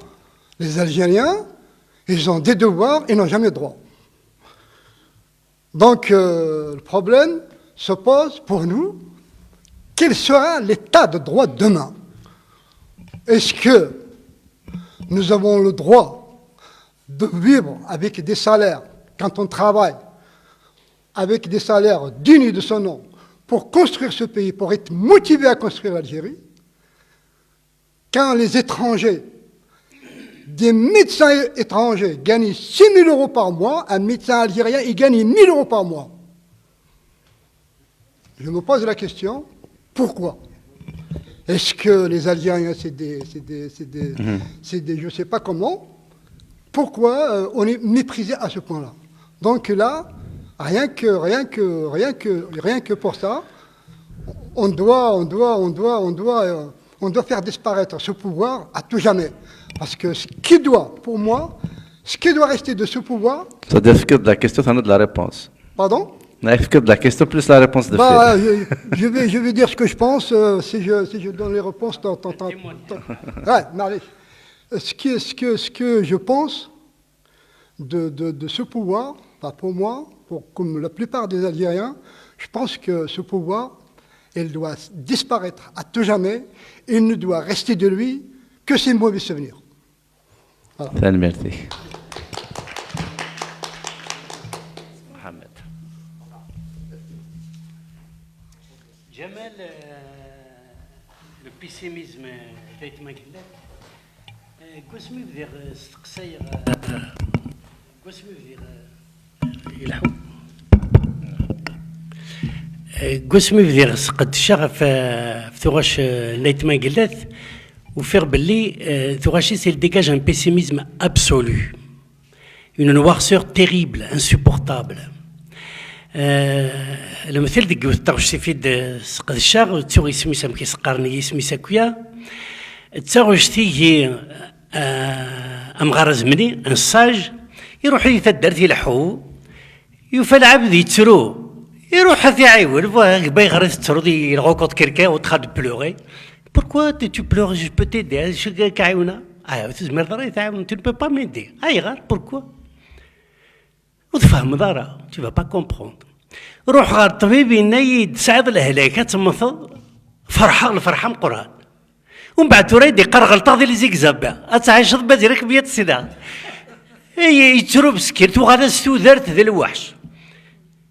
les Algériens, ils ont des devoirs et n'ont jamais de droits. Donc, euh, le problème se pose pour nous, Quel sera l'état de droit demain? Est-ce que nous avons le droit de vivre avec des salaires, quand on travaille, avec des salaires dignes de son nom, pour construire ce pays, pour être motivé à construire l'Algérie, quand les étrangers, des médecins étrangers gagnent six mille euros par mois, un médecin algérien, il gagne mille euros par mois. Je me pose la question, pourquoi? Est-ce que les Algériens, c'est des, c'est des, c'est des, c'est des, je sais pas comment? Pourquoi, euh, on est méprisé à ce point-là? Donc là, rien que, rien que, rien que, rien que pour ça, on doit, on doit, on doit, on doit, euh, on doit faire disparaître ce pouvoir à tout jamais. Parce que ce qui doit, pour moi, ce qui doit rester de ce pouvoir, C'est-à-dire que de la question, ça de la réponse. Pardon? Est-ce que de la question plus la réponse de Bah, je, je vais, je vais dire ce que je pense, euh, si je, si je donne les réponses. Tant, tant, tant, tant. Ouais, mais allez. Ce que, ce, que, ce que je pense de, de, de ce pouvoir, enfin, pour moi, pour, comme la plupart des Algériens, je pense que ce pouvoir, il doit disparaître à tout jamais. Il ne doit rester de lui que ses mauvais souvenirs. Tanemmirt-ik. Mohamed. Jamal, euh, le pessimisme d'Aït Mangellat, euh, deg wasmi bdiɣ, euh, steqsayeɣ, euh, deg wasmi bdiɣ, euh, ilḥu. Euh, deg wasmi bdiɣ sqeddceɣ ɣef, euh, ɣef tuɣac, euh, n Ayt Mangellat, ufiɣ belli, euh, tuɣac-is, elle dégage un pessimisme absolu. Une noirceur terrible, insupportable. Euh, lemtel deg yiwet n taɣect i d-sqedceɣ, ttuɣ isem-is amek i s-qqaren i yisem-is akya. D taɣect ihi, euh, amɣar azemni, un sage, iruḥ di taddart ileḥḥu, yufa lɛebd yettru, iruḥ ad t-iɛiwen, bu-, ayɣer i tettruḍ, il rencontre quelqu'un en train de pleurer. Pourquoi tu, tu pleures? Je peux t'aider, acu k-ɛiwneɣ? Ah, ur tezmireḍ ara ad yi-tɛiwneḍ, tu ne peux pas m'aider. Ayɣer? Pourquoi? Ur tfehmeḍ ara, tu vas pas comprendre. Ruḥ ɣer ṭṭbib, yenna-yi-d tesɛiḍ lehlak, ad temmteḍ. Ferḥeɣ lferḥ ameqqran. Umbeɛd tura i d-iqqar ɣelṭeɣ di les examens, ad tɛiceḍ ma direct bien tesɛiḍ. Yettru meskin, tuɣal-as tudert d lweḥc.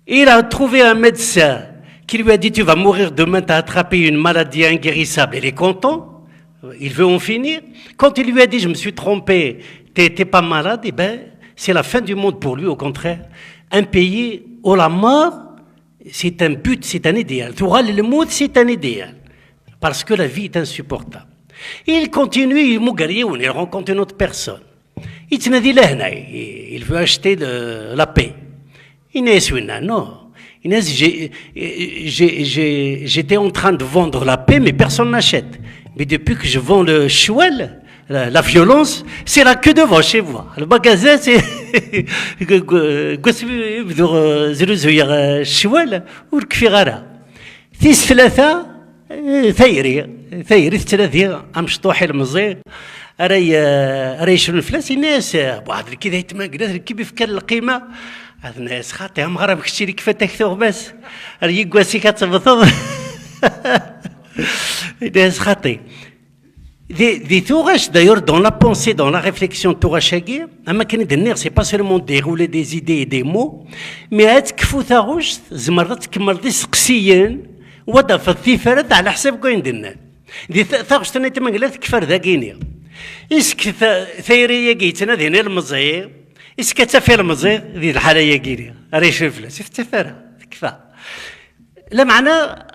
Il a trouvé un médecin qui lui a dit: tu vas mourir demain, tu as attrapé une maladie inguérissable. Il est content, il veut en finir. Quand il lui a dit: je me suis trompé, t'es t'es pas malade, eh ben, c'est la fin du monde pour lui, au contraire. Un pays où la mort, c'est un but, c'est un idéal. Tuɣal lmut, c'est un idéal. Parce que la vie est insupportable. Il continue, il rencontre une autre personne. Yettnadi lehna, il veut acheter le- la paix. Yenna-yas winna: non. Yenna-yas: j'ai- j'ai- j'ai- j'étais en train de vendre la paix, mais personne n'achète. Mais depuis que je vends le ccwal, la, la violence, c'est la queue devant chez moi. Le magasin, c'est deg wasmi i bdiɣ, euh, zruzuyeɣ, euh, ccwal, ur kfiɣ ara. Tis tlata, eh, tayri, tayri tettnadi amecṭuḥ ilemẓi ara y- ara yecrun fell-as, yenna-yas: eh, waḥed nekki d Ayt Mangellat, nekki mi fkan lqima. Ad yenna-yas: xaṭi, amɣar am kečč i kfan-ak tuɣmas, ar yiggas-ik ad temmteḍ. Yenna-yas: xaṭi. Di, di tuɣac, d'ailleurs, dans la pensée, dans la réflexion n tuɣac-agi, am akken i d-nniɣ, c'est pas seulement dérouler des idées et des mots, mais ad tekfu taɣect, tzemreḍ ad tkemmleḍ iseqsiyen, u ad tafeḍ tifrat ɛla ḥsab n wayen d-nnan. Di ta- taɣect-nni n Ayt Mangellat tekfa ar dagini. Isk ta- tayri-agi yettnadin ilemẓi, isk ad taf ilemẓi di lḥala-agi-ni, ara yecrun fell-as, ur tettaf ara, tekfa. Lameɛna,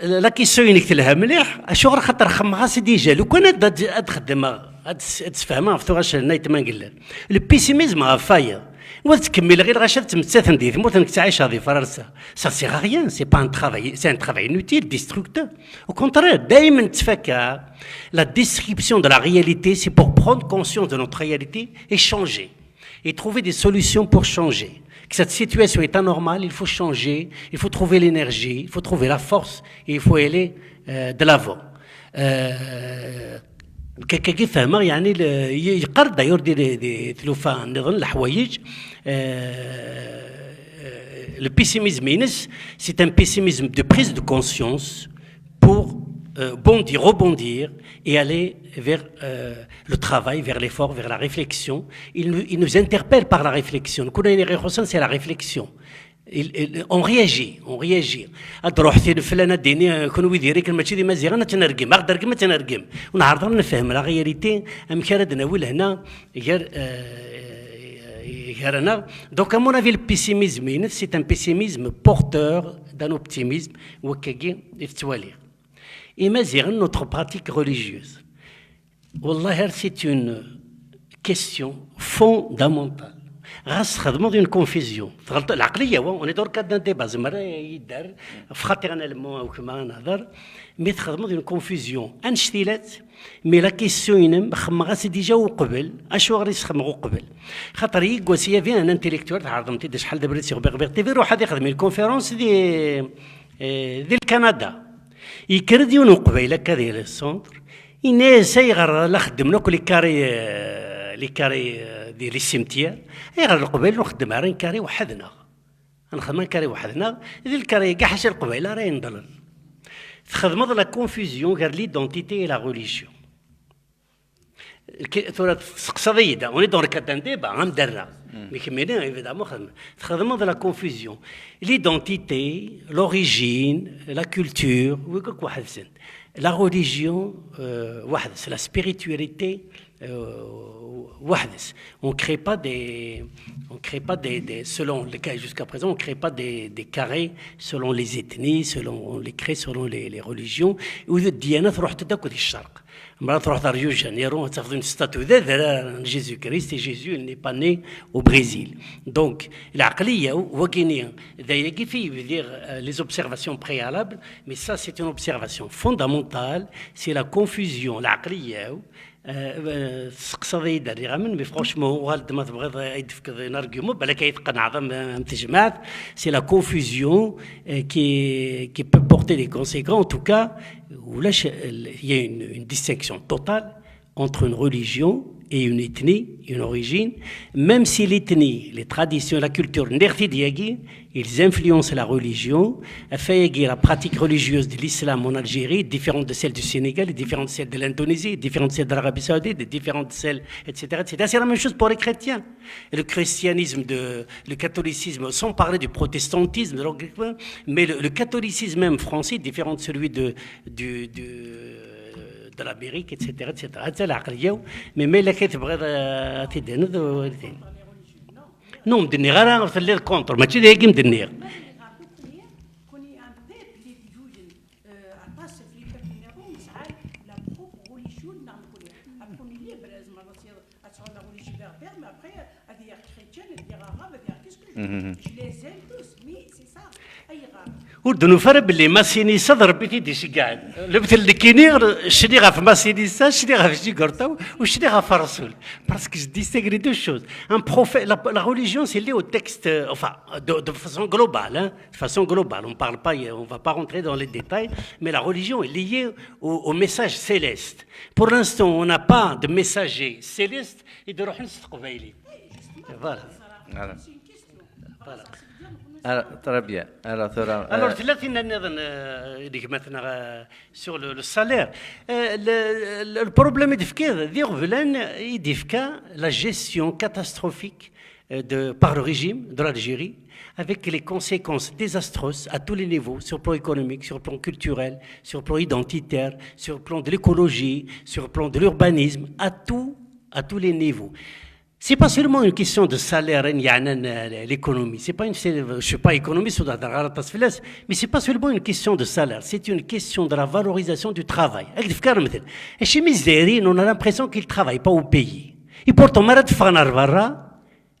la question-inek telha mliḥ, acuɣer? Xaṭer xemmeɣ-as déjà, lukan ad, ad, ad xedmeɣ, ad, s- ad sfehmeɣ ɣef tuɣac n Ayt Mangellat. Le pessimisme ɣef wayeḍ. Wa tettkemmileɣ i lɣaci ad ttmettaten di tmurt, nekk ttɛiceɣ di Fransa. Ça sert à rien, c'est pas un travail, c'est un travail inutile, destructeur. Au contraire, daymen ttfakka, la description de la réalité, c'est pour prendre conscience de notre réalité et changer. Et trouver des solutions pour changer. Que cette situation est anormale, il faut changer, il faut trouver l'énergie, il faut trouver la force, et il faut aller, euh, de l'avant. Euh, ك- كيف فهمه يعني ال- ي- يقر دايور دي دي تلوفا نظن الحوايج. آه، آه، le pessimisme ينس, c'est un pessimisme de prise de conscience pour euh, bondir, rebondir et aller vers euh, le travail, vers l'effort, vers la réflexion. Il nous, il nous interpelle par la réflexion. Nekkni ayen i ɣ-ixuṣṣen, c'est la réflexion. Il- il- on réagit, on réagit. Ad d-ruḥ tin flan ad d-ini, euh, kunwi diri-ken mačči d imaziɣen, ad tt-nergem, ad ɣ-d-tergem, ad tt-nergem. Ur nɛerreḍ ara ad nefhem la réalité, amek ara d-nawi lehna gar, euh, gar-aneɣ. Donc, à mon avis, le pessimisme, c'est un pessimisme porteur d'un optimisme, wakkagi i tettwaliɣ. Imaziɣen, notre pratique religieuse. Wallahi, c'est une question fondamentale. Ɣas txedmeḍ une confusion, tɣelṭeḍ, lɛeqliya wa, on est dans le cadre d'un débat, zemmer yedder, fxaṭi ɣan almu, awkma, nehder, mi txedmeḍ une confusion annect-ilat, mais la question-inem, xemmeɣ-as-d déjà uqbel, acuɣer i s-xemmeɣ uqbel? Xaṭer yiwwas, il y avait un intellectuel, tɛerḍemt-id acḥal d abrid si Ɣbiɣbiɣ T V, ruḥ ad ixdem une conférence di, eh, di Lkanada. Yekker-d yiwen uqbayli akka di le centre, yenna-yas: "Ayɣer la xeddmen akk les carrés, euh, les carrés, euh, di les cimetières? Ayɣer Leqbayel ur nxeddem ara une carré weḥd-neɣ? Ad nexdem une carré weḥd-neɣ, di le carré-agi ḥaca Leqbayel ara yenḍlen." Txedmeḍ la confusion gar l'identité et la religion. Ki- tura testeqsaḍ-iyi-d, on est dans le cadre d'un débat, am derra. Mais kemmini, évidemment, xedm- txedmeḍ la confusion. L'identité, l'origine, la culture, wi akk weḥd-sent. La religion, euh, weḥd-s, la spiritualité, euh, weḥd-s. On crée pas des, on crée pas des, des, selon les cas, jusqu'à présent, on crée pas des, des carrés selon les ethnies, selon, on les crée selon les, les religions. Ou d ddiyanat ruḥent-d akk di ccerq. Mara truḥeḍ ar Rio de Janeiro, ad tafeḍ une statue d adrar n Jésus-Christ, et Jésus, il n'est pas né au Brésil. Donc, lɛeqliya-w, wagini, d ayagi fi bdiɣ, euh, les observations préalables, mais ça, c'est une observation fondamentale, c'est la confusion, lɛeqliya-w, euh, euh, testeqsaḍ-iyi-d rriɣ amen, mais franchement, uɣal-d ma tebɣiḍ ad yi-d-tefkeḍ un argument, balak ad yi-tqenɛeḍ am, am tejmaɛt, c'est la confusion, euh, qui, qui peut porter des conséquences, en tout cas, ulac, il y a une, une distinction totale entre une religion et une ethnie, une origine, même si l'ethnie, les traditions, la culture, nniɣ-t-id yagi, ils influencent la religion. Ɣef wayagi, la pratique religieuse de l'islam en Algérie est différente de celle du Sénégal, est différente de celle de l'Indonésie, est différente de celle de l'Arabie Saoudite, est différente de celle, et cetera, et cetera. C'est la même chose pour les chrétiens. Le christianisme, de, le catholicisme, sans parler du protestantisme, de l'anglicane, mais le, le catholicisme même français est différent de celui de, du, du, de l'Amérique, et cetera, et cetera. هذا العقلية، mais ما إلا كي تبغي، آه، تدهن ذو-، non, ur m-d-nniɣ ara telliḍ contre, mačči d ayagi i m-d-nniɣ. Aṭas ɣef les peuples nniḍen nesɛa la propre religion-nneɣ nekkni. Ad tkun libre, tzemreḍ ad tesɛuḍ la religion berbère, mais après, ad yaɣ chrétien, ad yaɣ arabe, ad yaɣ qu'est-ce que je veux. Je les aime tous, mais c'est ça. Ayɣer? Ur d-nufi ara belli Masinissa d Rebbi i t-id-iceggɛen. Lebtel nekkini, cniɣ ɣef Masinissa, cniɣ ɣef Jigurṭa-w, u cniɣ ɣef Ṛṛasul. Parce que je distingue les deux choses. Un prophète, la, la religion, c'est lié au texte, euh, enfin, de, de façon globale, hein, de façon globale. On parle pas, on va pas rentrer dans les détails, mais la religion est liée au, au message céleste. Pour l'instant, on n'a pas de messager céleste et de ruḥen s teqbaylit. Voilà. Voilà. Voilà. Alors, très bien. Alors, tura, alors, euh, tella tinna nniḍen, euh, i d-gma-tneɣ, euh, sur le, le salaire. Euh, le, le, le problème i d-tefkiḍ, d iɣeblan i d-yefka la gestion catastrophique, euh, de, par le régime de l'Algérie, avec les conséquences désastreuses à tous les niveaux, sur le plan économique, sur le plan culturel, sur le plan identitaire, sur le plan de l'écologie, sur le plan de l'urbanisme, à tout, à tous les niveaux. C'est pas seulement une question de salaire, hein, y a, euh, l'économie. C'est pas une, c'est, je suis pas économiste, ou dans la race, mais c'est pas seulement une question de salaire. C'est une question de la valorisation du travail. Avec des frères, mais, et chez Miseri, on a l'impression qu'ils travaillent pas au pays. Et pourtant, malgré tout,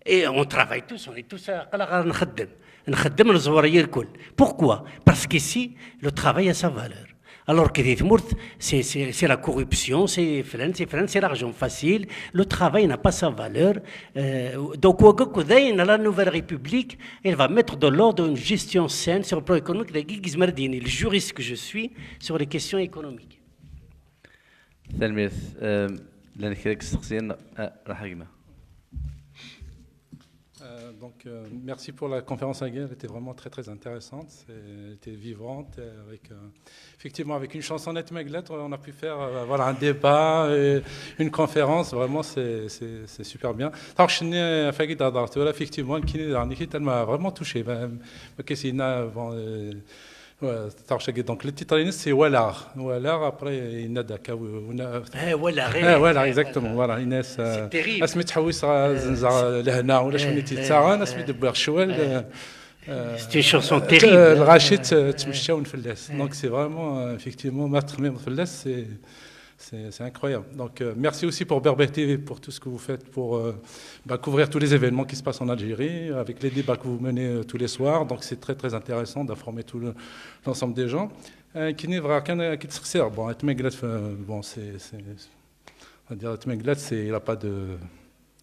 et on travaille tous, on est tous à la nxeddem. Nxeddem, nẓewwer irkul. Pourquoi? Parce qu'ici, le travail a sa valeur. Alors que di tmurt, c'est, c'est, c'est la corruption, c'est flan, c'est flan, c'est l'argent facile. Le travail n'a pas sa valeur. Euh, donc, wagi akk d ayen, la Nouvelle République, elle va mettre de l'ordre, une gestion saine sur le plan économique. Dagi i yezmer ad d-yini le juriste que je suis sur les questions économiques. Tanemmirt. Euh, llan kra n yisteqsiyen? Ah, raḥ a gma. Euh, donc, euh, merci pour la conférence, Aguirre. Elle était vraiment très, très intéressante. C'est- Elle était vivante. Euh, avec, euh, effectivement, avec une chanson Nette Meglet, on a pu faire euh, voilà, un débat, et une conférence. Vraiment, c'est c'est- c'est super bien. Alors, je n'ai pas d'adresse. Voilà, effectivement, qui est dernier, qui m'a vraiment touché. Ben, ok, c'est une, bon, euh, ouais, donc, le titre, c'est Walar. Walar, après, il y a Daka. Eh, Walar, eh, voilà, exactement. Voilà, Inès. C'est terrible. Asmi tḥewwes ɣer Zenza Lehna, ulac win i tt-yettaɣen, asmi d-wwiɣ ccwal. C'est une chanson terrible. Lɣaci ttmecčawen fell-as. Donc c'est vraiment, euh, effectivement, ma txemmimeḍ fell-as, c'est c'est c'est incroyable. Donc euh, merci aussi pour Berbère T V, pour tout ce que vous faites pour euh, bah, couvrir tous les événements qui se passent en Algérie, avec les débats que vous menez euh, tous les soirs. Donc c'est très très intéressant d'informer tout le- l'ensemble des gens. Euh, كي نبغى كان كي تسقسي، bon, Nette Meglet, euh, bon, c'est c'est- on va dire, Nette Meglet, c'est il n'a pas de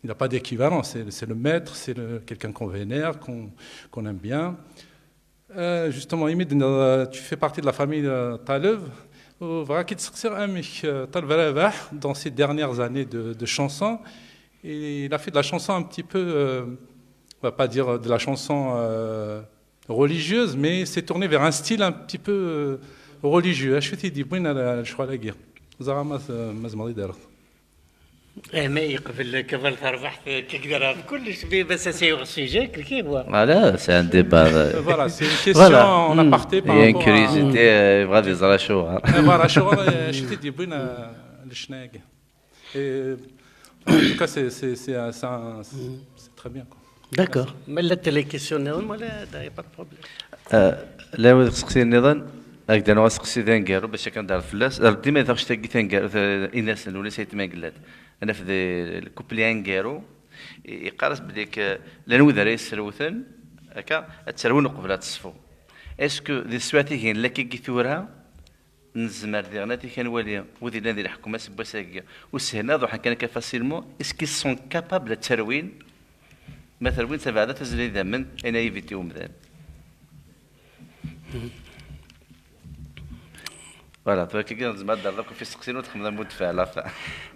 il n'a pas d'équivalent. C'est c'est le maître, c'est le quelqu'un qu'on vénère, qu'on qu'on aime bien. Euh, justement, Imid, euh, tu fais partie de la famille euh, Talev. Voilà, qui te sort un mec, euh, Taleb Rabah, dans ses dernières années de, de chansons. Et il a fait de la chanson un petit peu, euh, on va pas dire de la chanson euh, religieuse, mais s'est tourné vers un style un petit peu euh, religieux. Je suis dit, bon, je crois la guerre. Zara ma ma zmari d'alors. Eh, ma yeqbel Kabal Tarbaḥt, kikdara, kullec, mais بس c'est un sujet, كيف هو. Voilà, c'est un débat. euh, Voilà, c'est une question Voilà. en aparté par Il y a une rapport à... curiosité, euh, يبغى يزرع شو. Euh, voilà, شو شو تدي بوين لشناقة. Et en tout cas, c'est c'est- c'est un- c'est un- c'est très bien. Quoi. D'accord. Mais là, t'as les questions, non, moi, là, y a pas de problème. Euh, Llan wid iseqsiyen nniḍen, ad k-d-anuɣ aseqsi d aneggaru bac akken ad d-terreḍ fell-as. Ar dima taɣect-agi taneggarut, eh, in-asen ulac ay tmaglat. Ad naf d lkupli aneggaru, i- yeqqar-as belli k- llan wid ara yesrewten, akka, ad tterwin uqbel ad teṣfu. Est-ce que di teswiɛt-agi n lakagi tura, nezmer diɣen ad t-id-nwali wid yellan di leḥkem aseggas-agi, u sehlen ad ruḥen kan akka facilement, est-ce qu'ils sont capables ad tterwin? Ma terwin tabeɛda tazla idammen, ayen ay yiviti umdan. Voilà, tura kagi nezmer ad d-nerreḍ akk ɣef isteqsiyen ur txemmem am udfel, enfin.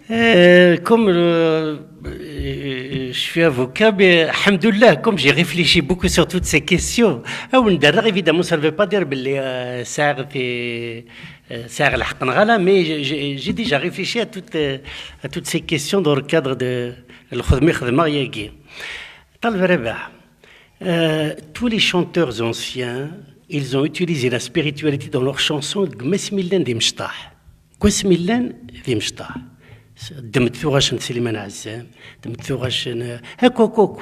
Euh, comme euh, euh, je suis avocat, mais alhamdoulilah, comme j'ai réfléchi beaucoup sur toutes ces questions, ah, on dirait, évidemment, ça ne veut pas dire que euh, ça a été, euh, ça a été, mais j'ai- j'ai j'ai déjà réfléchi à toutes, euh, à toutes ces questions dans le cadre de الخدمة خدمة ياكي. Taleb Rabah, euh, tous les chanteurs anciens, ils ont utilisé la spiritualité dans leurs chansons. Gmas Milan Dimchtah. Gmas Milan Dimchtah. Demt tuɣac n Sliman Ɛezzam, demt tuɣac n Hakokok.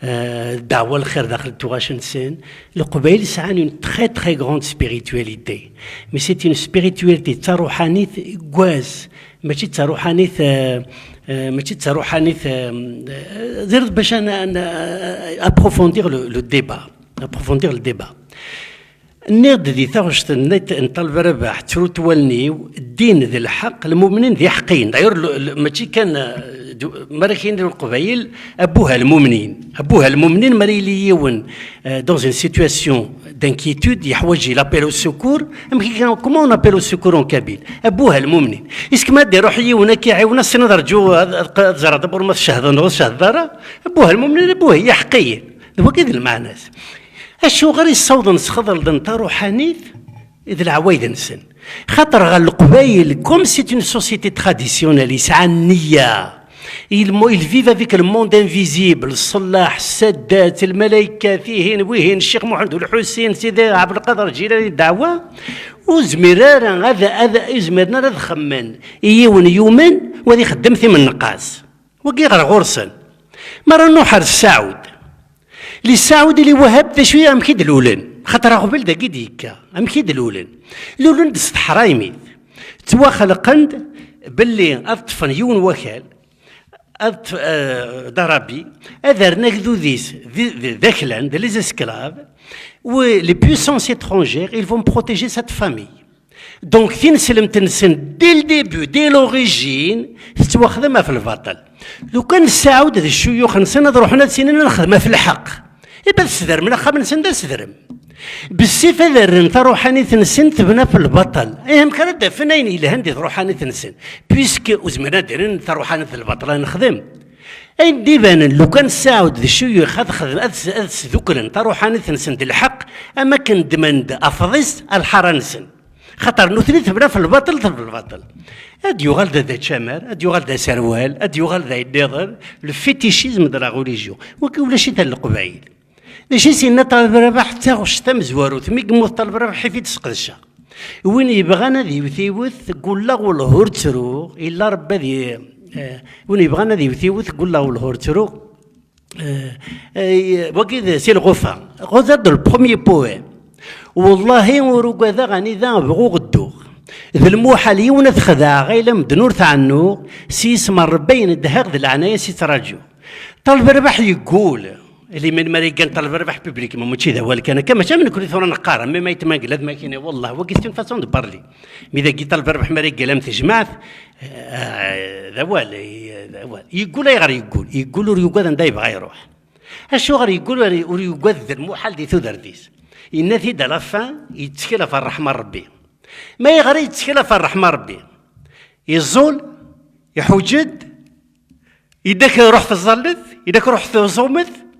Dɛwa lxir daxel tuɣac-nsen. Leqbayel sɛan une très très grande spiritualité. Mais c'est une spiritualité d taruḥanit, gwaz. Mačči d taruḥanit, euh, euh, mačči d taruḥanit, euh, euh, d bac ad n- ad n- approfondir le, le débat. Approfondir le débat. Nniɣ-d di taɣect n n Ṭaleb Rabaḥ, ttrut wallen-iw, ddin d lḥeqq, lmumnin d iḥeqqiyen. D'ailleurs, le- le- mačči kan, euh, du- mi ara k-yini leqbayel, abuha lmumnin. Abuha lmumnin, mi ara yili yiwen euh, dans une situation d'inquiétude, yeḥwaǧ l'appel au secours. Amek i- comment on appelle au secours en kabyle? Abuha lmumnin. Est-ce que ma d-iruḥ yiwen ad k-iɛiwen, ad s-tiniḍ rǧu ad ad- ad ẓreɣ d'abord ma tcehdeḍ neɣ ur tcehdeḍ ara? Abuha lmumnin, abuha iḥeqqiyen. D wagi d lmeɛna-s. Acuɣer i ssawḍen sxeḍ-d n taruḥanit d leɛwayed-nsen? Xaṭer ɣer Leqbayel, comme c'est une société traditionnelle, yesɛa nniya. Ils, mo- ils vivent avec le monde invisible, ṣṣellaḥ, ssaddat, lmalayka, tihin, wihin, Ccix Muḥend u Lḥusin, Sidi Ɛebdelqader Ǧilani, ddeɛwa. Ur zmiren ara ad, ad, ur zmiren ara ad xemmen i yiwen yumen u ad ixeddem timenqas. Wagi ɣer ɣur-sen. Mi ara nruḥ ar Ssaɛud, li Ssaɛud ili Wahab d acu i amek i d-lulen? Xaṭer aɣbel dagi d-yekka. Amek i d-lulen? Lulen-d s teḥraymit. Ttwaxelqen-d belli ad ṭṭfen yiwen wakal, ad ṭṭf- eh, d arabi, ad rren agdud-is d d- d aklan, de les esclaves, u les puissances étrangères, ils vont protéger cette famille. Donc tineslemt-nsen dès le début, dès l'origine, tettwaxdem ɣef lbaṭel. Lukan Ssaɛud d ccuyux-nsen ad ruḥen ad sinin ad nexdem ɣef lḥeqq, iba ad sdermen axxam-nsen d asderm. Bessif ad rren taruḥanit-nsen tebna ɣef lbaṭel. Eh, amek ara d-afen ayen yelhan di tṛuḥanit-nsen? Puisque ur zmiren ad d-rren taruḥanit d lbaṭel ad nexdem. Ayen d-ibanen, lukan ssaɛud d ccuyux ad xedmen, ad s-, ad sduklen taruḥanit-nsen d lḥeqq, am akken ddmen-d afḍis ar lḥara-nsen. Xaṭer nutni tebna f lbaṭel, tebna f lbaṭel. Ad yuɣal d, d ačamar, ad yuɣal d aserwal, ad yuɣal d ayen nniḍen, le fétichisme de la religion. Wagi ulac-it ar Leqbayel. D acu i s-yenna Ṭaleb Rabaḥ? D taɣect tamezwarut, mi yemmut Ṭaleb Rabaḥ i t-id-sqedceɣ. Win yebɣan ad iwet iwet, gulleɣ wellah ur ttruɣ, illa Rebbi ad i-, eh, win yebɣan ad iwet iwet, gulleɣ wellah ur ttruɣ. Eh, eh, wagi d si lɣufa. Ɣuza-d le premier poème. Wallahi ur ugadeɣ anida bɣuɣ dduɣ. D lmuḥal yiwen ad xedɛeɣ, ayla medden ur tɛennuɣ, s yisem n Rebbi i nedheɣ, d leɛnaya-s i ttraǧuɣ. Ṭaleb Rabaḥ yeggul. Liman mi ara yeggan Ṭaleb Rabaḥ publiquement, mačči d awal kan akka, mačči am nekni tura neqqar, même ayt Mangellat ma kini, wallah, wagi c'est une façon de parler. Mi dagi Ṭaleb Rabaḥ mi ara yeggan am tejmaɛt, eh, d awal, eh, d awal. Yeggul, ayɣer yeggul? Yeggul ur yugad anda yebɣa iruḥ. Acuɣer yeggul ur, ur yugad d lmuḥal di tudert-is? Yenna-t-id à la fin, yettkel ɣef ṛṛeḥma n Ṛebbi. Ma ayɣer i yettkel ɣef ṛṛeḥma n Ṛebbi? Yeẓẓul, iḥuǧ-d, yedda-k ruḥ teẓẓallet, yedda-k ruḥ tuẓumet.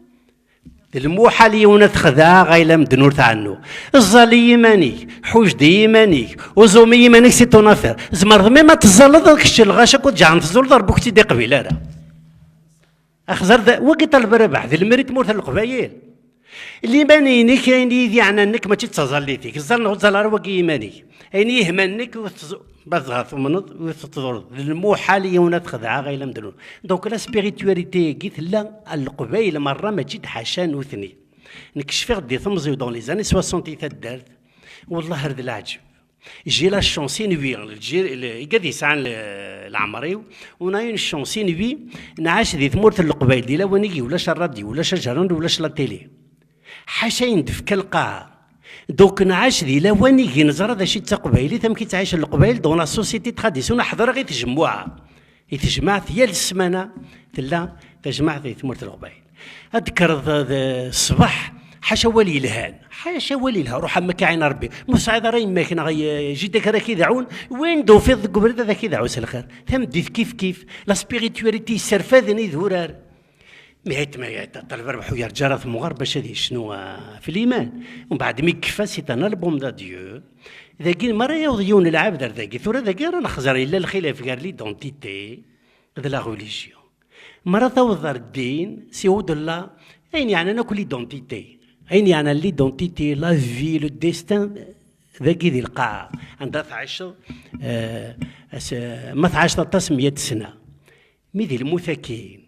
D lmuḥal yiwen ad t-xedɛeɣ, ayla medden ur tɛennu. Ẓẓal i yiman-ik, ḥuj-d i yiman-ik, uẓum i yiman-ik, c'est ton affaire. Tzemreḍ même ad teẓẓalleḍ kečč lɣaci akked ǧaɛen teẓẓuleḍ, Ṛebbi ur k-tt-id-iqbil ara. Axẓer d wagi Ṭaleb Rabaḥ, d lemri n tmurt n Leqbayel. Liman-inek, ayen i yi-d-yeɛnan nekk, mačči d taẓallit-ik. Ẓẓal neɣ ur ẓẓal ara wagi iman-ik. Ayen i yehman nekk, ur tẓ-, ma dɣa tumneḍ, ur tettḍurreḍ. D lmuḥal yiwen ad t-xedɛeɣ, ayla medden ur. Donc la spiritualité-agi tella a Leqbayel merra, mačči d ḥaca nutni. Nekk cfiɣ-d di temẓi-w dans les années soixante i taddart, wellah ar d leɛǧeb. J'ai la chance, inwi, lǧil, l-, igad yesɛan l-, leɛmer-iw, on a une chance, inwi, nɛac di tmurt n Leqbayel, di lawan-agi ulac rradyu, ulac ajerrand, ulac la télé. Ḥaca ayen d-tefka lqaɛa. Donc nɛac di lawan-agi, neẓra d acu i d taqbaylit, amek i ttɛicen Leqbayel dans la société traditionnelle, ḥeḍreɣ i tjemmuɛa. I tejmaɛt, yal ssmana tella tajmaɛt di tmurt n Leqbayel. Ad d-tekkreḍ d ṣṣbeḥ, ḥaca awal yelhan, ḥaca awal yelhan, ruḥ am akka ɛin Rebbi. Ma ur tesɛiḍ ara yemma-k neɣ y-, jida-k ara k-idɛun, win d-tufiḍ deg ubrid ad ak-idɛu s lxir. Tameddit kif kif, la spiritualité yesserfaden idurar. Mi ayt ma ayt, Ṭaleb Rabaḥ ur yerǧa ara temɣer bac ad yecnu, ah, f liman. Umbeɛd mi yekfa, c'est un album d'adieu. Dagi, mi ara yaweḍ yiwen n lɛebd ar dagi, tura dagi ara nexẓer, yella lxilaf gar l'identité d la religion. Mi ara taweḍ ar ddin, c'est au-delà, ayen yeɛnan akk l'identité. Ayen yeɛnan l'identité, la vie, le destin, dagi di lqaɛa. Anda tɛiceḍ, eh, as-, ma tɛiceḍ aṭas meyya sna. Mi di lmut akkin,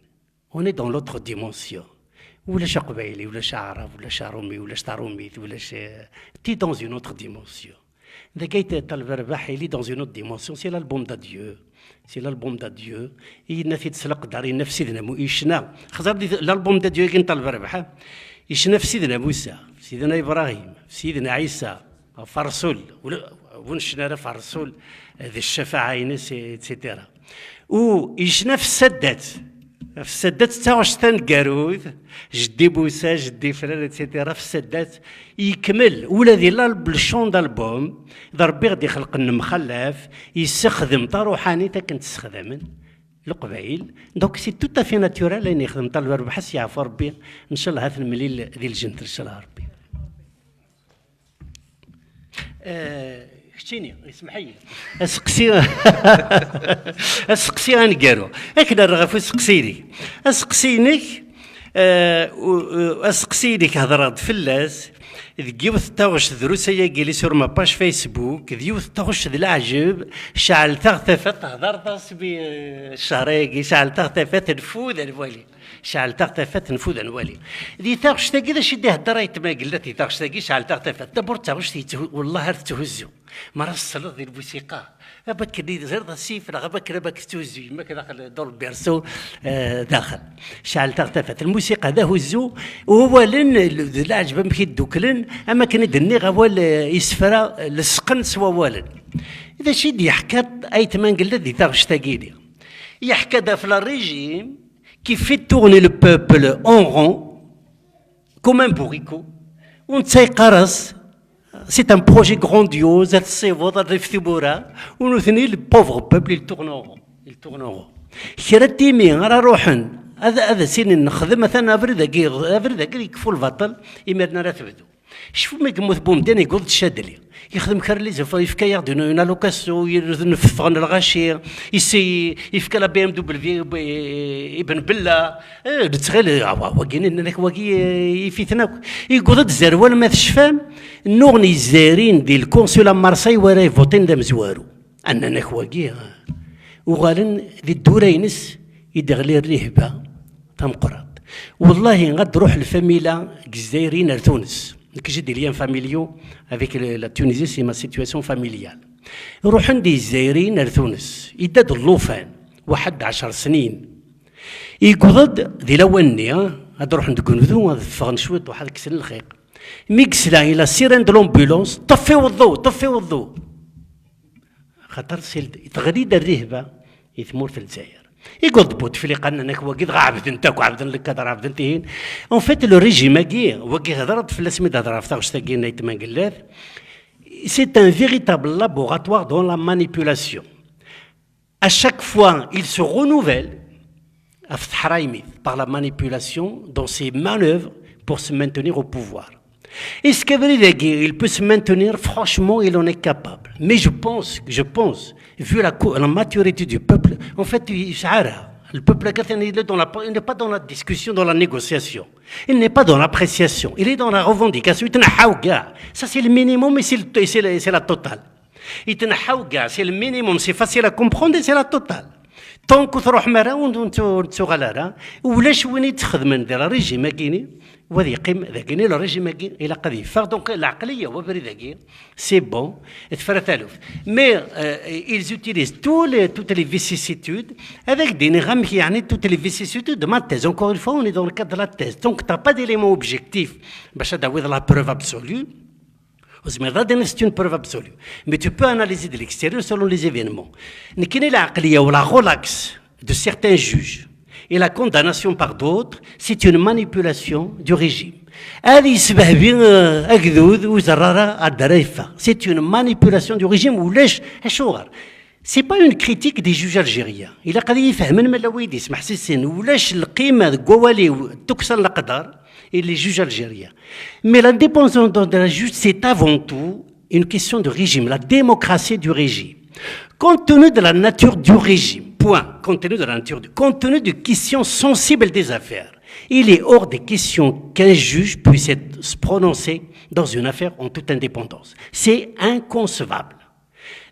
on est dans l'autre dimension. Ulac aqbayli, ulac aɛrab, ulac aṛumi, ulac taṛumit, ulac, eh, t'es dans une autre dimension. Dagi Ṭaleb Rabaḥ, il est dans une autre dimension, c'est l'album d'adieu. C'est l'album d'adieu. Yenna-t-id s leqder, yenna f Sidna Mu-, yecna. Xẓer di l'album d'adieu-agi n Ṭaleb Rabaḥ, yecna f Sidna Musa, f Sidna Ibrahim, f Sidna Ɛisa, ɣef Ṛṛsul, ula, ur necna ara ɣef Ṛṛsul, d ccafaɛa-ines, et cetera. U yecna f Saddat, f Saddat d taɣect taneggarut, jeddi Musa, jeddi Fran, et cetera, f Saddat, yekmel, ula di l'al-, le chant d'album, d Ṛebbi i ɣ-d-ixelqen nemxallaf, yessexdem taṛuḥanit akken tt-ssexdamen Leqbayel. Donc c'est tout à fait naturel ayen yexdem Ṭaleb Rabaḥ, ad s-yeɛfu Ṛebbi, ncallah ad t-nemlil di lǧent, ncallah Ṛebbi. Eh, keččini, ismeḥ-iyi. Aseqsi, aseqsi aneggaru. Ad k-nerr ɣef useqsi-inek. Aseqsi-inek, eh, u-, u-, aseqsi-inek hedreɣ-d fell-as deg yiwet n taɣect, drus ayagi li sur ma page Facebook, d yiwet n taɣect d leɛǧeb, ceɛlet-aɣ tafat, tehder-as mi, eh, cceṛ-agi, ceɛlet-aɣ tafat, nfud ad nwali. Ceɛlet-aɣ tafat, nfud ad nwali. Di taɣect-agi, d acu i d-ihedder ayt Mangellat di taɣect-agi, ceɛlet-aɣ tafat? D'abord, d taɣect yethu-, wellah ar tetthuzzu. Mi ara s-tesleḍ di lmusiqa, am akken i teẓriḍ asif, neɣ am akken, am akken tetthuzzu yemma-k daxel dans le berceau, eh, daxel. Ceɛlet-aɣ tafat. Lmusiqa d ahuzzu, wawalen, d leɛǧeb amek i dduklen, am akken i d-nniɣ awal, eh, isefra, eh, lesqen s wawalen. D acu i d-yeḥka ayt Mangellat di taɣect-agi-ni? Yeḥka-d ɣef le régime qui fait tourner le peuple en rond, comme un bourricot. U netta yeqqar-as, c'est un projet grandiose, ad tessiweḍ, ad rif timura. U nutni, le pauvre peuple, il tourne en rond. Il tourne en rond. Kra n timi ara ruḥen Ad, ad as-inin nexdem atan abrid-agi, abrid-agi yekfu lbaṭel, imiren ara tebdu. Cfu mi yemmut Bumdan, yewweḍ-d Cadli. Yexdem kra n les efforts, yefka-yaɣ-d une, une allocation, y-, neffeɣ lɣaci, yefka la B M W i, i Ben Bella. Eh, nettɣil, ah, wa-, wagi, nnan-ak, wagi, eh, yif-iten akk. Yewweḍ-d zerwal ma tecfam, nnuɣen Izzayriyen di lkunsul a Marseille wara yvuṭin d amezwaru. Nnan-ak wagi, eh, uɣalen di ddura-ines i d-iɣli rrihba tameqqrant. Wallahi, ad d-ruḥ lfamila n Izzayriyen ar Tunes. Nekk, j'ai des liens familiaux avec le, la Tunisie, c'est ma situation familiale. Ruḥen-d Izzayriyen ar Tunes. Yedda-d llufan, waḥed ɛecr snin. Yewweḍ-d di lawan-nni, ah, ad ruḥen deg unebdu, ad ffɣen cwiṭ, waḥed kksen lxiq. Mi yesla i la sirène de l'ambulance, ṭṭef i weḍḍu, ṭṭef i weḍḍu. Xaṭer si l-, teɣli-d rrihba i tmurt n Lezzayer. Yewweḍ-d Bouteflika, nnan-ak wagi dɣa ɛebden-t akk, ɛebden lkadr, ɛebden tihin. En fait, le régime-agi, wagi hedreɣ-d fell-as mi d-hedreɣ ɣef taɣect-agi n Ayt Mengellat, c'est un véritable laboratoire dans la manipulation. À chaque fois, il se renouvelle, ɣef teḥraymi, par la manipulation dans ses manœuvres pour se maintenir au pouvoir. Est-ce qu'abrid-agi, il peut se maintenir ? Franchement, il en est capable. Mais je pense, je pense, vu la, co- la maturité du peuple, en fait, il s'arrête. Le peuple, il est dans la, il n'est pas dans la discussion, dans la négociation. Il n'est pas dans l'appréciation. Il est dans la revendication. Yetneḥḥaw kra. Ça, c'est le minimum et c'est le- et c'est le- c'est la totale. Yetneḥḥaw kra, c'est le minimum, c'est facile à comprendre et c'est la totale. Tant que tṛuḥem ara, ur, ur, ur nettuɣal ara, ulac win i d-txedmen di le régime-agi-ni, wa ad yeqqim dagini, le régime-agi ilaq ad yeffeɣ. Donc, lɛeqliya, wabrid-agi, c'est bon, tefra taluft. Mais, euh, ils utilisent tous les, toutes les vicissitudes, ad ak-d-iniɣ amek, yeɛni, toutes les vicissitudes de ma thèse. Encore une fois, on est dans le cadre de la thèse. Donc, t'as pas d'élément objectif, bac ad d-tawiḍ la preuve absolue. Ur tezmireḍ ad d-tiniḍ c'est une preuve absolue. Mais tu peux analyser de l'extérieur selon les événements. Nekkini, lɛeqliya-w, la relaxe de certains juges et la condamnation par d'autres, c'est une manipulation du régime. Ad yessebheb, euh, agdud, ur iẓerr ara anda ara yeffeɣ. C'est une manipulation du régime, ulac acuɣer. C'est pas une critique des juges algériens. Ilaq ad iyi-fehmen ma llan wid yesmeḥsisen. Ulac lqima deg wawal-iw, tukksa n leqder, et les juges algériens. Mais l'indépendance de la justice, c'est avant tout une question de régime, la démocratie du régime. Compte tenu de la nature du régime, point, compte tenu de la nature du, compte tenu de questions sensibles des affaires, il est hors de question qu'un juge puisse être, se prononcer dans une affaire en toute indépendance. C'est inconcevable.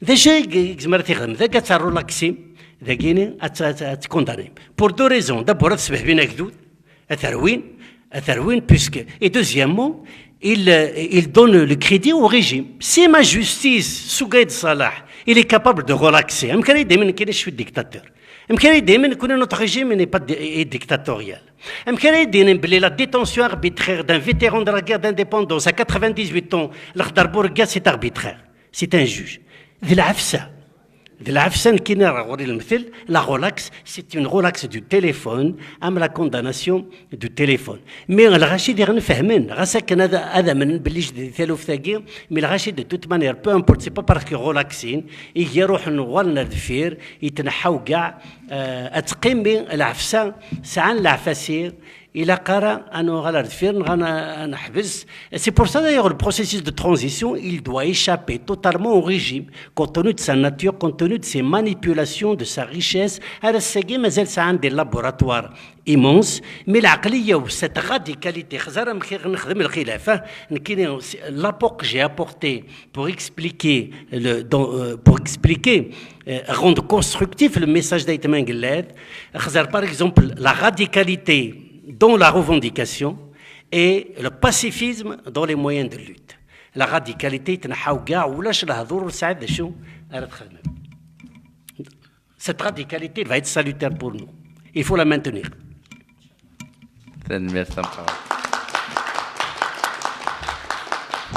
D acu i g- i yezmer ad t-ixdem? Dagi ad terru laksi, dagini ad t- ad t- ad t-condamnim. Pour deux raisons. D'abord, ad sbehbin agdud, ad t-rwin, ad t-rwin, puisque, et deuxièmement, il, euh, il donne le crédit au régime. Si ma justice, Sougaïd Salah, il est capable de relaxer, amek ara yeddimen nekkini je suis dictateur? Amek ara yeddimen nekkini notre régime n'est pas di- est dictatorial? Amek ara yeddimen belli la détention arbitraire d'un vétéran de la guerre d'indépendance à quatre-vingt-dix-huit ans, Lakhdar Bourguiba, c'est arbitraire? C'est un juge. D lɛefsa. D lɛefsa, nekkini ɣur-i lemtel, la relaxe, c'est une relaxe du téléphone, am la condamnation du téléphone. Mais lɣaci diɣen fehmen, ɣas akken ad, ad amnen belli jdi di taluft-agi, mais lɣaci de toute manière, peu importe, c'est pas parce que relaxin, igi ruḥen uɣalen ar deffir, yetneḥḥaw kra, euh, ad teqqim, mais lɛefsa, sɛan lɛefasi, Ilaq ara ad nuɣal ar deffir, neɣ ad n-, ad neḥbes. C'est pour ça, d'ailleurs, le processus de transition, il doit échapper totalement au régime, compte tenu de sa nature, compte tenu de ses manipulations, de sa richesse. Ar ass-agi, mazal sɛan des laboratoires immenses, mais lɛeqliya-w, cette radicalité, xzar amek i nexdem lxilaf, ah, nekkini, l'apport que j'ai apporté pour expliquer le, dans, euh, pour expliquer, euh, rendre constructif le message d'Ayt Mengellat, xzar, par exemple, la radicalité dans la revendication et le pacifisme dans les moyens de lutte. La radicalité, tneḥḥaw kra, ulac lehdur, ur tesɛiḍ d acu ara txedmem. Cette radicalité, elle va être salutaire pour nous. Il faut la maintenir. Tanemmirt tameqqrant.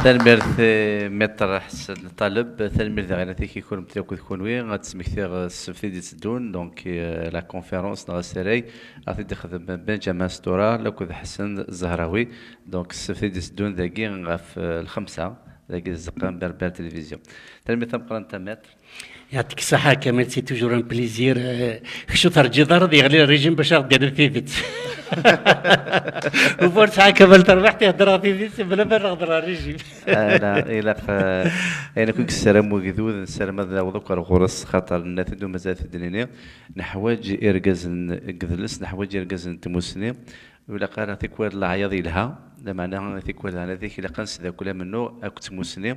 Tanemmirt, eh, Maître Ḥsen Ṭaleb, tanemmirt daɣen i kunemti akked kunwi. Ad d-smektiɣ, eh, ssebt i d-iteddun, donc, eh, la conférence neɣ asarag, ad t-id-ixdem Benjamin Stura akked Ḥsen Zehrawi. Donc, ssebt i d-iteddun dagi ɣef, eh, lxemsa. Dagi tzeqqa n Berber Télévision. Tanemmirt tameqqrant a Maître. Yɛṭik ṣṣeḥḥa Kamel, c'est toujours un plaisir. Euh, kečč ur terǧiḍ ara ad yeɣli régime bac ad aɣ-d-tiniḍ tidet. Ufa ur tesɛa Kamel terwiḥt ihder ɣef tidet bla ma nehder ɣer régime. Ala, ilaq, eh, ayen akk i yessaram ugdud, nessaram ad naweḍ akk ar ɣur-s, xaṭer nenna-t-id u mazal ad t-id-nini, neḥwaǧ irgazen n yedles, neḥwaǧ irgazen n tmusni, ur ilaq ara tikwal leɛyaḍ yelha, lameɛna tikwal ɛnadik ilaq ad nesdakel amennuɣ akked tmusni.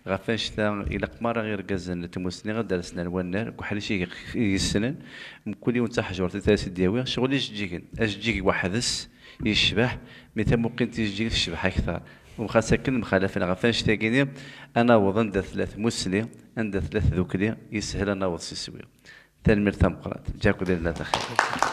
Ɣef annect-a, ilaq merra irgazen n tmusni ad d-rsen ar wannar, deg uḥric i i yessnen, mkul yiwen d taḥjurt i as-d-yawi, ccɣel ijeǧǧigen, ajeǧǧig weḥd-s yecbeḥ, mi tamuqint ijeǧǧigen tecbeḥ akter. U xas akken mxalafen ɣef annect-agi-ni, ad naweḍ anda tella tmusni, anda tella tdukli, yeshel ad naweḍ s iswi. Tanemmirt tameqqrant. Ǧǧakk di llat axir.